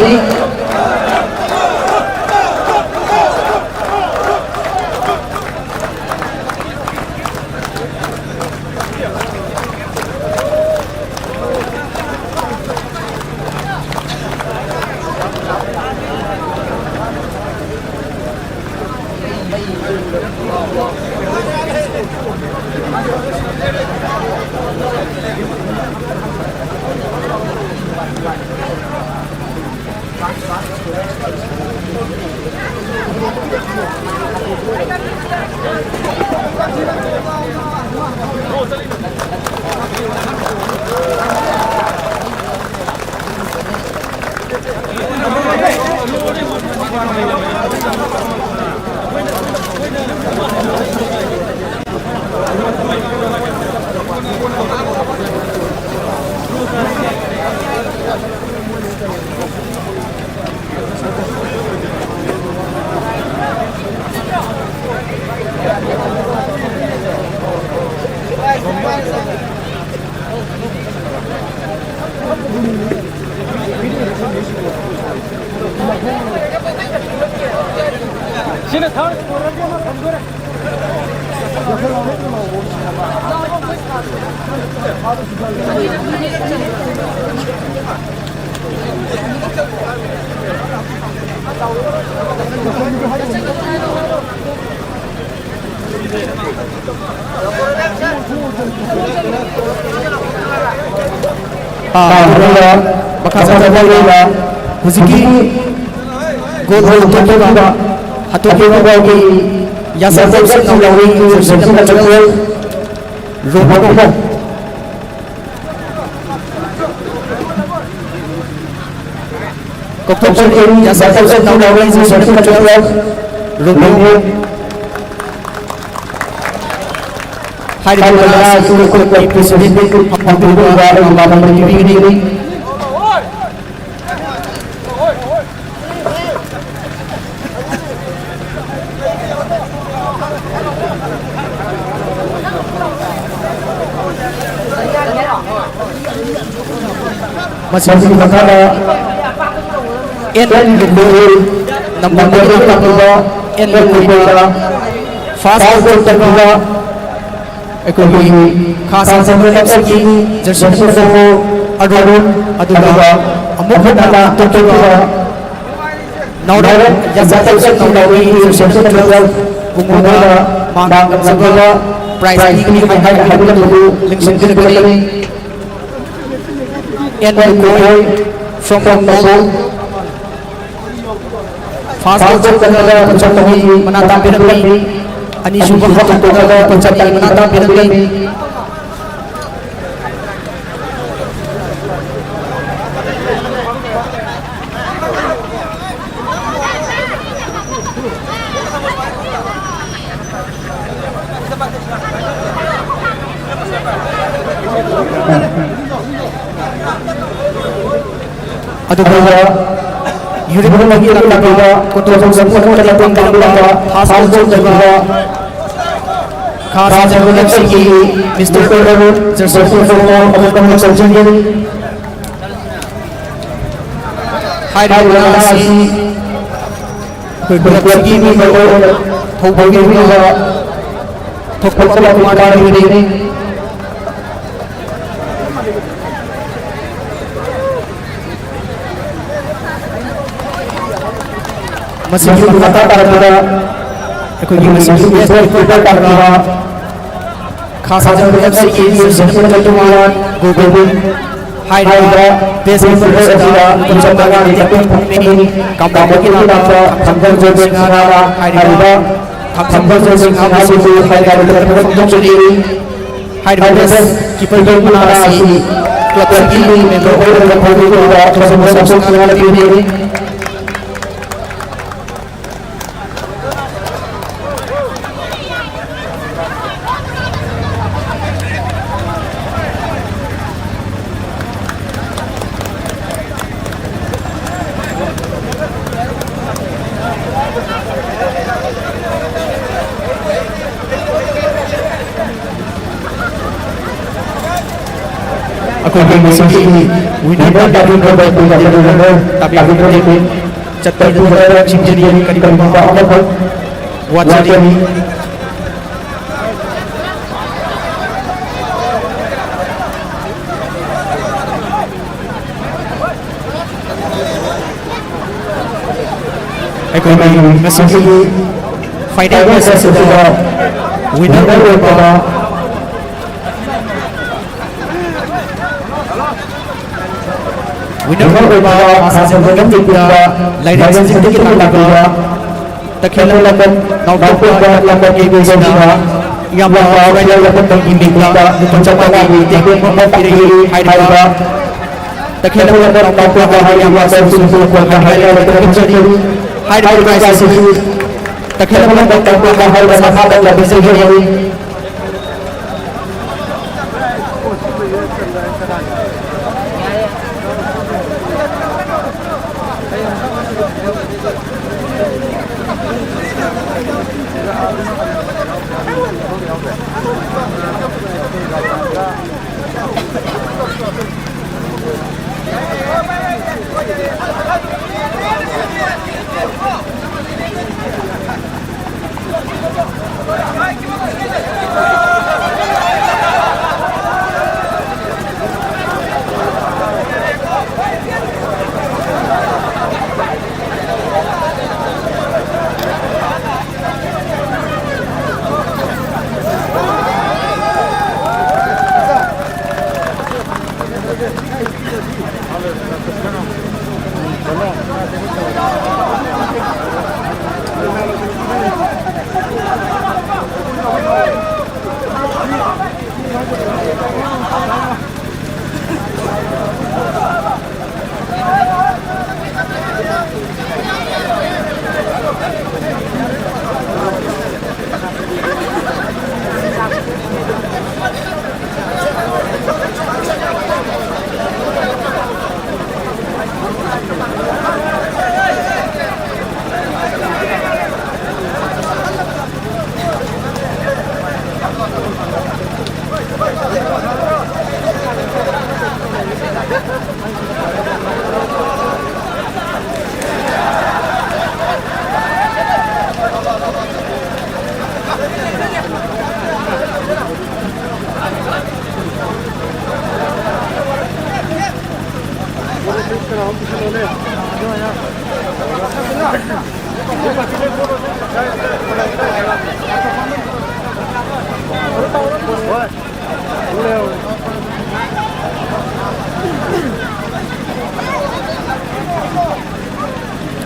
ꯑꯥ, ꯑꯗꯨꯒ ꯃꯈꯥ ꯆꯠꯊꯕ ꯑꯣꯏꯅ ꯍꯧꯖꯤꯛꯀꯤ ꯒꯣꯜ ꯂꯧꯊꯣꯛꯈꯤꯕ ꯍꯥꯇꯣꯀꯤꯕꯥꯎꯒꯤ ꯌꯥꯁꯔ ꯕꯣꯛꯁꯤꯡ ꯂꯧꯔꯤ, ꯖꯔꯁꯤ ꯅꯝꯕꯔ ꯇꯨꯋꯦꯜꯐ, ꯔꯣꯕꯣ꯫ ꯀꯣꯛꯊꯣꯛꯆꯔꯤ, ꯌꯥꯁꯔ ꯕꯣꯛꯁꯤꯡ ꯂꯧꯔꯤ, ꯖꯔꯁꯤ ꯅꯝꯕꯔ ꯇꯨꯋꯦꯜꯐ, ꯔꯣꯕꯣ꯫ ꯍꯥꯏꯔꯤꯕ ꯃꯅꯥ ꯑꯁꯤ ꯑꯩꯈꯣꯏ ꯀ꯭ꯂꯕꯀꯤ ꯄ꯭ꯔꯦꯁꯤꯗꯦꯟꯠ ꯐꯝꯐꯝ ꯊꯣꯛꯄ ꯃꯄꯥ ꯃꯄꯥ ꯄꯤꯕꯤꯒꯅꯤ꯫ ꯃꯁꯤꯒꯤ ꯃꯈꯥꯗ ꯑꯦꯟ ꯒꯣꯀꯨꯜ, ꯅꯝꯕꯣꯜꯗꯒꯤ ꯂꯥꯛꯄꯤꯕ ꯑꯦꯟ ꯒꯣꯀꯨꯜ, ꯐꯥꯔꯁ ꯒꯣꯜ ꯆꯟꯕꯤꯕ ꯑꯩꯈꯣꯏꯒꯤ ꯈꯥ ꯁꯥꯡꯖꯝ ꯑꯦꯐ ꯁꯤꯒꯤ ꯖꯔꯁꯤ ꯅꯝꯕꯔ ꯐꯣꯔ ꯑꯔꯨꯟ, ꯑꯗꯨꯒ ꯑꯃꯨꯛ ꯍꯟꯅ ꯍꯥꯡꯗꯣꯛꯈꯤꯕ ꯅꯥꯎꯔꯦꯝ ꯌꯥꯆꯥ ꯇꯧꯁꯤꯟ ꯅꯥꯎꯔꯦꯝꯒꯤ ꯖꯔꯁꯤ ꯅꯝꯕꯔ ꯇꯨꯋꯦꯜꯐ ꯕꯨꯡꯉꯣꯗ ꯃꯥꯡ ꯉꯝꯖꯕ ꯄ꯭ꯔꯥꯏꯖ ꯄꯤꯒꯅꯤ ꯍꯥꯏꯅ ꯍꯥꯏꯕꯤꯔꯝꯕꯗꯨ ꯂꯦꯡꯁꯤꯟꯕꯤꯔꯛꯀꯅꯤ꯫ And ꯂꯨꯀꯣꯏ from Nambol. First goal ꯆꯟꯕꯗ ꯂꯨꯄꯥ ꯆꯥꯝꯃꯔꯤ ꯃꯅꯥ ꯇꯥꯕꯤꯔꯝꯃꯤ꯫ ꯑꯅꯤꯁꯨꯕ ꯍꯥꯞꯆꯤꯟꯕꯗ ꯂꯨꯄꯥ ꯆꯅꯤ ꯃꯅꯥ ꯇꯥꯕꯤꯔꯝꯃꯤ꯫ ꯑꯗꯨꯒ ꯌꯨꯔꯤꯕꯨꯡꯒꯤ ꯂꯝꯗꯝꯗ ꯀꯣꯟꯊꯣꯡ ꯁꯄꯣꯔꯠ ꯀꯂꯕ ꯐꯥꯔꯁ ꯒꯣꯜ ꯆꯟꯕꯤꯕ ꯈꯥ ꯁꯥꯡꯖꯝ ꯑꯦꯐ ꯁꯤꯒꯤ ꯃꯤꯁꯇꯔ ꯖꯔꯁꯤ ꯐꯣꯔ ꯑꯃꯨꯛ ꯆꯟꯖꯒꯦ꯫ ꯍꯥꯏꯔꯤꯕ ꯃꯅꯥ ꯑꯁꯤ ꯑꯩꯈꯣꯏ ꯀ꯭ꯂꯕꯁꯤꯒꯤ ꯃꯦꯝꯕꯔ ꯑꯣꯏꯔꯤꯕ ꯊꯧꯕꯒꯤ ꯊꯧꯕꯒꯤꯗꯃꯛ ꯊꯣꯛꯄ ꯃꯄꯨ ꯃꯥꯅ ꯄꯤꯕꯅꯤ꯫ ꯃꯁꯤꯒꯤ ꯃꯈꯥ ꯇꯥꯔꯛꯄꯗ ꯑꯩꯈꯣꯏꯒꯤ ꯃꯁꯤꯒꯤ ꯕꯦꯁ ꯀꯤꯄꯔ ꯇꯥꯔꯛꯄ ꯈꯥ ꯁꯥꯡꯖꯝ ꯑꯦꯐ ꯁꯤꯒꯤ ꯁꯦꯟꯇ꯭ꯔꯦꯜ ꯇꯣꯉꯥꯟ ꯒꯣꯕꯤꯟ ꯍꯥꯏꯔꯤꯕ ꯕꯦꯁ ꯀꯤꯄꯔ ꯑꯁꯤꯗ ꯂꯨꯄꯥ ꯆꯥꯝꯃꯉꯥꯒꯤ ꯀꯦꯞꯇꯦꯟ ꯐꯪꯒꯅꯤ꯫ ꯀꯥꯡꯄꯣꯛꯄꯤꯒꯤ ꯂꯥꯛꯄ ꯊꯝꯕꯥꯜ ꯖꯣꯟ ꯁꯤꯡꯍꯥꯔ ꯍꯥꯏꯔꯤꯕ ꯊꯝꯕꯥꯜ ꯖꯣꯟ ꯁꯤꯡꯍꯥꯔꯕꯨꯁꯨ ꯍꯥꯏ ꯇꯥꯔꯕꯗ ꯐꯣꯡꯗꯣꯛꯆꯔꯤ꯫ ꯍꯥꯏꯔꯤꯕ ꯕꯦꯁ ꯀꯤꯄꯔꯒꯤ ꯃꯅꯥ ꯑꯁꯤ ꯀ꯭ꯂꯕꯁꯤꯒꯤ ꯃꯦꯝꯕꯔ ꯑꯣꯏꯔꯤꯕ ꯐꯥꯎꯗꯤ ꯑꯣꯏꯕ ꯊꯧꯖꯝ ꯁꯣꯛꯁꯤꯡꯍꯥꯔ ꯄꯤꯕꯤꯔꯤ꯫ ꯑꯩꯈꯣꯏꯒꯤ ꯉꯁꯤꯒꯤ winner ꯇꯥꯕꯤꯈ꯭ꯔꯕ ꯇꯥꯕꯤꯈ꯭ꯔꯕ ꯇꯥꯕꯤꯈ꯭ꯔꯕ ꯆꯠꯄꯗ ꯆꯠꯄꯗ ꯁꯤꯡꯖꯅꯤ ꯀꯔꯤꯒꯨꯝꯕ ꯑꯃꯈꯛ ꯋꯥꯠꯆꯔꯤ꯫ ꯋꯥꯠꯆꯔꯤ꯫ ꯑꯩꯈꯣꯏꯒꯤ ꯉꯁꯤꯒꯤ final match ꯑꯁꯤꯗ winner ꯑꯣꯏꯕ winner ꯑꯣꯏꯕ ꯃꯥꯁ ꯆꯦꯝꯄꯤꯌꯟꯁꯤꯞꯇ ꯂꯥꯏꯔꯦꯝꯁꯤꯡꯗꯒꯤ ꯂꯥꯛꯂꯤꯕ ꯇꯈꯦꯜ ꯅꯥꯎꯇꯣꯛꯄ ꯂꯝꯗꯝꯒꯤ ꯃꯤꯡꯁꯤꯅ ꯏꯌꯥꯝꯕ ꯆꯨꯔꯥꯏꯅ ꯂꯧꯈꯠꯄꯒꯤ ꯃꯤꯡꯗ ꯂꯨꯄꯥ ꯆꯥꯝꯃꯉꯥꯒꯤ ꯇꯦꯡꯀꯣꯠ ꯑꯃ ꯄꯤꯔꯛꯏ꯫ ꯍꯥꯏꯔꯤꯕ ꯇꯈꯦꯜ ꯅꯥꯎꯇꯣꯛꯄ ꯍꯥꯏꯕ ꯏꯌꯥꯝꯕ ꯑꯁꯤꯕꯨꯁꯨ ꯍꯥꯏꯅ ꯊꯥꯒꯠꯆꯔꯤ꯫ ꯍꯥꯏꯔꯤꯕ prize ꯑꯁꯤ ꯇꯈꯦꯜ ꯅꯥꯎꯇꯣꯛꯄ ꯍꯥꯏꯕ ꯃꯁꯥꯃꯛꯅ ꯄꯤꯖꯒꯅꯤ꯫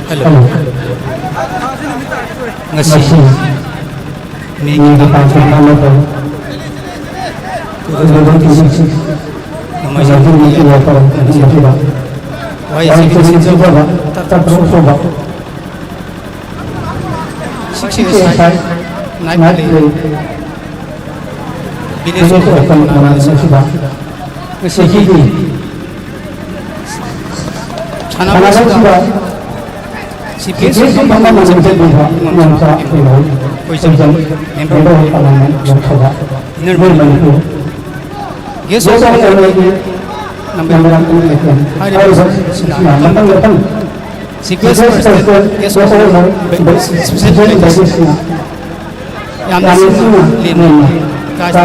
ꯍꯜꯂꯣ꯫ ꯉꯁꯤ ꯃꯦꯒꯤ ꯇꯥꯡ ꯀꯨꯟꯃꯉꯥ ꯇꯨ ꯊꯥꯎꯖꯟ ꯇ꯭ꯋꯦꯟꯇꯤ ꯁꯤꯛꯁ ꯅꯣꯡꯃꯥꯏꯖꯤꯡ ꯅꯨꯃꯤꯠꯀꯤ ꯌꯥꯏꯐꯔꯕ ꯅꯨꯃꯤꯠ ꯑꯁꯤꯗ ꯋꯥꯍꯩ ꯑꯁꯤꯒꯤ ꯅꯤꯡꯁꯤꯡꯖꯕ ꯇꯞ ꯇꯞ ꯁꯣꯛꯄ six A S I night play village open tournament ꯑꯁꯤꯗ ꯉꯁꯤꯒꯤ ꯁꯥꯟꯅꯕꯁꯤꯗ ꯁꯤ ꯄꯤ ꯑꯦꯁ ꯁꯤ ꯐꯝꯐꯝ ꯑꯃ ꯆꯪꯖꯕꯤꯕ ꯏꯅꯥꯎꯆꯥ ꯑꯩꯈꯣꯏ member of parliament Lok Sabha inner Manipur guest of ꯑꯣꯅꯔꯒꯤ ꯅꯝꯕꯔ ꯍꯥꯏꯔꯤꯕꯁꯤꯅ ꯃꯊꯪ ꯃꯊꯪ C P S president guest of honour special ꯗꯦꯂꯤꯒꯦꯠꯁꯤꯡꯅ ꯌꯥꯝꯅ ꯁꯤꯡꯅ ꯂꯦꯝꯅ ꯄ꯭ꯔꯥꯏꯖ